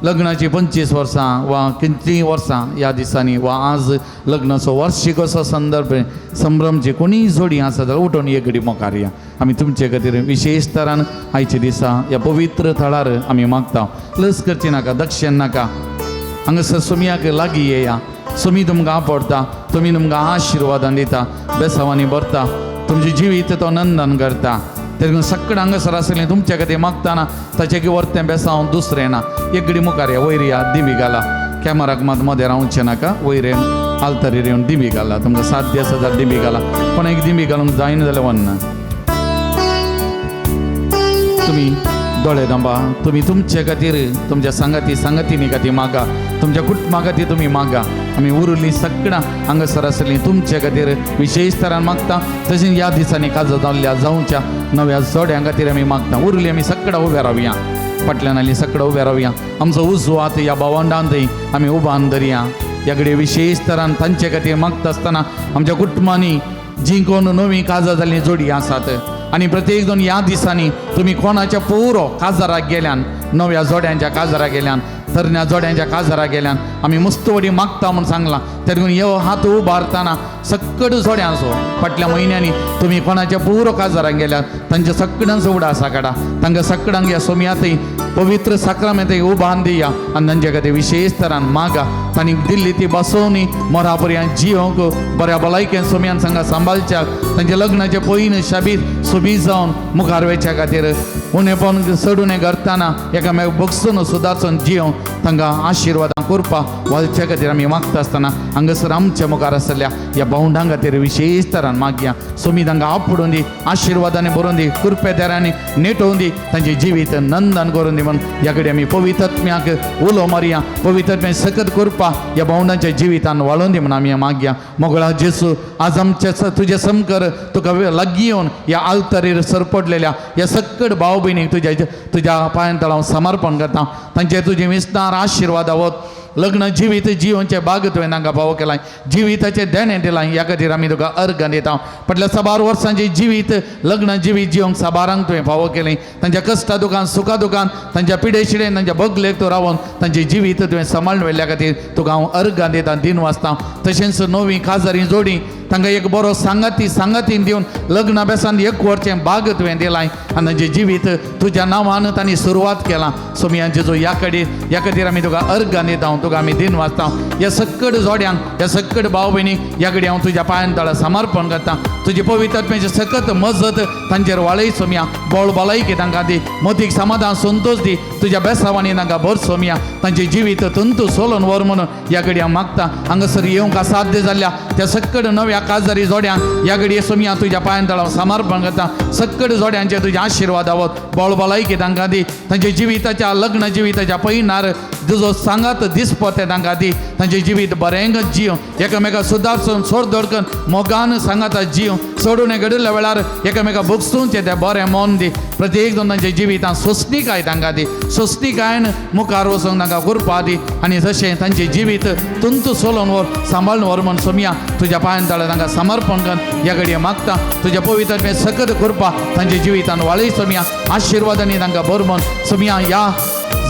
लग्नाची 25 वर्सां वा कितलीं वर्सां ह्या दिसांनी वा आज लग्नाचो वार्षिकोत्सव संदर्भ संभ्रमची कोणीय जोडी आसा जाल्यार उठून एक घडी मुखार या. आमी तुमचे खातीर विशेश तरान आयच्या दिसा ह्या पवित्र थळार आमी मागता. लस करची नाका, दक्षिण नाका, हांगासर सोमयाक लागीं येया. सोमी तुमकां आपडटा, तुमी तुमकां आशिर्वादान दिता, बेसांवांनी भरता, तुमचें जिवीत तो नंदन करता. तें सगळें हांगासर आसलें तुमच्या खातीर मागतना ताचें की वर्तें बेसांव दुसरें ना. एक घडी मुखार या, वयर या, दिमी घाला. कॅमराक मात मदें रावचें नाका, वयर येवन आल्तरीर येवन दिमी घाला. तुमकां साध्य आसा जाल्यार दिमी घाला, पण एक दिमी घालूंक जायना जाल्यार वन्ना. तुमी दोळे दांबा, तुमी तुमचे खातीर तुमच्या सांगाती सांगातिनी खातीर मागा, तुमच्या कुटुंबा खातीर तुमी मागा. आमी उरलीं सगळां हांगासर आसलीं तुमचे खातीर विशेश तरान मागता. तशेंच ह्या दिसांनी काजार जाल्ल्या जावच्या नव्या जोड्यां खातीर आमी मागता. उरलीं आमी सगळां उबे रावया, फाटल्यान आयलीं सगळां उबे रावया. आमचो उजवात ह्या भावंडांतय आमी उबान धरया. ह्या कडेन विशेश तरान तांचे खातीर मागता आसतना आमच्या कुटुंबांनी जीं कोण नवीं काजार जाल्लीं जोडी आसात आनी प्रत्येक जाण ह्या दिसांनी तुमी कोणाच्या पुरो काजाराक गेल्यान, नव्या जोड्यांच्या काजाराक गेल्यान, तरण्या जोड्यांच्या काजाराक गेल्यान आमी मस्त वडी मागता म्हूण सांगलां. तेका यो हात उबारतना सक्कड जोड्यांचो फाटल्या म्हयन्यांनी तुमी कोणाच्या पुरो काजाराक गेल्यार तांच्या सगळ्यांचो उडासा काडा. तांकां सगळ्यांक ह्या सोमयातय पवित्र साक्रामेंतय उबान दिया आनी तांचे खातीर विशेश तरान मागा. तांणी दिल्ली ती बसोवणी मोरा पर्यंत जियोंक बऱ्या भलायकेन सोमयान सांगा सांबाळच्याक तांच्या लग्नाचे पयन शाबीत सोबीत जावन मुखार वयच्या खातीर उणेपण चड उणें करतना एकामेक बगसून सुदारसून जियोंक तांकां आशिर्वादां करपा वालच्या खातीर आमी मागता आसतना हांगासर आमच्या मुखार आसल्या ह्या भावंडां खातीर विशेश तरान मागया. सोमी तांकां आपडून दी, आशिर्वादांनी भरून दी, कृपेदारांनी नेटोवन दी, तांचें जिवीत नंदन करून दी म्हूण ह्या कडेन आमी पवित्रत्म्याक उलो मारया. पवित्रत्म्या सकत करपा ह्या भावंडांच्या जिवितान वाळोवन दी म्हूण आमी मागया. मोगळा जेसू आज आमच्या तुजें समकर तुका लागीं येवन ह्या आल्तरीर सरपडलेल्या ह्या सक्कड भाव भयणीक तुज्या तुज्या पांयां तळां समर्पण करता. तांचेर तुजें विस्तार आशिर्वाद आवत. लग्न जिवीत जिवनचें बाग तुवें तांकां फावो केलां, जिविताचें देणें दिलां, ह्या खातीर आमी तुका अर्घ दिता. फाटल्या साबार वर्सांचें जिवीत लग्न जिवीत जिवंक साबारांक तुवें फावो केलें. तांच्या कश्टा दुकान सुखा दुकान तांच्या पिडेशिडेन तांच्या बगलेक तूं रावन तांचें जिवीत तुवें सांबाळून व्हेल्ल्या खातीर तुका हांव अर्घ दिता, दिन वाचता. तशेंच नवी काजारी जोडी तांकां एक बरो सांगाती सांगातीन दिवन लग्न बेसान एक वरचें बाग तुवें दिलां आनी तांचें जिवीत तुज्या नांवान तांणी सुरवात केलां. सोमयांचे जो ह्या कडेन ह्या खातीर आमी तुका अर्घ दिता, तुका आमी दिन वाचता. ह्या सक्कड जोड्यांक ह्या सक्कड भाव भयणीक ह्या कडेन हांव तुज्या पांयां तळा समर्पण करता. तुजी पवित्र सकत मजत तांचेर वाळय सोमया, बोळ भलायकी तांकां दी, मतीक समाधान संतोश दी, तुज्या बेसावांनी तांकां भर सोमया. तांचें जिवीत तंतू सोलोन व्हर म्हणून ह्या कडेन हांव मागता. हांगासर येवंक असाध्य जाल्ल्या त्या सक्कड नव्या काजारी जोड्यांक ह्या घडये सोमया तुज्या पांयां तळा समर्पण करता. सक्कड जोड्यांचे तुजे आशिर्वाद आवत, बोळ भलायकी तांकां दी, तांच्या जिविताच्या लग्न जिविताच्या पयनार तुजो सांगात दिसपते तांकां दी, तांचें जिवीत बरें जीव एकामेका सुदारसून सोड दडकन मोगान सांगाता जीव सोडून घडिल्ल्या वेळार एकामेका भोगसूनचें तें बरें मन दी. प्रत्येक जाण तांच्या जिवितांत सोंसणीकाय तांकां दी, सोंसणीकायन मुखार वचूंक तांकां कृपा दी आनी जशें तांचें जिवीत तुंतू सोलोवन व्हर सांबाळून व्हर म्हूण सोमया तुज्या पांयां तळा तांकां समर्पण कर ह्या घडये मागता. तुज्या पवित्र सकत कृपा तांच्या जिवितान वाळय सोमया, आशिर्वादांनी तांकां भर म्हूण सोमया. ह्या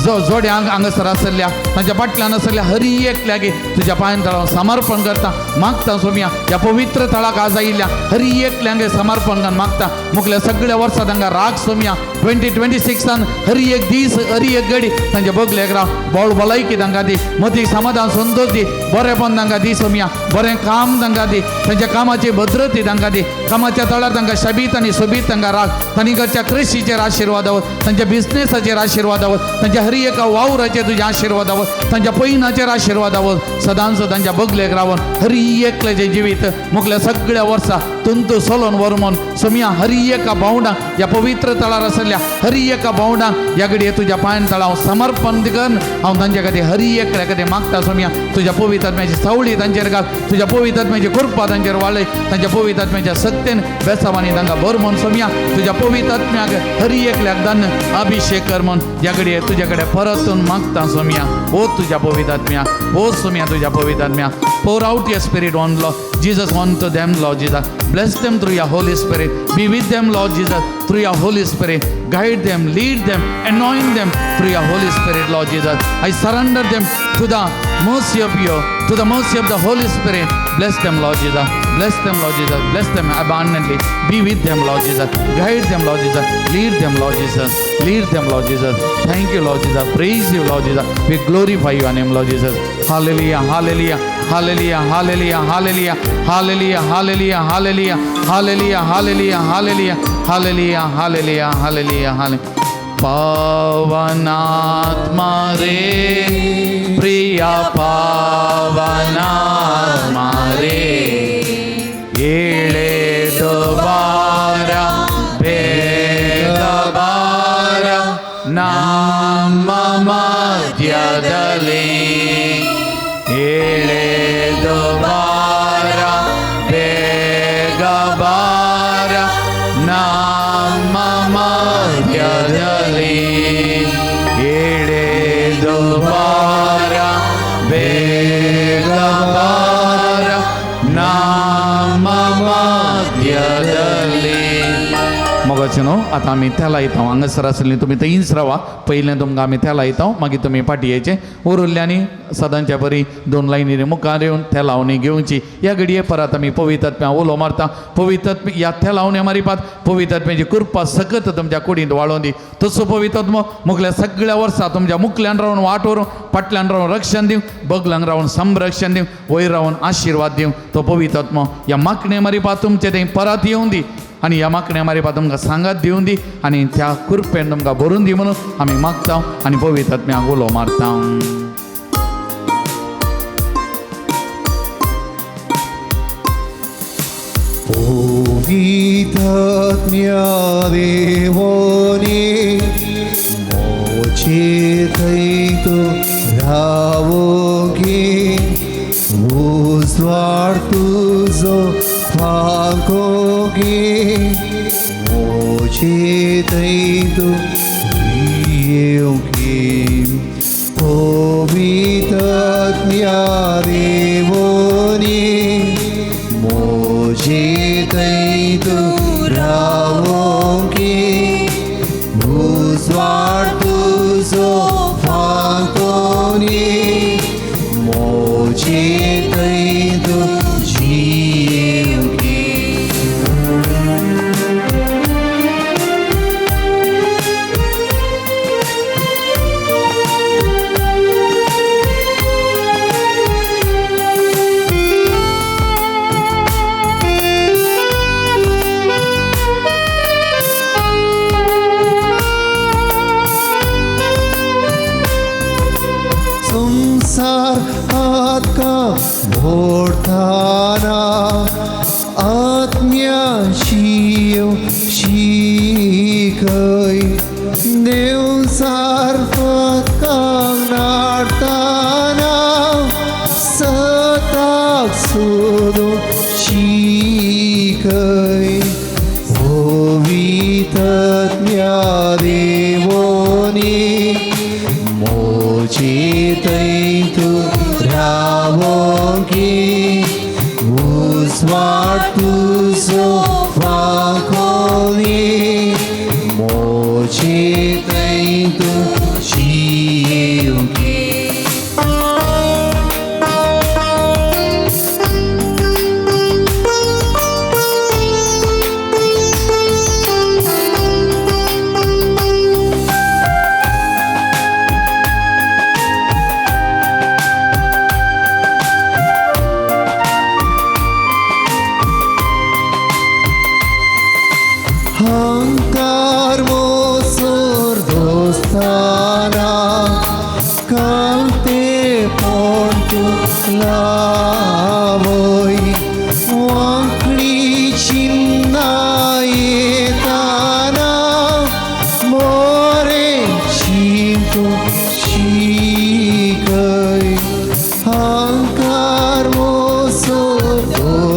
जो जोड्यांक हांगासर आसल्या तांच्या फाटल्यान आसल्या हरी एकल्यागे तुज्या पांयां तळा समर्पण करता मागता सोमया. ह्या पवित्र थळाक आज आयिल्ल्या हरी एकल्यांक समर्पण कर मागता. मुखल्या सगळ्या वर्सा तांकां राग सोमया. 2026 हरी एक दीस हरी एक घडी तांच्या बगलेक राव, बोळ भलायकी तांकां दी, मतीक समाधान संतोश दी, बरेंपण तांकां दी सोमया, बरें काम तांकां दी, तांच्या कामाची भद्रती तांकां दी, कामाच्या तळार तांकां शबीत आनी सोबीत तांकां राग, तांणी घरच्या कृशीचेर आशिर्वाद आवत, तांच्या बिजनेसाचेर आशिर्वाद आवत, तांच्या हरी एका वावराचेर तुज्या आशिर्वाद आवत, तांच्या पयनाचेर आशिर्वाद आवत, सदांच तांच्या बगलेक रावन हरी एकल्याचें जिवीत मुखल्या सगळ्या वर्सा तुंतू सोलोन व्हर म्हूण सोमया हरी एका भावंडांक ह्या पवित्र तळार आसल्या हरी एका भावंडांक ह्या घडये तुज्या पांयान तळा हांव समर्पण करून हांव तांच्या खातीर हरी एकल्या खातीर मागता सोमया तुज्या पवित्र आत्म्याची सावळी तांचेर घाल तुज्या पवित्र आत्म्याची कृपा तांचेर वाळय तांच्या पवित्र आत्म्याच्या सत्तेन बेसावानी तांकां भर म्हूण सोमया तुज्या पवित्र आत्म्याक हरी एकल्याक दान अभिषेक कर म्हूण ह्या घडये तुज्या कडेन परतून मागता सोमया ओ तुज्या पवित्र आत्म्या ओ सोमया तुज्या पवित्र आत्म्या pour out your spirit on Lord Jesus unto them, Lord Jesus. Bless them through your Holy Spirit. Be with them, Lord Jesus, through your Holy Spirit. Guide them, lead them, anoint them through your Holy Spirit, Lord Jesus. I surrender them to the mercy of you, to the mercy of the Holy Spirit. Bless them, Lord Jesus. Bless them, Lord Jesus. Bless them abundantly. Be with them, Lord Jesus. Guide them, Lord Jesus. Lead them, Lord Jesus. Lead them, Lord Jesus. Thank you, Lord Jesus. Praise you, Lord Jesus. We glorify your name, Lord Jesus. Hallelujah, hallelujah, hallelujah, hallelujah, hallelujah, hallelujah, hallelujah, hallelujah, hallelujah, hallelujah, hallelujah, hallelujah, hallelujah, hallelujah, hallelujah. पावनात्मा रे प्रिया पावनात्मा रे येळे दोबारा बेग बारा नाम मध्यदली येळे दोबारा बेग बारा नाम मध्यदली येळे दोबारा बेग बारा नाम मध्यदली. मोगाचे न्हू आतां आमी तेला येता हांगासर आसली तुमी थंयच रावा पयलें तुमकां आमी तेला येता मागीर तुमी फाटी येयचे उरिल्ल्यांनी सदांच्या बरी दोन लायनी मुखार येवन तेलावणी घेवची. ह्या घडये परत आमी पवित्र आत्म्या उलो मारता पवित्र आत्म्या ह्या तेलावण्या मारिपात पवित्र आत्म्याची कृपा सकत तुमच्या कुडींत वाळोवन दी. तसो पवित्र आत्मो मुखल्या सगळ्या वर्सा तुमच्या मुखल्यान रावन वाट व्हरूं फाटल्यान रावन रक्षण दिवं बगलान रावन संरक्षण दिवं वयर रावन आशिर्वाद दिवं. तो पवित्र आत्मो ह्या मागणे मारिपात तुमचे थंय परत येवन दी आनी ह्या मागण्या मारिपा तुमकां सांगात दिवन दी आनी त्या कृपेन तुमकां भरून दी म्हणून आमी मागता आनी पवित्र आत्म्याक उलो मारता. पवित्र आत्म्या देवोनी मोचे थंय रावोगी उजवाड तुजो फांकोगी मोचे थंय तूं येवंकी. पवित्र आत्म्या देवोनी मोजे थंय तूं रावोगी उजवाड तुजो फांकोनी मोजे थंय तूं जियेवंकी. संसार आत्का भोरताना आत्म्याशी शिकय देवसार नाडताना सताक सोदूं शिकय. पवित्र आत्म्या देवोनी मोजे थंय तूं रावोगी उजवाड तुजो फांकोनी मोजे थंय तूं जियेवंकी.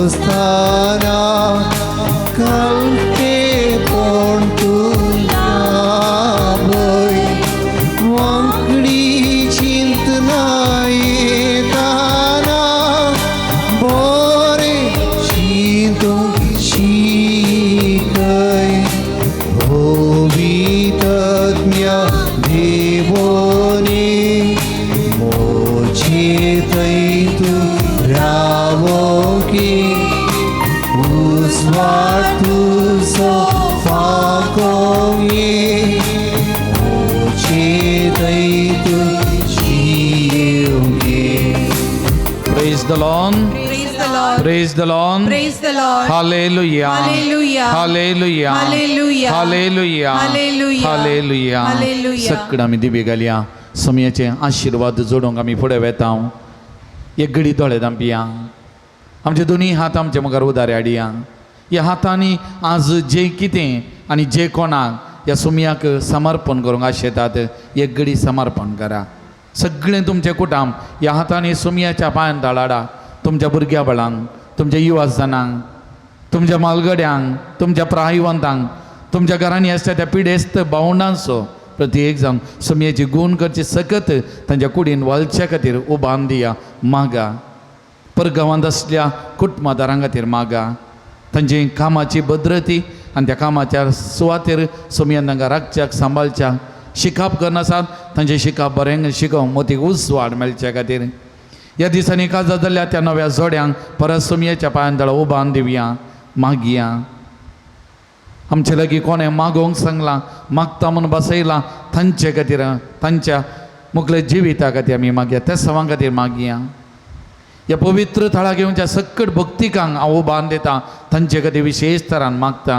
सोस्ताना कालतेपण तुज्या भंय वांकडी चिंतना येताना बरें चिंतूंक शिकय भोवितज्ञ देवोनी मोचे थंय तूं रावोकी उजवाड तुजो फाकोंगी मोचे थंय तूं जियोंगी. Praise the Lord. Praise the Lord. Praise the Lord. Praise the Lord. Hallelujah. Hallelujah. Hallelujah. Hallelujah. Hallelujah. Hallelujah. Hallelujah. Hallelujah. सगळं आमी दिवे घालया समयाचे आशिर्वाद जोडूंक आमी फुडें वेता. एक घडी दोळे धांपया, आमचे दोनी हात आमचे मुखार उदारे हाडया. ह्या हातांनी आज जें कितें आनी जे कोणाक ह्या सुमयाक समर्पण करूंक आशेतात, एक घडी समर्पण करा. सगळें तुमचें कुटाम ह्या हातांनी सुमयाच्या पांयान धाडाडा. तुमच्या भुरग्या बाळांक, तुमच्या युवा जाणांक, तुमच्या मालगड्यांक, तुमच्या प्रायवंतांक, तुमच्या घरांनी आसता त्या पिडेस्त भावंडांचो प्रत्येक जावन सुमयेची गूण करची सकत तांच्या कुडीन वालच्या खातीर उबान दिया मागा. परगांवांत आसल्या कुटुंबादारां खातीर मागा. तांची कामाची भद्रती आनी त्या कामाच्या सुवातेर सुमयान तांकां राखच्याक सांबाळच्याक शिकाप करनासात तांचें शिकाप बरें शिकोवंक मोतीक उजवाड मेळच्या खातीर ह्या दिसांनी काजार जाल्ल्या त्या नव्या जोड्यांक परत सुमयेच्या पांयान तळा उबान दिवया मागया. आमचे लागीं कोणें मागोवंक सांगलां, मागता म्हूण बसयलां, तांचे खातीर तांच्या मुखले जिविता खातीर आमी मागया, त्या सवां खातीर मागया. ह्या पवित्र थळाक येवच्या सकट भक्तिकांक हांव उबान दिता, तांचे खातीर विशेश तरान मागता.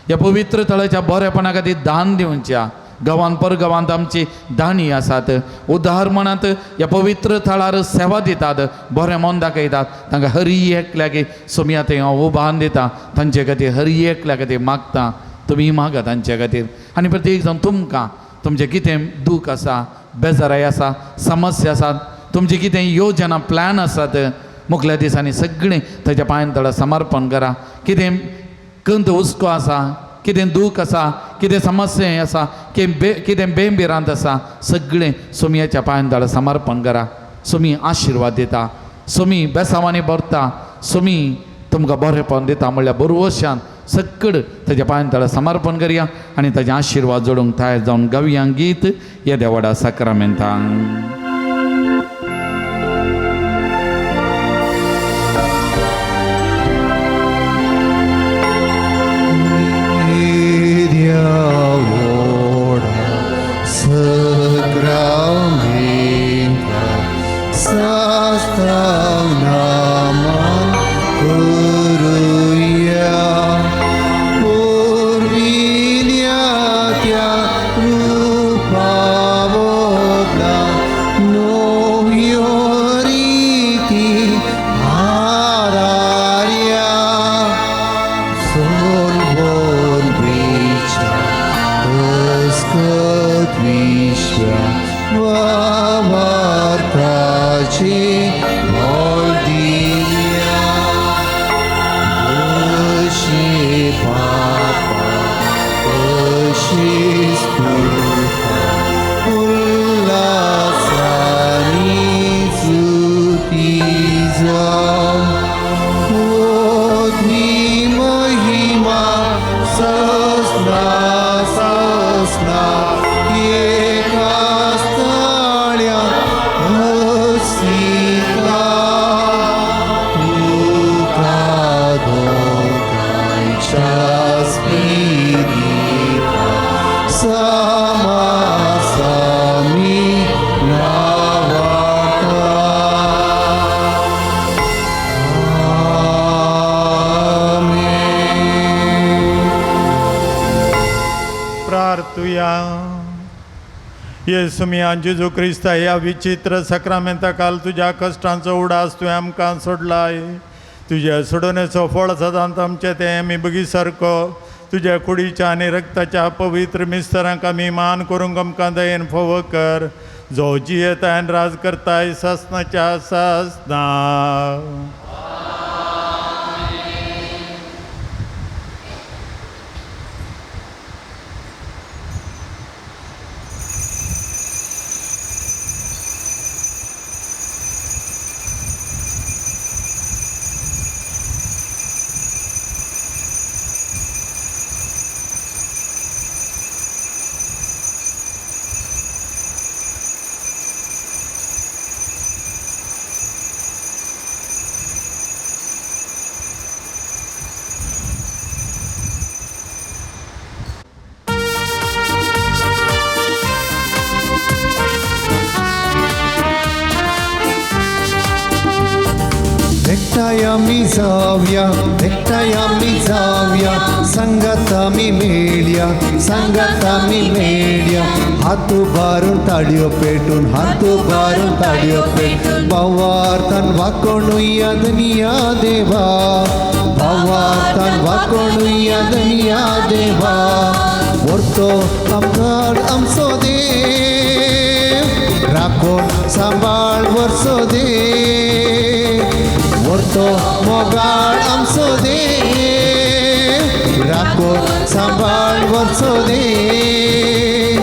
ह्या पवित्र थळाच्या बरेपणा खातीर दान दिवच्या गांवान परगांवांत आमची दाणी आसात, उदार मनांत ह्या पवित्र थळार सेवा दितात, बरें मन दाखयतात, तांकां हरी एकल्याक सोमया थंय हांव उबान दिता, तांचे खातीर हरी एकल्या खातीर मागता. तुमी मागा तांचे खातीर. आनी प्रत्येक जावन तुमकां तुमचें कितें दूख आसा, बेजाराय आसा, समस्या आसात, तुमची कितें योजना प्लॅन आसात, मुखल्या दिसांनी सगळें ताच्या पांयान तळा समर्पण करा. कितें कंत हुस्को आसा, कितें दूख आसा, कितें समस्या आसा, कितें बेंबिरांत आसा, सगळें सोमयाच्या पांयान तळा समर्पण करा. सोमी आशिर्वाद दिता, सोमी बेसांवांनी भरता, सोमी तुमकां बरेंपण दिता म्हणल्यार बरवशान सगळें ताच्या पांयान तळा समर्पण करया आनी ताचे आशिर्वाद जोडूंक तयार जावन गावया गीत येद्या व्हडा साक्रामेंतांक. येसुमिया जेजू क्रिस्ता ह्या विचित्र सक्रामेंता काल तुज्या कश्टांचो उडास तुवें आमकां सोडलाय. तुज्या सोडोवणेचो फळ सदांच आमचें तें आमी बगी सारको तुज्या कुडीच्या आनी रक्ताच्या पवित्र मिस्तरांक आमी मान करूंक आमकां दयेन फोव कर, जो जियेता आनी राज करताय सासनाच्या सासना. जावया, एकठांय आमी जावया, सांगात आमी मेळया, सांगात आमी मेळया. हात उबारून ताळयो पेटून, हात उबारून ताळयो पेटून, भावार्थान वाकोणुया धनिया देवा, भावार्थान वाकोणुया धनिया देवा. व्हरतो आमकां आमचो देव, राखोन सांबाळ वर्सो देव, व्हरतो मोगाळ आमचो देव, राखोन सांबाळ वर्सो देव.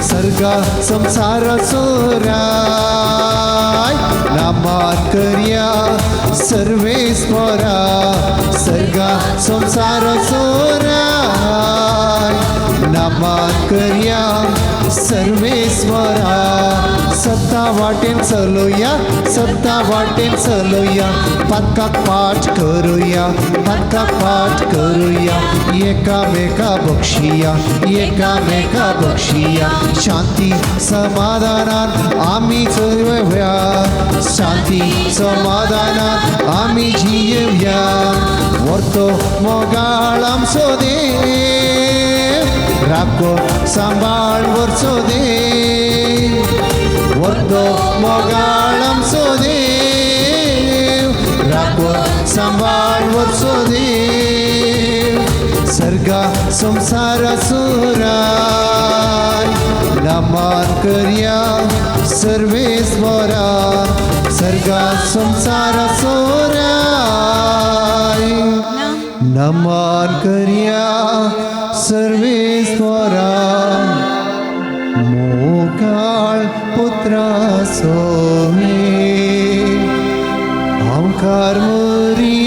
सर्गा संसाराचो राय नामान करया सर्वेस्वरा, सर्गा संसाराचो राय नामान करया सर्वेस्वरा. सत्ता वाटेन चलोया, सत्ता वाटेन चलोया, पातकाक पाठ करुया, पातकाक पाठ करुया, एकामेका बक्षिया, एकामेका बक्षिया. शांती समाधानान आमी चलया, शांती समाधानान आमी जियेवया. व्हरतो मोगाळ आमचो देव, राखो सांबाळ वर्सो देव, व्हरतो मोगाळ आमचो देव, राखो सांबाळ वर्सो देव. सर्गा संसाराचो राय नामान करया सर्वेस्वरा, सर्गा संसाराचो राय नमन करया सर्वेस्वरा. मोगाळ पुत्रा सोमे आमकार मोरी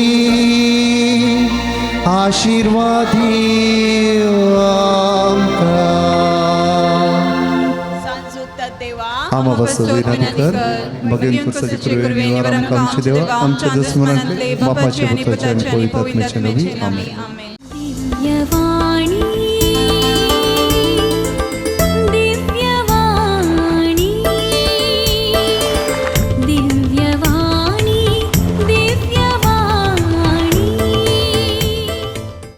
आशिर्वादी आमकां. आमा बसो विनंती कर, भगीन पुरसाची कृपे निवार आमकां आमचे देवा, आमच्या दुस्मनांतले बापाचे पुत्राचे आनी पवित्र आत्म्याचे नांवी. आमेन.